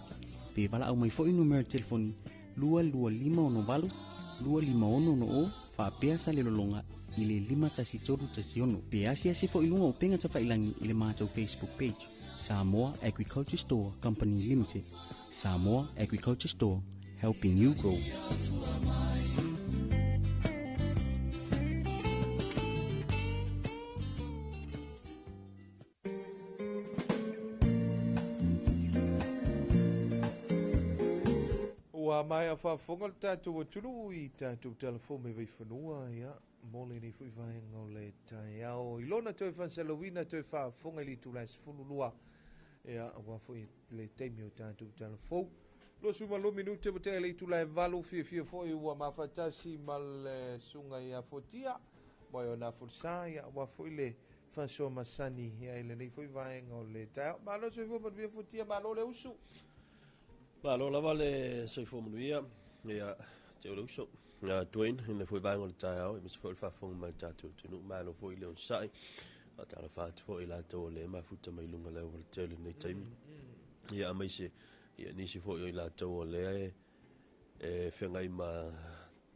Speaker 3: Pe valaau mai foi numera telefoni 22568 25660 faapea Salelologa i le 51316 pe asiasi foi i luga o upega tafailangi i le matou Facebook page. Samoa Agriculture Store Company Limited. Samoa Agriculture Store, helping you grow.
Speaker 1: Ua maea faafofoga le tatou atunuu i tatou tala fou mai Vaifanua, ia, mo lenei foi vaega o le taeao. I lona toe faasalauina toe faafofoga i le itula e 12, ia, aua foi le taimi o tatou tala fou. 22 minute ua tea le itula e 8, fiafia foi ua mafatasi ma le susuga ia Fuatia, ma ona folosā, ia, aua foi le faasoa masani, ia, i lenei foi vaega o le taeao. Malo soifua manuia Fuatia, malo le usu.
Speaker 20: Malo lava le soifua manuia, ia, te o le uso. Dwayne, i le foi vaega o le taeao, e misa foi le faafofoga mai le tatou atunuu, malo foi le onosai. Faatalofa atu foi i latou o lea e mafuta mai luga le aualatele i lenei taimi. Ia, aemaise, ia, nisi foi o i latou o lea e feagai ma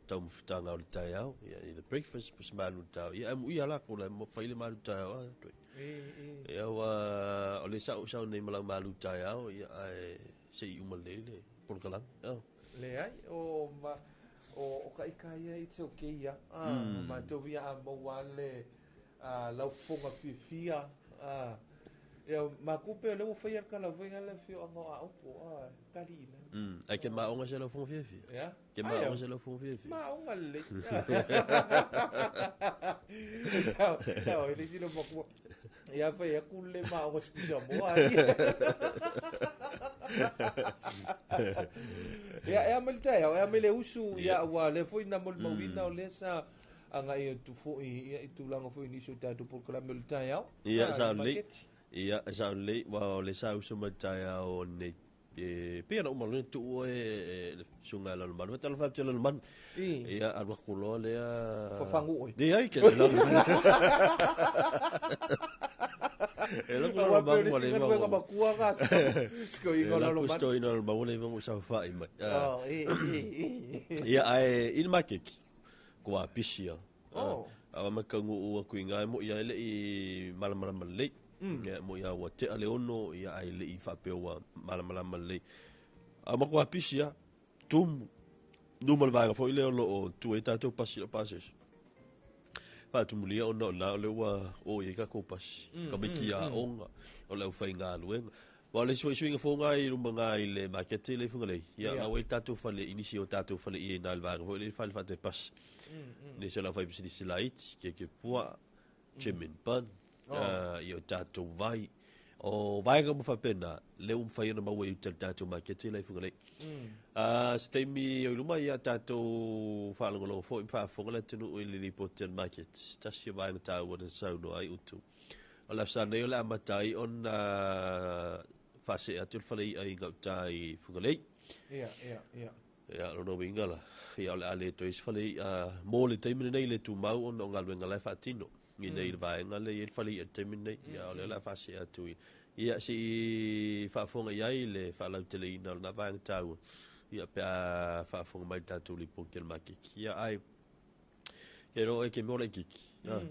Speaker 20: taumafataga o le taeao, ia, either breakfast po o se malu taeao. Ia, ae muia lako la, mo fai le malu taeao, a, Dwayne. Ia, ua, o le sau sau nei ma lau malu taeao, ia, ae se i uma lelei le polokalame. Oh.
Speaker 1: Leai, o ma, o ka ika ia, it's okay ia. Matou ia a maua le laufofoga fiafia. Ia, makupe o le ua faia le kalavaina le afioaga o Aopo, tali ila.
Speaker 20: Ai ke maonga se laufofoga fiafia.
Speaker 1: Ia?
Speaker 20: Ke maonga se laufofoga fiafia.
Speaker 1: Maonga lelei. Sao, sao, e le sila makua. Ia fai aku le maonga sipisa moa. Ia, e amel taeao, e amel e usu, ia, ua le foi na molimauina o le sa agai atu foi, ia, i tulaga foi nisi o tatou polokalame o le taeao.
Speaker 20: Ia,
Speaker 1: Ah,
Speaker 20: sa
Speaker 1: le
Speaker 20: lelei.
Speaker 1: maketi.
Speaker 20: Ia, sa lelei, ua o le sa usu mai le taeao nei. E, pei ona uma loa tuua e le susuga ia Lalomanu. Faatalofa atu ia Lalomanu. Ia, alu atu loa lea.
Speaker 1: Fafagu oe.
Speaker 20: Leai, ke le lalu. E laku
Speaker 1: Aua
Speaker 20: Lalomanu
Speaker 1: pe o le
Speaker 20: ua le
Speaker 1: isi
Speaker 20: iwa
Speaker 1: galuega
Speaker 20: ua-
Speaker 1: makua ga, siko ingo
Speaker 20: E laku
Speaker 1: Lalomanu.
Speaker 20: sito ina Lalomanu ua le iwa ua saofai mai.
Speaker 1: Oh, e, e, e.
Speaker 20: Ia, ae, i le makeki, kua pisi ia.
Speaker 1: Oh.
Speaker 20: Awa makaungu ua kui ngai mo ia le i malamalama lelei. Ia, mo ia ua tea le ono, ia ai le i faapea ua malamalama lelei. A makua pisi ia, tumu. Numa le vaega foi lea o lo o tua i tatou pasi o pasese. Faatumulia ona o na o le ua o i ai tatou pasi. Ka maiki ia onga o le aufaigaluega. Wa o le isi foi suiga fou i luma ngā i le makete le ifunga lei. Ia, ngā wei tatou fale inisi o tatou fale i e nā le vaega foi le fale whate pasi. Nisi o lau whai pisilisi laiti, ke ke pua, chemin pan, ia o tatou vai. O vaega mo whapena, le umwhai ona maua i uta le tatou makete le ifunga lei. Se taimi o i luma ia tatou whaalongolongo foi mwhaafonga le tunu i le lipote al market. Tasi o vaega tāua na saunoa ai utu. O la sa nei o le amatai ona whase atu le whale i ai ngau tai funga lei.
Speaker 1: Ia, ia, ia.
Speaker 20: Ia, lona uiga la. Ia, o le a le toe isi whale i, mō le taimi nei le tūmau ona o ngā luenga lai whaatino. I nei le vaega le i le whale i a taimi nei. Ia, o le la whase atu i. Ia, si i whaafonga i ai le whaalautele ina o le nā vaega tāua. Ia, pe a whaafonga mai tātou li pōki al makeki. Ia, ai, ke roa e ke mea o le kiki. Ia,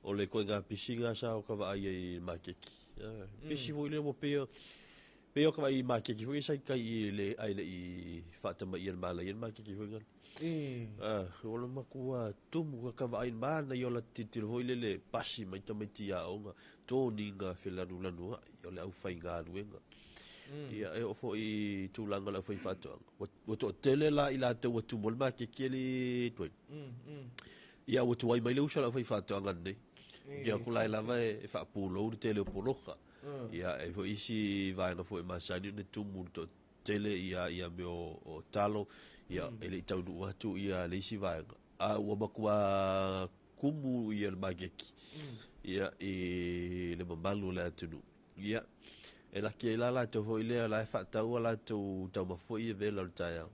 Speaker 20: o le koe ngā pisi ngā sa o ka vaai ai i le makeki. Ia, pisi foi le mo pea, pea o ka vaai i makeki foi e sai kai i le, ai le i whaatama i al mala i al makeki foi ngana. O le makua tumu ka ka vaai mana i o la titiro foi le le pasi mai tamaiti ia onga, tōni ngā whelanu lanu ai, o le au whai ngā luenga. Ia, e o foi i tūlanga lau whai whātoanga. Wa tō tele la i la te ua tumu o le makeki e le tuai. Ia, ua tuai mai le usa lau whai whātoanga nei. Ia ku lai lava e whaapūlou le tele o poloka. Ia, e foi isi vaega foi masani ne tumu le tō tele ia, ia me o talo, ia, e le i taunu atu ia le isi vaega. A ua makua kumu ia le makeki. Ia, i le mamalu o le atunu. Ia, e laki ai la latou foi lea, la e faataua latou taumafai e vela o le taeao.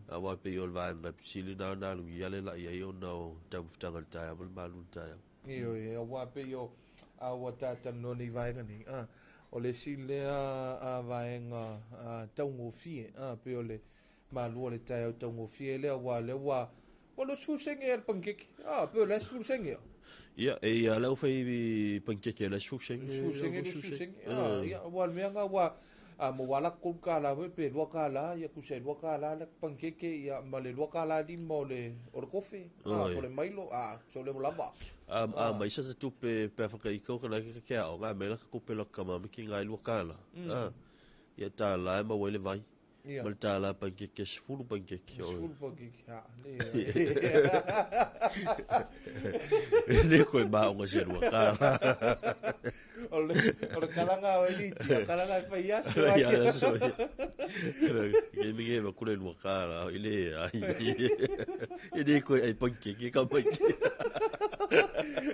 Speaker 20: A wai pe i o le vaega pisili nā nā lungi ale la ia i ona o taumafutaga le taeao ma le malu le taeao.
Speaker 1: Io, ia, wā pe i o a ua tātanu no nei vaega nei. O le si lea a vaega taugofie, pe o le malua le taeao taugofie lea, wā le wā, o le sefulu sene e le pankeke. Pe o le sefulu sene.
Speaker 20: Ia, e ia lau fai pankeke le 10 sene.
Speaker 1: 10 sene, 20 sene. Ah, ia, ua le mea ua a mo wala kolu kālā foi pe $2, ia kusa e $2 le pankeke, ia ma le $2.50 o le kofe, a po le mailo, a so le lava.
Speaker 20: A mai sa tupe pe whaka i kau kana ke ke ao ngā mela ka kupe la kama miki ngai $2. A ia tā la e maua i le vai. Ma le tā la pankeke 10 pankeke.
Speaker 1: 10 pankeke, ha, le.
Speaker 20: Le koe ma o se $2.
Speaker 1: O le kalanga o eliti, o kalanga e fai aso.
Speaker 20: Ia aso. Ke mingi e makule $2 i le ai. E le koe ai pankeke ka mai.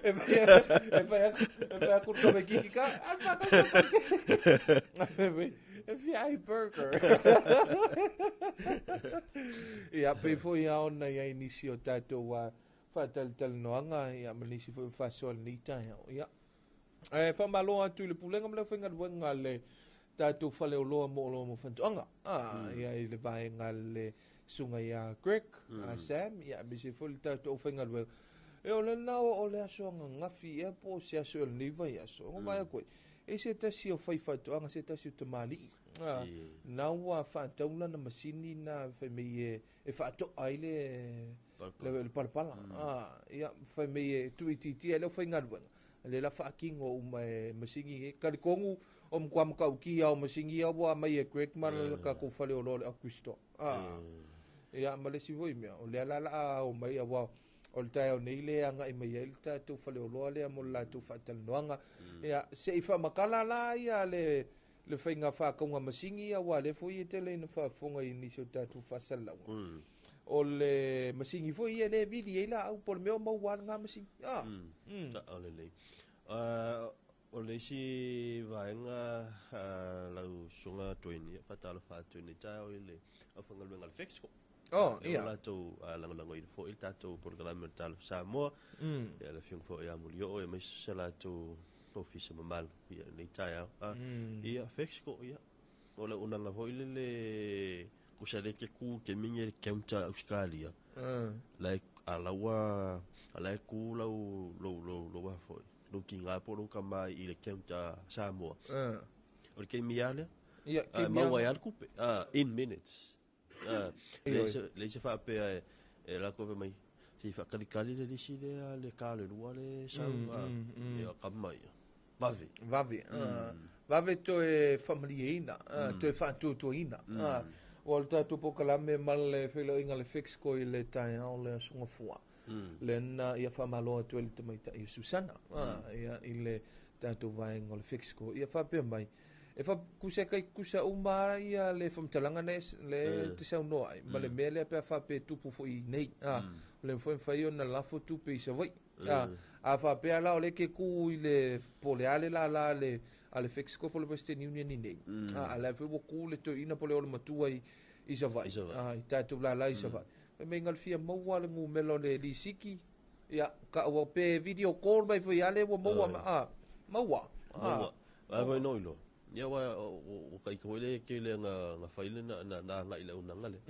Speaker 1: E fai aku ka mai kiki ka, alfa ka pankeke. E fia ai burger. Ia, pe foi a ona ia nisi o tātou whātalitalinoanga, ia ma nisi foi whasoa le nita. Ia. E whamalo atu i le pulenga ma le whainga le tātou whale o loa mo o loa mo whantuanga. Ah, ia i le vaenga le sunga ia Greg, a Sam, ia me se foi le tātou whainga. E o le nao o le aso anga ngafi e po se aso o le niva i aso. Ngo mai koe. E se tasi o whai whatuanga, se tasi o te mali. Nā ua whaataula na masini na whai mei e whaatoa ai le palapala. Ia, whai mei e tuititi e leo whai ngaruenga. Le la whaakingo uma e masini e. Karikongu o mkwa mkau ki au masini au wa mai e Greg mana ka ko whale o lore a Kristo. Ia, ma le si voi mea. O le ala la o mai a wa o le tae o nei le anga i mai ai le tātou whale o loa lea mo le lātou whaatalanoanga. Ia, se i whamakala la ia le whainga whaakaunga masingi ia wa le foi e tele ina whaafonga i nisi o tātou whaasalaunga. O le masingi foi ia le vili e la au po le mea o mau wā ngā masingi.
Speaker 20: O le lei. O le isi vaenga lau sunga tuini, whatalo whaatu ni tau i le au whangaluenga le Fexco.
Speaker 1: Oh,
Speaker 20: ia.
Speaker 1: Ia.
Speaker 20: Latou langolago i le foi le tatou polokalame o le talo Samoa. Ia le afioga foi ia Mulioo ia maise se latou ofisa mamalu ia nei taeao. Ia Fexco ia. O le unaga foi le kusa le ke ku ke mingi le counter Australia. La a laua a la ku lau lau lau lau wa foi. Lau ki ngā po lau kama i le counter Samoa. O le keimi ale.
Speaker 1: Ia, keimi
Speaker 20: maua
Speaker 1: ale.
Speaker 20: ai le kupe. In minutes.
Speaker 1: Oi.
Speaker 20: Le se whaapea e la kowe mai. Se whakalikali le lisi le le ka le lua le sau. Ia kama ia. Vave.
Speaker 1: Vave. Vave toe whamalieina, toe whaatuatuaina. O le tātou pokalame ma le whailoinga le Fexco i le taeao le asoga fua. Le na ia whamaloa atu e le tamaitai o Susana. Ia i le tātou vaenga o le Fexco. Ia whapea mai. E wha kusa kai kusa uma ia le whamtalanga ne le te saunoa ai. Ma le mea lea pea whape tupu foi nei. Le foi whai o na lafo tupe i Savai. A whapea la o le ke ku i le pole ale la la le a le Fexco po le Western Union i nei. A la foi ku le toina po le ole matua i Savai.
Speaker 20: I Savai.
Speaker 1: I tātou la la i Savai. Me ngal fia maua le ngumelo le lisiki. Ia, ka ua pe video call mai foi ale ua maua ma maua.
Speaker 20: Maua. A foi no ilo. Ia wa o kai ko le ke le nga faile na na na nga ila unanga le.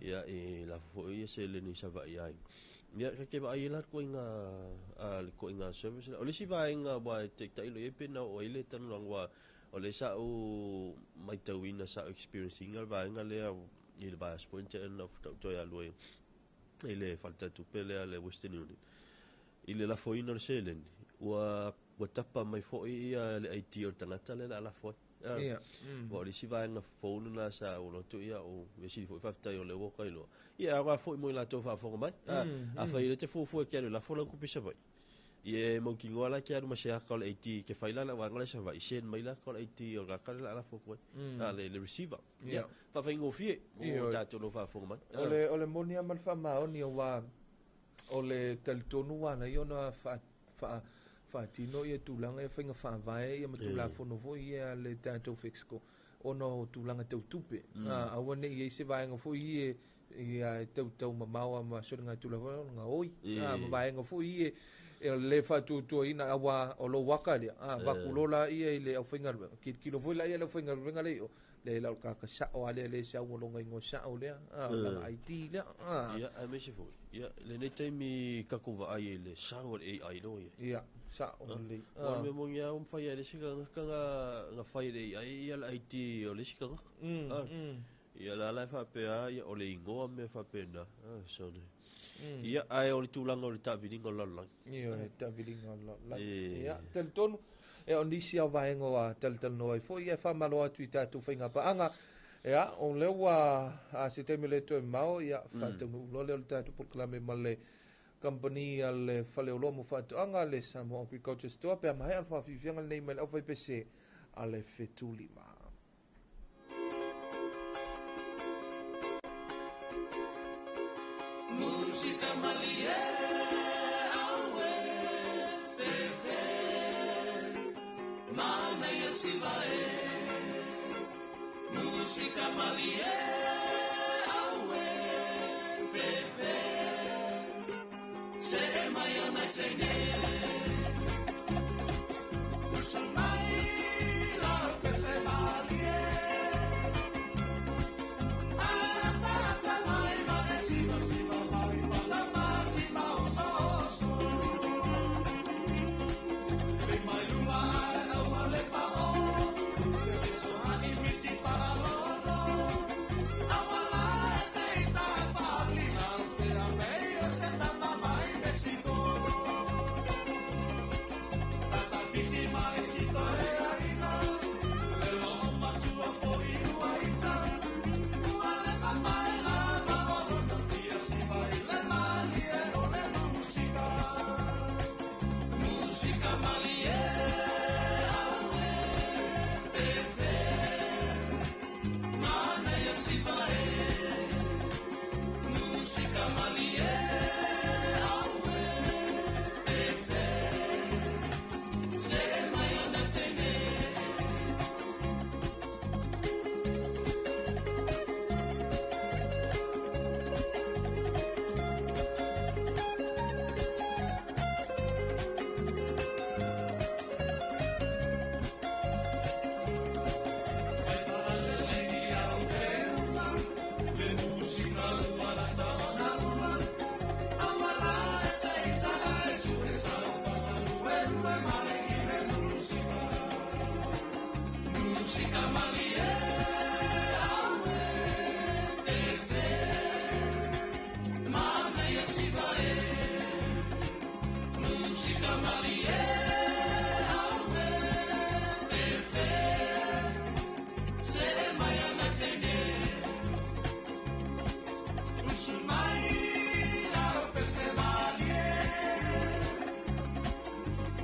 Speaker 20: Ia e la foi se le ni Savai ai. Ia ka ke vai la ko inga a le ko inga service. O le si vai nga wa te ta ilo e pe na o ile tanu lang wa o le sa o mai tauina sa experience inga vai nga le i le vai spointe na futa to ya lue. E le falta tu pele le Western Union. I le la foi no selen. Ua tapa mai foi ia le IT o tangata le la foi.
Speaker 1: Ia.
Speaker 20: Wa le si vai nga phone na sa o loto ia o ve si foi faftai o le wo kai lo. Ia wa foi mo la to fa fo mai. A fa ile te fu fu ke la fo la ku pisa vai. Ie mo ki ngola ke aru ma se ka le IT ke fai la la wa ngala sa vai sen mai la ka le IT o ka la la fo ko. Le receiver.
Speaker 1: Ia.
Speaker 20: Fa fa ngo fie.
Speaker 1: Ia,
Speaker 20: O
Speaker 1: oi.
Speaker 20: ta to lo fa fo mai.
Speaker 1: O le moni a malfa ma oni o wa o le talitonu wa na iona fa fa whaatino ia tūlanga ia whainga whaavae ia ma tūlafono foi ia le tātou Fexco ona o tūlanga tau tupe. Aua nei ia i se vaenga foi ia ia tau tau mamawa ma sore ngā tūlafono ngā oi. Ma vaenga foi ia e le whaatuatuaina awa o lo waka lea. Vakulola ia i le au whainga ruenga. Kilo foi la ia le au whainga ruenga le o. Le la o ka sa'o a lea le se au longa ingo sa'o lea a lana ID lea a.
Speaker 20: Ia, aemaise foi. Ia, lenei taimi tatou vaai i le sao o le AI loa ia.
Speaker 1: Ia, sa'o lelei.
Speaker 20: Aua o le mea moni lava ua mafai lava e le isi tagata ona fai e le AI ia le ID o le isi tagata. Ia, o la la e faapea lava, ia, o le igoa ma mea faapena. Sorry. Ia, ae o le tulaga o le taaviliga o le lalolagi.
Speaker 1: Ia, le taaviliga o le lalolagi. Ia, talitonu, ia, o nisi lava o vaega ua talatalanoa ai foi, ia, e faamalo atu i tatou faigapaaga. Ia, o lea ua, a se taimi le toe mamao, ia, faataunuu loa lea o le tatou polokalame ma le kamupani a le Faleoloa mo Faatoaga, le Samoa Agriculture Store, pe a maea le faafiafiaga lenei mai le aufaipese a le 75.
Speaker 18: Musika malie aue fefe manaia siva e. Musika malie aue fefe se e mai ona teine. Usu mai la pese malie. Ata mai ma siva siva mai fata mati ma oso oso. Pe mai luma au le pa o. Se so ha i miti fala lolo. Awala te ta fa li la pe a me o se ta ma mai Mexico. Tata fiti mai si to e aina. E lo matua fo i ua ita. Ua le pa mai la ma o lo na fia si vai le mali e o le musica. Musica malie aue fefe manaia siva e. Musica malie aue fefe se mai ona teine. Musika malie aue fefe manaia siva e. Musika malie aue fefe se mai ana teine. Usu mai la pese malie.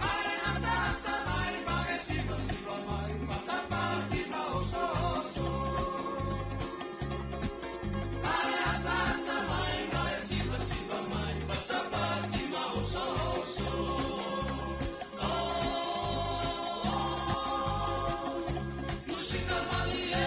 Speaker 18: Ai ata ata mai ma e siva siva mai fata mati ma oso oso. Ai ata ata mai ma e siva siva mai fata mati ma oso oso. Oh, oh, musika malie.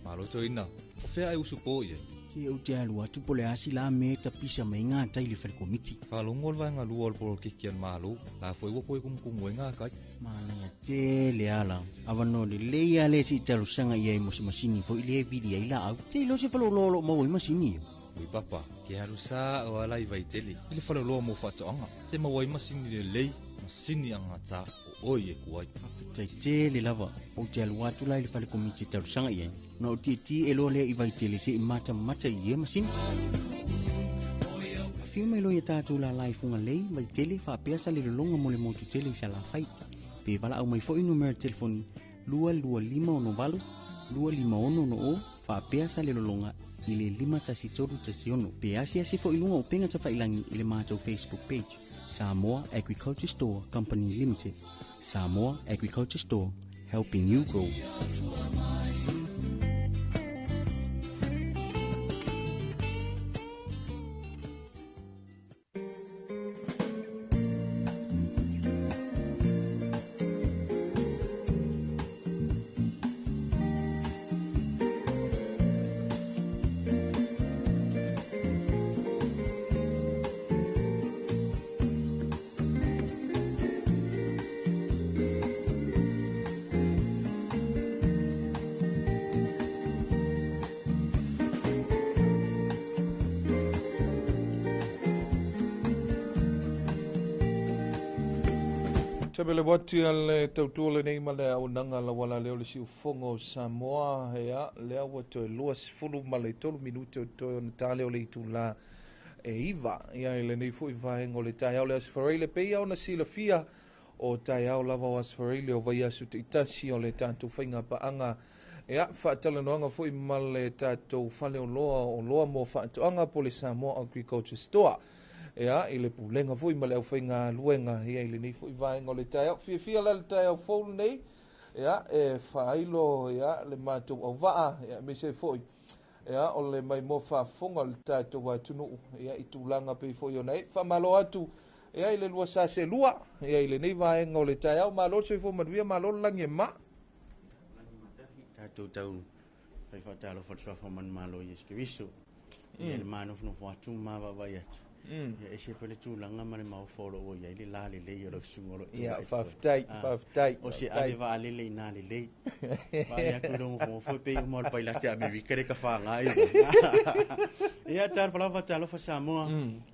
Speaker 13: Malo toina, o fea e usu po i ai.
Speaker 3: Se ou te alu atu po le asi la me tapisa mai ngā tai le whare komiti.
Speaker 13: Whalongo le vaenga lua o le polokiki a le malo, la foi ua koe kumukumu e ngā kai.
Speaker 3: Manaia tele ala, awa no le lei a le si talosanga i ai mo se masini foi le e vili ai la au. Te ilo se whalololo mau ai masini.
Speaker 13: Ui papa, ke alu sa o ala i vaitele, i le whaloloa mo whaatoanga. Te mau ai masini le lei, masini angata o oi e kuai.
Speaker 3: Tai tele lava, o te alu atu la i le whale komiti talosanga i ai. Na o tie e loa lea i vaitele se i mata mata i e masini. Afio mai loa ia tātou la lai funga lei, vaitele whaapea sa le lolonga mo le motu tele i sa la whai. Pe wala au mai foi numero telefoni 225 68 256 o whaapea sa le lolonga i le 51316. Pe asi asi foi lunga o penga tawhailangi i le mātou Facebook page. Samoa Agriculture Store Company Limited. Samoa Agriculture Store, helping you grow.
Speaker 1: Tebele wati le tautua lenei ma le auaunaga lauala lea o le siufofoga o Samoa, ia, lea ua toe 23 minute o toe ona ta lea o le itulā e 9, ia, i lenei foi vaega o le taeao le Aso Faraile. Pei ona silafia, o taeao lava o Aso Faraile o vaiaso taitasi o le tatou faigapaaga, ia, faatalanoaga foi ma le tatou faleoloa o oloa mo faatoaga po o le Samoa Agriculture Store, ia, i le pulega foi ma le aufaigaluega, ia, i lenei foi vaega o le taeao. Fiafia la le taeao fou lenei, ia, e faailo, ia, le matou auvaa, ia, aemaise foi, ia, o le maimoa faafofoga o le tatou atunuu, ia, i tulaga pei foi ona e faamalo atu, ia, i le lua sa selua, ia, i lenei vaega o le taeao. Malo le soifua manuia, malo le lagi e ma.
Speaker 3: Tatou tau fai faatalofa i le suafa o manumalo o Iesu Keriso. Ia le manofonofo atu ma vaavaai atu. Ia ese foi le tulaga ma le maofa o lo o ua i ai le la lelei o lau susuga o lo o
Speaker 1: Ia,
Speaker 3: tulai atu foi.
Speaker 1: faafetai,
Speaker 3: Ah,
Speaker 1: faafetai,
Speaker 3: o se
Speaker 1: faafetai.
Speaker 3: ave vaalele i nā lelei. Vaai atu i lou nofonofo e pei uma o le pailate a Amerika le tafaga ai. Ia, talofa lava, talofa Samoa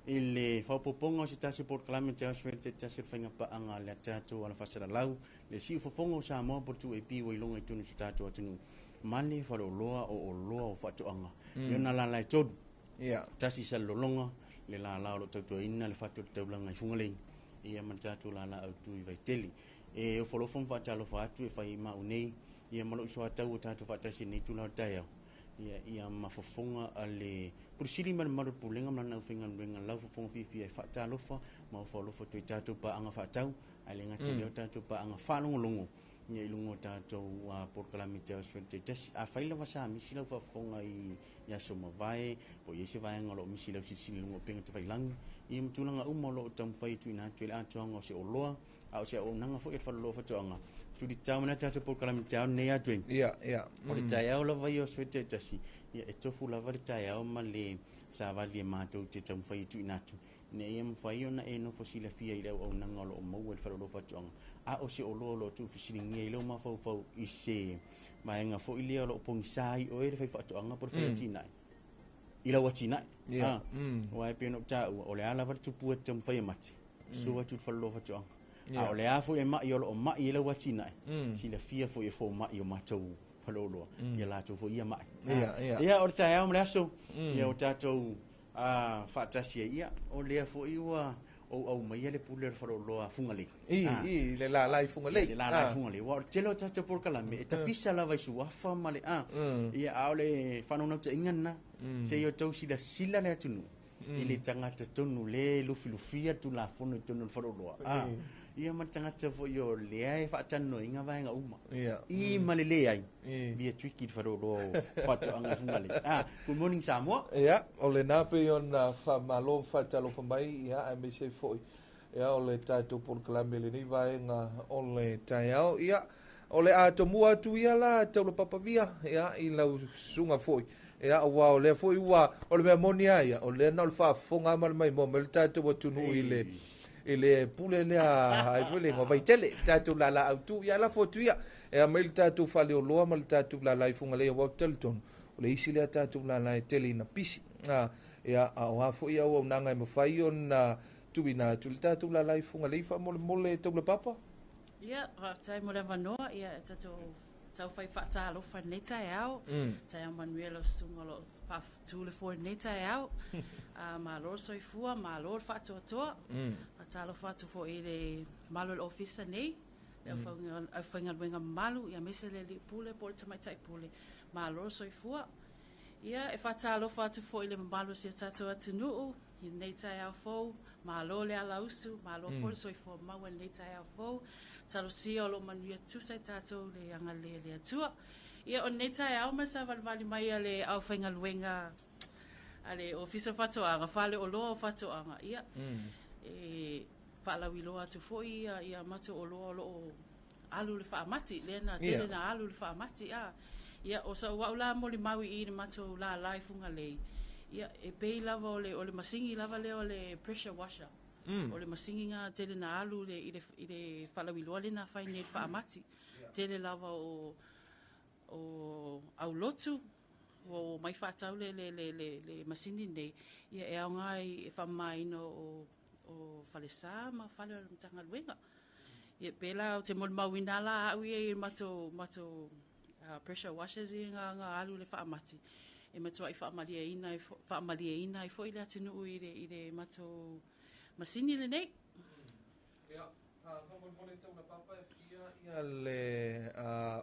Speaker 3: i le faaopoopoga o se tasi o polokalame te aso te tasi o le faigapaaga a le tatou alafaasalalau, le siufofoga o Samoa po o le 2AP ua iloga i totonu o si o tatou atunuu ma le faleoloa o oloa o faatoaga. I ona lala e tolu. Tasi i Salelologa, le lala o lo o tautuaina le fatu o le taulaga i Fugalei, ia ma le tatou lala autu i Vaitele. E ofolofo ma faatalofa atu e fai ma au nei, ia ma lou soatau o tatou faatasi i lenei itula o le taeao, ia, ia ma fofoga a le Pule Sili ma le mamalu o le Pulega ma lana aufaigaluega lau fofoga fiafia e faatalofa ma ofoalofa atu i tatou paaga faatau, ae le gata i lea o tatou paaga faalogologo ia i luga o tatou polokalame te aso taitasi. Afai lava sa misi lau faafofoga i aso mavae, po o i ai se vaega o lo o misi i lau silasila i luga o upega tafailagi, ia ma tulaga uma o lo o taumafai e tuuina atu i le atoaga o se oloa, a o se auaunaga foi a le faleoloa o faatoaga, tulitao mai tatou polokalame taeao lenei atu.
Speaker 1: Ia, ia.
Speaker 3: O le taeao lava ia o aso taitasi, ia e tofu lava le taeao ma le savali e matou te taumafai e tuuina atu, ina ia mafai ona e nofo silafia i le auaunaga o lo o maua i le faleoloa o faatoaga, a o se oloa o lo o tuufesiligia i lou mafaufau i se vaega foi lea o lo o pogisa ai oe le faifaatoaga po o le faiatinae i lau atinae. Aua e pei ona ou taua, o le a lava le tupua e te taumafai e mate, sua atu i le faleoloa o faatoaga. A o le a foi le mai o lo o mai i lau atinae, silafia foi e fomai o matou faleoloa, ia latou foi ia mai.
Speaker 1: Ia, ia.
Speaker 3: Ia, o le taeao ma le aso, ia o tatou faatasi ai, ia, o lea foi ua ou aumaia le pule o le faleoloa Fugalei.
Speaker 1: I, i, le lala i Fugalei.
Speaker 3: Le lala i Fugalei. Ua o le tele o tatou polokalame, e tapisa lava i suafa ma le a. Ia, a o le faanaunautaiga lena, se i o tau silasila le atunuu, i le tagata tonu le lufilufia le Tulafono i totonu o le faleoloa. Ia ma le tagata foi o lea e faatalanoaina vaega uma. I ma le leai, via tricky le faleoloa o faatoaga i Fugalei. Good morning Samoa.
Speaker 1: Ia, o lena pei ona faamalo ma faatalofa mai, ia, aemaise foi, ia, o le tatou polokalame i lenei vaega o le taeao. Ia, o le a tomua atu ia la taulapapavia, ia, i lau susuga foi. Ia, aua o lea foi ua, o le mea moni lava ia, o lea na o le faafofoga lava ma le maimoa mai le tatou atunuu i le i le pule lea ai foi le igoa Vaitele, le tatou lala autu, ia lafo atu ia, e aumai le tatou faleoloa ma le tatou lala i Fugalei, aua ou te talitonu, o le isi lea tatou lala e tele ina pisi. Ia, a o a foi auaunaga e mafai ona tuuina atu i le tatou lala i Fugalei faamolemole taulapapa?
Speaker 19: Ia, faafetai mo le avanoa, ia, e tatou taufai faatalofa i lenei taeao. Taeao manuia lau susuga o lo o faatu le foe i lenei taeao. Malo le soifua, malo le faatoatoa. Faatalofa atu foi i le mamalu o le ofisa nei, le aufaigaluega mamalu, ia aemaise le alii pule po o le tamaitai pule. Malo le soifua. Ia, e faatalofa atu foi i le mamalu o si o tatou atunuu i lenei taeao fou. Malo le alausu, malo foi le soifua maua i lenei taeao fou. Talosia o lo o manuia tutusa i tatou le agalelei o le Atua. Ia, o lenei taeao ma le savalivali mai a le aufaigaluega a le Ofisa o Faatoaga, Faleoloa o Faatoaga, ia, e faalauiloa atu foi ia, ia matou oloa o lo o alu le faamati, lea na tele na alu le faamati, a. Ia, o sau au la molimau i i le matou lala i Fugalei, ia, e pei lava o le, o le masini lava lea o le pressure washer. O le masini na tele na alu le, i le, i le faalauiloa lea na fai nei i le faamati. Tele lava o, o aulotu, ua omai faatau le, le, le, le, le masini nei, ia e aoga i e faamamaina o, o falesa ma fale o le Matagaluega.
Speaker 21: Ia pela o te molimauina la a'u ia i matou matou pressure washers ia nga nga alu i le faamati e matua'i faamalieina ai faamalieina ai fo'i le atunuu i le i le matou masini lenei.
Speaker 1: Ia, faamolemole taula papa e fia ia le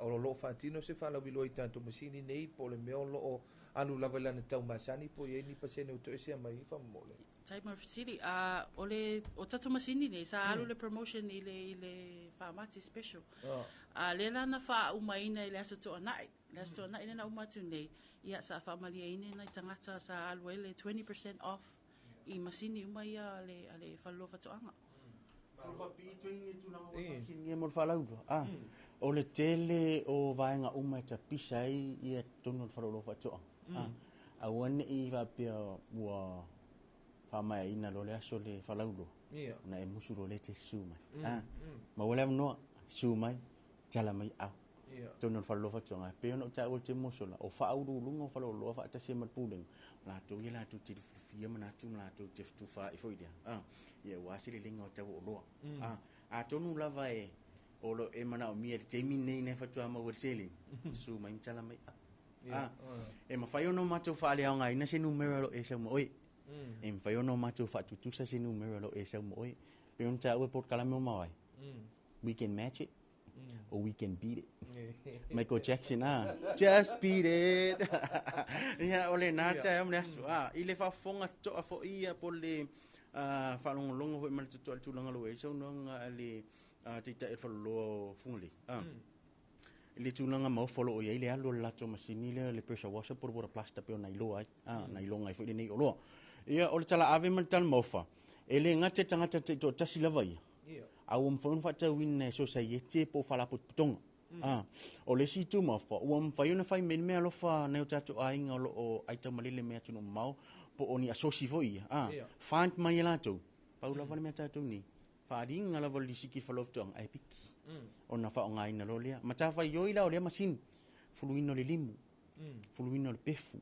Speaker 1: o lo o faatino se faalauiloa i tatou masini nei po o le mea o lo o alu lava i lana tau masani po o i ai ni pasene o toesea mai ai faamolemole.
Speaker 21: Tai mo le fesili, a o le o tatou masini nei sa alu le promotion i le i le faamati special. A lea la na faaumaina i le Aso Toonai, le Aso Toonai lea na uma atu nei, ia sa faamalieina nai tagata sa alu ai le 20% off i masini uma ia a le a le Faleloa Faatoaga.
Speaker 3: Ia mo le faalauiloa, a o le tele o vaega uma e tapisa ai ia totonu o le faleoloa faatoaga. A aua ne i faapea ua faamaeaina loa le aso le faalauiloa, ona e musu loa lea e te susu mai. A maua le avanoa, susu mai, tala mai au. Totonu o le faleoloa faatoaga, e pei ona ou taua i le taimi ua sola, o faauluuluga o faleoloa faatasi ai ma le pulega, o latou ia latou te lufilufia manatu ma latou te fetufaai foi lea. A ia aua se leleiga o tau o oloa. A atonu lava e o lo e manaomia i le taimi lenei na faatoa maua i le seleni, susu mai ma tala mai au. A e mafai ona matou faaleaogaina se numera o lo o e sau ma oe. E mafai ona matou faatutusa se numera o lo o e sau ma oe. Pei ona taua e polokalame o maoae. We can match it or we can beat it. Michael Jackson, ah. Just beat it. Ia, o lena taeao ma le aso. Ah, i le faafofoga totoa foi ia po o le faalogologo foi ma le totoa i le tulaga o lo o i ai le saunoaga a le Taitai o le Faloloa o Fugalei. Ah. I le tulaga maofa o lo o i ai le alu o le latou masini lea, le pressure washer po o le water blaster pei ona iloa ai, na iloga ai foi lenei oloa. Ia, o le talaave ma le talamaofa, e le gata i le tagata taitoatasi lava ia, a ua mafai ona faatauina e sosaiete po o faalapotopotoga. O le isi itu maofa, ua mafai ona fai mai le meaalofa a nai o tatou aiga o lo o aitaumalele mai atunuu mamao po o ni asosi foi ia, fund mai e latou. Pau lava le mea tatou nei, faaaliga lava o le lisiti falotoaga ae piki ona faaaogaina loa lea. Matafaioi la o lea masini, fuluina o le limu, fuluina o le pefu,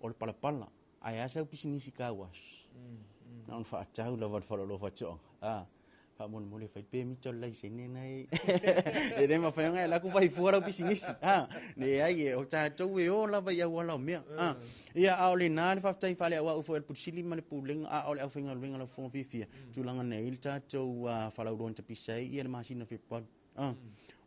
Speaker 3: o le palapala, ae a sau pisinisi car wash. Na ona faatau lava le faleoloa faatoaga. Faamolemole fai pe mita o le laisene nai. E le mafai ona e alu atu fai fua lau pisinisi. Leai e o tatou e o lava i auala o mea. Ia, a o lena le faafetai faaleauau foi a le Pule Sili ma le Pulega, a o le aufaigaluega lau fofoga fiafia, tulaga na i ai le tatou falauloa na tapisa ai ia le masina o Fepuari.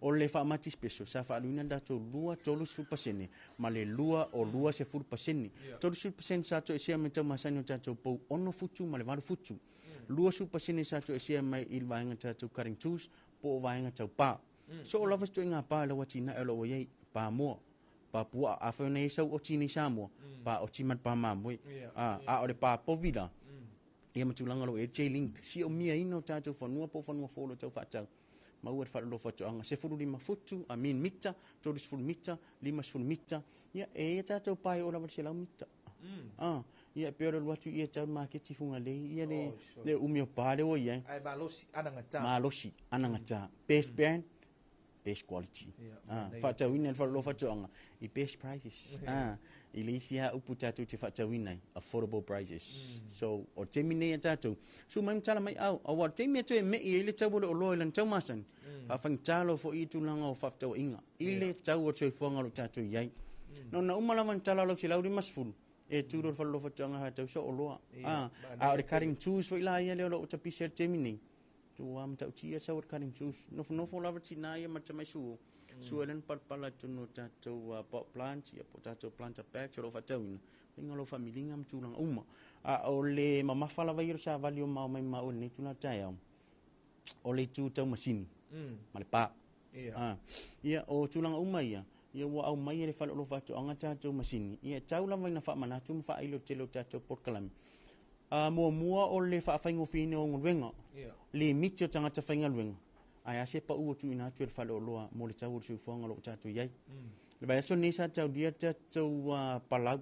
Speaker 3: O le faamati special sa faaluina le tatou 2 30% ma le 2 o 20%. 30% sa toesea mai tau masani o tatou pou 6 futu ma le 8 futu. 20% sa toesea mai i le vaega tatou cutting tools po o vaega tau pa. So o lava se ituaiga pa i lau atinae o lo o ua i ai, pa moa, pa puaa, afai ona i ai sau oti nei Samoa, pa oti ma le pa mamoe. A o le pa povi la, ia ma tulaga o lo o i ai le J-Link, siomiaina o tatou fanua po o fanua fou o lo o tau faatau. Maua le faaloloa faatoaga 15 futu, I mean mita, 30 mita, 50 mita, ia e ia tatou pa e oo lava i le 100 mita. Ia e pei o le alu atu ia tau le maketi Fugalei, ia le, le umi o pa lea ua i ai.
Speaker 1: Ae malosi anagata.
Speaker 3: Malosi anagata. Best brand, best quality. Faatauina i le faaloloa faatoaga i best prices. I le isi lava upu tatou te faatauina ai, affordable prices. So, o le taimi nei a tatou, sue mai ma tala mai au, aua o le taimi e toe me'i ai le tau o le oloa i lana tau masani, faafaigata loa foi i tulaga o faafetauaiga i le tau o le soifuaga o lo o tatou i ai. Na uma lava ona tala lau 150, e tu loa le faleoloa faatoaga faatau sau oloa. A o le cutting tools foi la ia lea o lo o tapisa i le taimi nei, ua matautia sau o le cutting tools. Nofonofo lava tina ia ma le tamai suo, sue lea na palapala i totonu o tatou pot plants, ia po o tatou planter bags o lo o faatauina, faiga o lau faamiliga ma tulaga uma. A o le mamafa lava ia o le savali o mao mai ma au i lenei itula taeao, o le itu tau masini ma le pa. Ia, o tulaga uma ia, ia ua aumai e le faleoloa faatoaga tatou masini, ia e tau lava ina faamanatu ma faailo i le tele o tatou polokalame. Muamua o le faafaigofieina o galuega, limiti o tagata faigaluega, ae a se pau ua tuuina atu e le faleoloa mo le tau o le soifuaga o lo o tatou i ai. Le vaiaso lenei sa taulia tatou palau.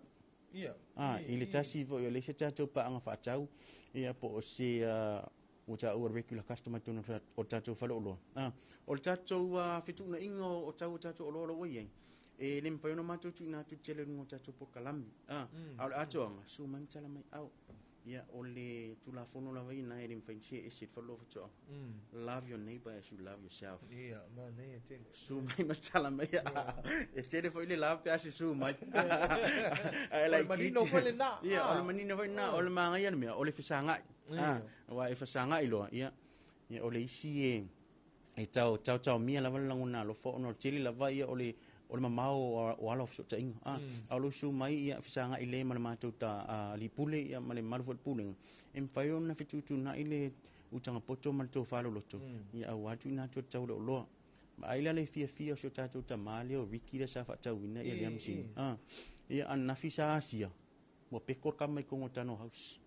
Speaker 3: I le tasi foi o le isi tatou paaga faatau, ia po o se ua taua le regular customer i totonu o le tatou faleoloa. O le tatou fetuunaiga o tau o tatou oloa o lo o ua i ai, e le mafai ona matou tuuina atu i le tele i luga o tatou polokalame. A o le atoaga, susu mai ma tala mai au. Ia, o le tulafono lava ia na e le mafai ona see ese i le faleoloa o faatoaga. Love your neighbour as you love yourself.
Speaker 1: Ia, manaia tele.
Speaker 3: Susu mai ma tala mai. E tele foi le la pe a susu mai. Ae
Speaker 1: O le manino foi lena.
Speaker 3: Ia, o le manino foi lena, o le magaia le mea, o le fesagai. Aua e fesagai loa, ia, ia o le isi e e tau taotaomia lava le lagona alofa ona o le tele lava ia o le o le mamao o ala o fesootaiga. A o lou susu mai ia fesagai le ma le matou alii pule ia ma le mamalu foi o le pulega, e mafai ona fetuutuunai le utaga poto ma le tofa loloto ia aua le tuuina atu o le tau o le oloa. Vaai la le fiafia o si o tatou tamā lea o Ricky lea sa faatauina ia lea masini. Ia ananafi sa asia, ua peko le kama i totonu o le Tano House.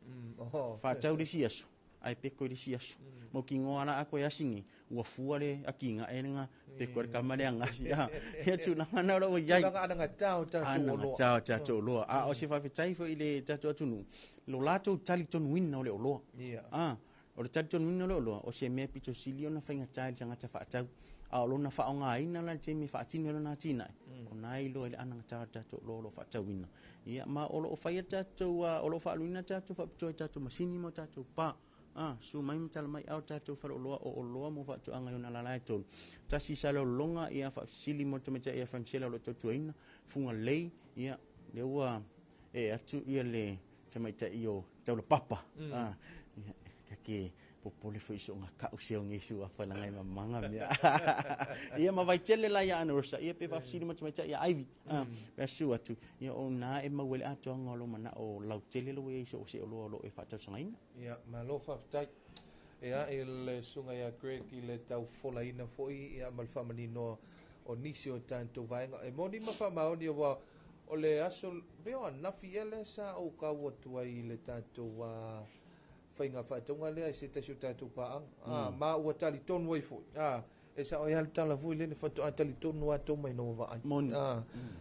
Speaker 3: Faatau le isi aso, ae peko i le isi aso. Mautinoa la a toe asi nei, ua fua le akigae lena peko ai le kama lea gasi. Ia tulaga na o lo o i ai.
Speaker 1: Tulaga anagatā o tatou oloa.
Speaker 3: Anagatā o tatou oloa. A o se faafetai foi i le tatou atunuu, lo latou talitonuina o le oloa. O le talitonuina o le oloa, o se mea pito sili ona faigata i le tagata faatau. A o lona faaaogaina la i le taimi e faatino ai lona atinae, o na e iloa i le anagatā o le tatou oloa o lo o faatauina. Ia, ma o lo o faia tatou, o lo o faaaluina tatou faapitoa i tatou masini ma o tatou pa. Susu mai ma tala mai ao tatou faleoloa o oloa mo faatoaga i ona alala e tolu. Tasi sa lologa, ia, faafesili mo le tamaitai ia Francella o lo o tautuaina, Fugalei, ia, lea ua e atu ia le tamaitai o Taulapapa. Ia, ta ke popole foi i so'oga ka'u seogi suafa laga e mamaga mea. Ia ma Vaitele la ia Ana Rosa, ia pe faafesili mo le tamaitai ia Ivy. Pe a susu atu, ia o na e maua ai le atoaga o lou mana'o lautele lo ua i ai so o se oloa o lo o e faatausagaina.
Speaker 1: Ia, malo faafetai. Ia, i le susuga ia Greg i le taufolaina foi ia ma le faamaninoa o nisi o tatou vaega. E moni ma faamaoni aua o le aso pei o ananafi ea lea sa ou kau atu ai i le tatou faiga faatauga lea i se tasi o tatou paaga. Ma ua talitonu ai foi. E sao ai lava le tala foi lele faatoa talitonu lava toma ina ua vaai.
Speaker 3: Moni.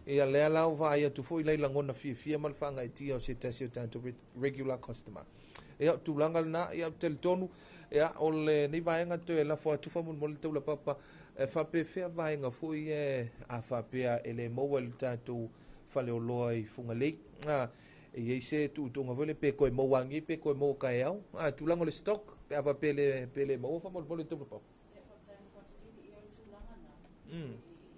Speaker 1: Ia lea la ua vaai atu foi lai lagona fiafia ma le faagaeetia o se tasi o tatou regular customer. Ia, o tulaga lena, ia, ou te talitonu, ia, o lenei vaega toe lafo atu faamolemole le taulapapa, e faapefea vaega foi ia a faapea e le maua i le tatou faleoloa i Fugalei. E i ai se tuutuuga foi lea pe toe maua agi pe toe maua taeao. Tulaga o le stock, pe a faapea pe le maua faamolemole le taulapapa.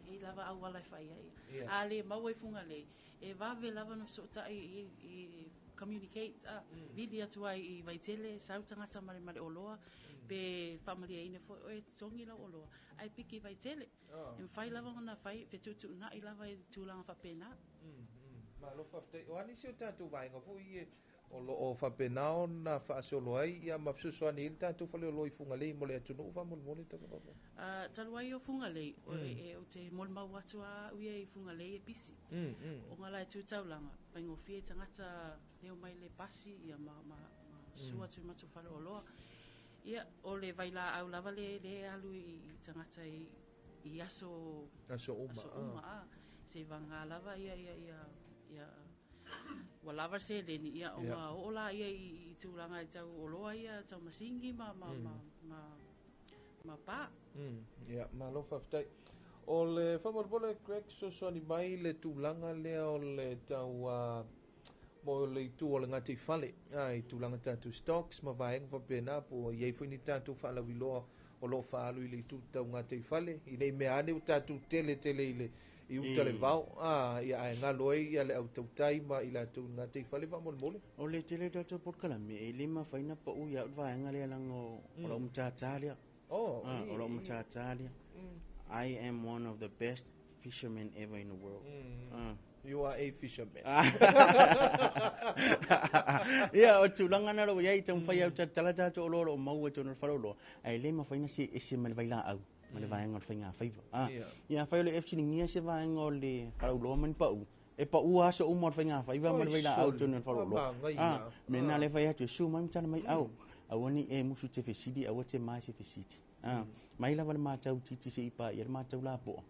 Speaker 21: I lava auala e fai ai. A le maua i Fugalei, e vave lava ona fesootai i communicate, vili atu ai i Vaitele, sau tagata ma le oloa, pe faamalieina foi oe e totogi lau oloa, ae piki i Vaitele. E mafai lava ona fai, fetuutuunai lava i tulaga faapena.
Speaker 1: Malo faafetai. O a nisi o tatou vaega foi ia o lo o faapena ona faasolo ai ia ma fesoasoani ai le tatou faleoloa i Fugalei mo le atunuu faamolemole tau faamolemole?
Speaker 21: Talu ai o Fugalei, ou te molimau atu lava au ia i Fugalei e pisi. Ona la e tu taulaga, faigofie tagata leo mai le pasi ia ma susu atu i matou faleoloa. Ia, o le vailaau lava le alu i tagata i aso
Speaker 1: Aso uma,
Speaker 21: Se vagā lava ia ia ia ia ua lava le seleni, ia ona oo la ia i tulaga e tau oloa ia, tau masini ma ma ma ma ma pa.
Speaker 1: Ia, malo faafetai. O le faamolemole Greg fesoasoani mai le tulaga lea o le tau mo le itu o le gataifale, i tulaga tatou stocks ma vaega faapena, po o i ai foi ni tatou faalauiloa o lo o faaalu i le itu tau gataifale, ina ne i mea ane ua tatou tele tele i le i uta le vao, ia ae galo ai ia le au tautai ma i latou i le gataifale faamolemole.
Speaker 3: O le tele o tatou polokalame, e le mafai ona pau ia au le vaega lea leaga o lau matata lea. O lau matata lea. I am one of the best fishermen ever in the world.
Speaker 1: You are a fisherman.
Speaker 3: Ia, o le tulaga lena o lo o i ai, taumafai au talatala tatou oloa o lo o maua i totonu o le faleoloa, ae le mafai ona see ese ma le vailaau ma le vaega o le faigafaiva. Ia, afai o le fesiligia se vaega o le falauloa ma ni pau, e paua aso uma o le faigafaiva ma le vailaau i totonu o le faleoloa. Mea lena lea e fai atu, e susu mai ma tala mai au, aua ne i e musu te fesili, aua te ma e se fesili. Mai lava le matau titi se i paia le matau lapoa.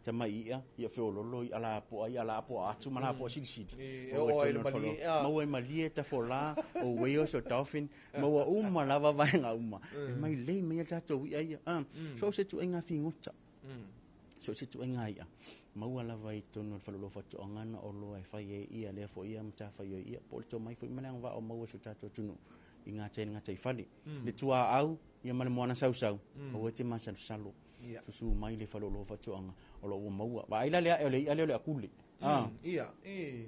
Speaker 3: Tamai i'a, ia feololo, i'a lapoa, i'a lapoa atu ma lapoa silisili.
Speaker 1: E oo ai le malie.
Speaker 3: Maua i malie, tafolā, o whales, o dolphin, maua uma lava vaega uma. E mai lei mai a tatou i'a ia. So o se tuaiga figota. So o se tuaiga i'a. Maua lava i totonu o le faleoloa faatoaga na oloa e fai ai ia lea foi ia matafaioi ia po o le tomai foi ma le agavaa o maua i si o tatou atunuu i gatai le gataifale. Le tuaau ia ma le moana sausau, aua e te masalosalo. Susu mai le faleoloa faatoaga o lo o ua maua. Vaai la le ae o le i'a lea o le akule.
Speaker 1: Ia, e.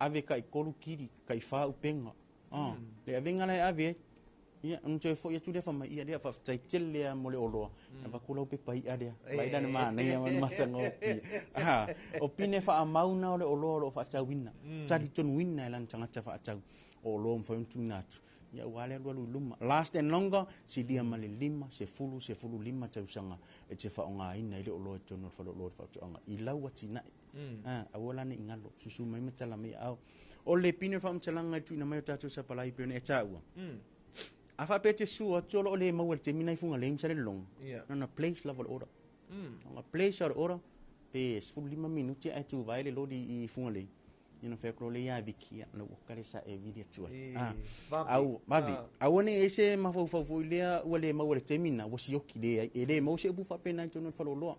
Speaker 3: Ave kai 3 kili, kai 4 upega. Le avega la e ave ai. Ia, ona toe foi atu lea fai mai, ia lea faafetai tele lea mo le oloa. Avatu lau pepa i'a lea. Vaai la le manaia ma le matagofie. O pine faamau na o le oloa o lo o faatauina. Talitonuina e lana tagata faatau. O oloa mafai ona tuuina atu. Ia aua le alualu i luma. Last and longer, silia ma le 5, 10, 15 tausaga e te faaaogaina ai le oloa i totonu o le faleoloa o le faatoaga. I lau atinae. Aua la ne i galo. Susu mai ma tala mai aao. O le pine o le faamatalaga i le tuuina mai o tatou sapalai pei ona e taua. A faapea te sua atu o lo o le maua i le taimi na i Fugalei ma Salelologa. Na ona place lava o le order. Na place o le order pe 15 minuti ae tuvae le loli i Fugalei. Ia na fai atu loa lea ia Viki, ia, na ua kale sa e vili atu ai.
Speaker 1: Vave.
Speaker 3: Au, vave. Aua ne i e se mafaufau foi lea ua le maua i le taimi na, ua sioki le ai. E le maua se upu faapena i totonu o le faleoloa.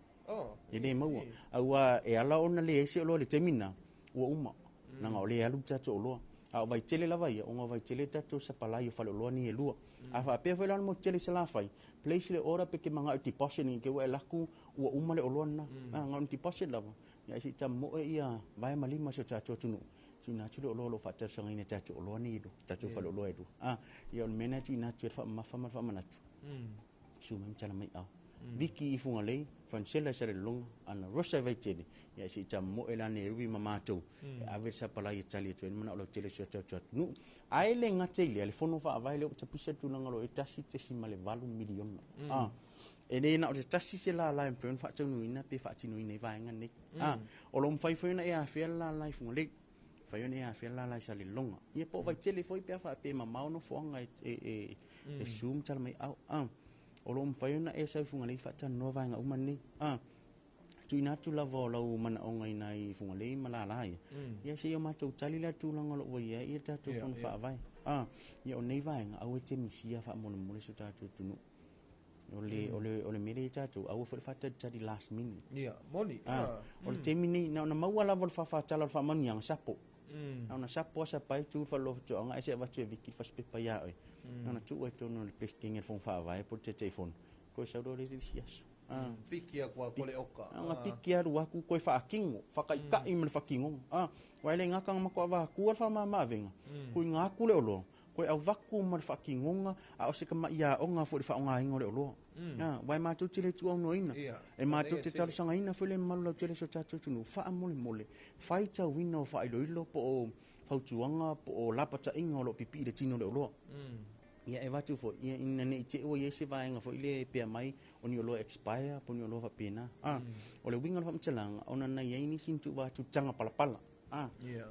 Speaker 3: E le maua. Aua e ala ona leai se oloa i le taimi na, ua uma. Leaga o lea e alu le tatou oloa. A o Vaitele lava ia, ona o Vaitele le tatou sapalai o faleoloa nei e lua. A faapea foi la ona motu tele i Salafai, place le order pe ke manga'o i deposit ni ke ua e laku ua uma le oloa lena. Na ona deposit lava. Ia ai se i tamoe ia vae ma lima o si o tatou atunuu. Tuuina atu le oloa o lo o faatalosagaina i tatou oloa nei e lua, tatou faleoloa e lua. Ia o le mea lena e tuuina atu ai le faamamafa ma le faamanatu. Susu mai ma tala mai ao. Viki i Fugalei, Francella i Salelologa, Ana Rosa i Vaitele, ia ai se i tamoe la ne ui ma matou, e ave le sapalai e tali atu ai le manao lautele o si o tatou atunuu. Ae le gata i lea, le fono faavae lea ua tapisa le tulaga o lo o i ai 1.8 miliona. E le na o se tasi se lala e mafai ona faataunuina pe faatinoina i vaega nei. O lo o mafai foi ona e afea le lala i Fugalei, mafai ona e afea le lala i Salelologa. Ia po o Vaitele foi pe a faapea e mamao nofoaga e susu ma tala mai ao. O lo o mafai ona e sau i Fugalei faatalanoa vaega uma nei. Tuuina atu lava o lau manaoga i nai Fugalei ma lala ia. Ia se i o matou tali la tulaga o lo o ua i ai ia tatou fono faavae. Ia o nei vaega, aua e te misia faamolemole so tatou atunuu. O le, o le, o le mea lea i tatou, aua foi le faatalitali last minute.
Speaker 1: Ia, moni.
Speaker 3: O le taimi nei, na ona maua lava o le faafatala o le faamanuiaga, sapo. Na ona sapo a sapai tu le faleoloa faatoaga ae se avatu e Viki le fasipepa ia oe. Na ona tuu ai totonu o le Presidente o le Fono Faavae po o le Taitaifono. Koe sau loa le isi aso.
Speaker 1: Piki aku a kole oka.
Speaker 3: Ona piki alu aku koe whaakingo, whakaikai ma le whakingonga. Wai le ngakanga ma koa wahakua le whamama avenga. Kui ngā aku le oloa. Koe au vaku ma le whakingonga, a o se ka mai a onga fo le whaonga ingo le oloa. Wai mātou te le tu au noina. E mātou te talosanga fo le malu lau tele so tātou tunu. Wha mole mole. Whai tau ina o whailoilo po o fautuanga po o lapata inga o lo pipi le tino le oloa. Ia e vatu fo, ia ina nei te ua ia se vaenga fo ile pea mai o ni oloa expire, po ni oloa whapena. O le winga o le whamtalanga, ona nei ai ni sin tu vatu tanga palapala.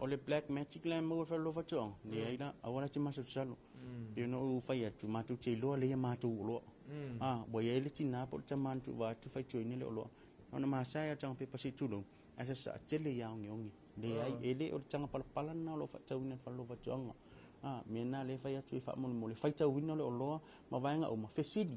Speaker 3: O le black magic le mau wha lofa tuanga. Le ai la, awala te maso salo. Peo no u whai atu, mātou te iloa le ia mātou oloa. Wa ia ele tina po le taman tu vatu whai tuine le oloa. Ona mahasai a tanga pepa se tulu, asa sa tele ia ongi ongi. Le ai ele o le tanga palapala na o lo whatauina wha lofa tuanga. Mena le whai atu e wha mole mole. Whai tau wina le oloa, ma vaenga o ma fesili.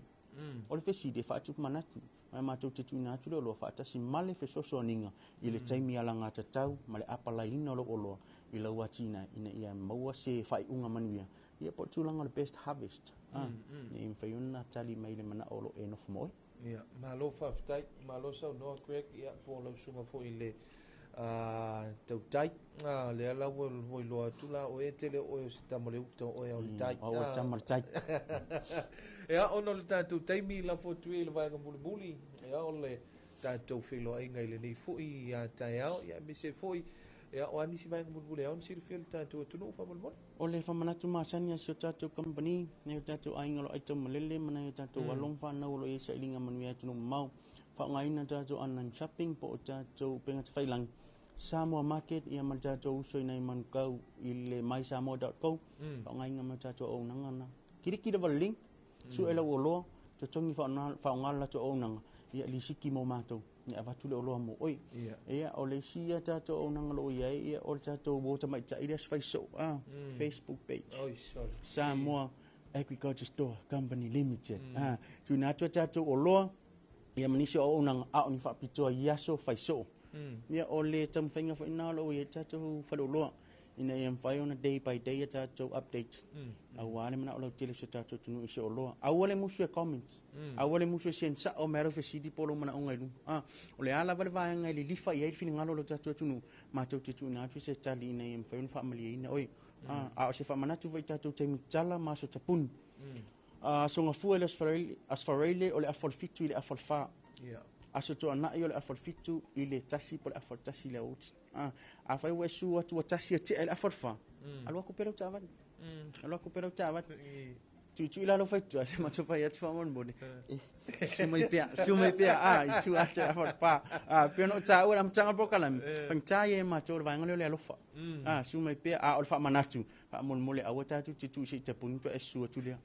Speaker 3: O le fesili e wha atu manatu. Mai mātou te tūna atu le oloa, wha atasi male fesoasoaninga i le taimi ala ngā tatau, ma le apalaina o le oloa i lau atina ina ia maua se whaiunga manuia. Ia po tūlanga o le best harvest. Ia i mwhai ona tali mai le mana olo e nofo moe.
Speaker 1: Ia, malo whawhitai, malo sau noa Greg, ia po lau sunga fo i le tautai. Le ala ua hoi loa atu la o e tele oe o se tama le uta oe au le tai.
Speaker 3: O le tama le tai.
Speaker 1: Ia, ona o le tātou taimi la fo tui le vaega mulimuli. Ia, o le tātou wheloainga i le nei foi i a taeao. Ia, me se foi. Ia, o anisi vaega mulimuli au, silafia le tātou atunuu faamolemole.
Speaker 3: O le whamanatu masani a si o tātou company, nei o tātou ainga lo aito malele, mana i o tātou along whanau lo i sa ilinga manuia atunuu mamau. Whaongaina tātou online shopping po o tātou penga te whailangi. Samoa Market, ia ma tātou uso i nei manukau i le mysamoa dot co. Whaongaina ma tātou au nangana. Kirikira wala link, su e lau oloa, totongi whaongala tō au nanga. Ia lisiki mō mātou. Ia avatu le oloa mō oi. Ia o le si ia tātou au nanga lo ia, ia o le tātou wōta mai tai le asfaiso. Facebook page.
Speaker 1: Oi, sorry.
Speaker 3: Samoa Agriculture Store Company Limited. Tū nā tua tātou oloa, ia manisi o au nanga, a o ni whapitoa i aso whaiso. Ia o le taumafaiga foi lena o lo o i ai le tatou faleoloa ina ia mafai ona day by day a tatou update aua le manao lautele o si o tatou atunuu i se oloa. Aua le musu e comment, aua le musu e send sao mai lava lau fesili po o lou manaoga i luga. A, o le a lava le vaega e lilifa i ai le finagalo o lo tatou atunuu, matou te tuuina atu se tali ina ia mafai ona faamalieina oe. A o se faamanatu foi i tatou taimi tatala ma aso tapuni. Aso Gafua i le Aso Faraile o le afa o le 7 i le afa o le 4. Aso Toanai o le afa o le 7 i le 1 po o le afa o le 1 i le aoauli. Afai ua e su atu ua tasi e tea i le afa o le 4, alu atu pea lau taavale. Alu atu pea lau taavale. Tuitui la lou faitua, se matou fai atu faamolemole. Su mai pea, su mai pea, i su atu i le afa o le 4. Pei ona ou taua i le amataga o le polokalame, faigata ia e matou o le vaega lea o le alofa. Su mai pea, a o le faamanatu, faamolemole aua tatou te tuu se i tapuni faatoa e susu atu lea.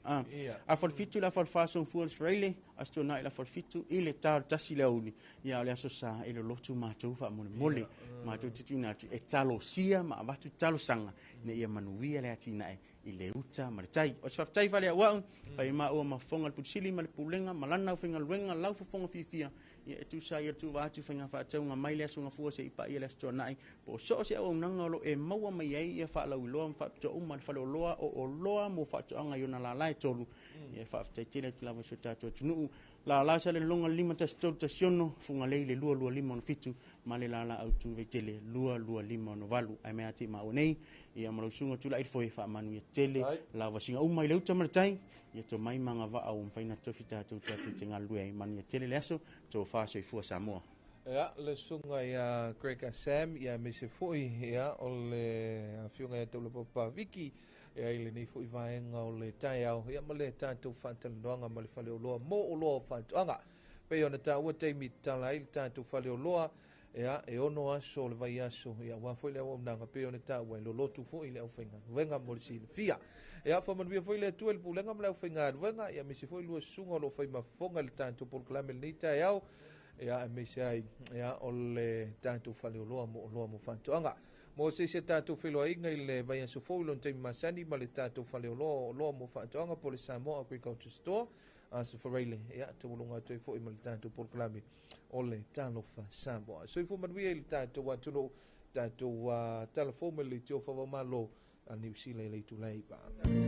Speaker 3: Afa o le 7 i le afa o le 4 soifua o le Faraile, Aso Toonai i le afa o le 7 i le ta o le 1 i le aoauli. Ia, o le Aso Sa e lolotu matou faamolemole. Matou te tuuina atu e talosia ma avatu talosaga ina ia manuia le atinae i le uta ma le tai. O se faafetai faaleauau, fai maua ma fofoga le Pule Sili ma le Pulega ma lana aufaigaluega lau fofoga fiafia, ia e tusa ai o le tuuva atu faiga faatauga mai le Aso Gafua seia paia le Aso Toonai, po o so o se auaunaga o lo o e maua mai ai ia faalauiloa ma faapitoa uma a le faleoloa o oloa mo faatoaga i ona lala e tolu. Ia e faafetai tele atu lava i si o tatou atunuu. Lala Salelologa 51316, Fugalei le 22567 ma le lala autu Vaitele 22568. Ae mai ate i maua nei, ia ma lau susuga Tulai le Foe, faamanuia tele lavasiga uma i le uta ma le tai, ia tomai ma agavaa ua mafai ona tofi tatou tatou te galulue ai. Manuia tele le aso, tofa soifua Samoa.
Speaker 1: Ia, le susuga ia Greg Sam, ia aemaise foi ia o le afioga ia Taulapapa Viki, ia i lenei foi vaega o le taeao, ia ma le tatou faatalanoaga ma le faleoloa mo oloa o faatoaga. Pei ona taua taimi tatala ai le tatou faleoloa, ia, e ono aso o le vaiaso, ia, aua foi le auaunaga pei ona taua, e lolotu foi le aufaigaluega mo le silafia. Ia, faamanuia foi le Atua i le pulega ma le aufaigaluega, ia, aemaise foi lua susuga o lo o fai mafofoga i le tatou polokalame i lenei taeao, ia, aemaise ai, ia, o le tatou faleoloa mo oloa mo faatoaga. Mo se isi a tatou feiloaiga i le vaiaso fou i lona taimi masani ma le tatou faleoloa o oloa mo faatoaga po o le Samoa Agriculture Store, Aso Faraile, ia, taualoga atu ai foi ma le tatou polokalame o le Talofa Samoa. Soifua manuia i le tatou atunuu, tatou talafou mai le leitio faava o Malo a Niu Sila i le itula e 9.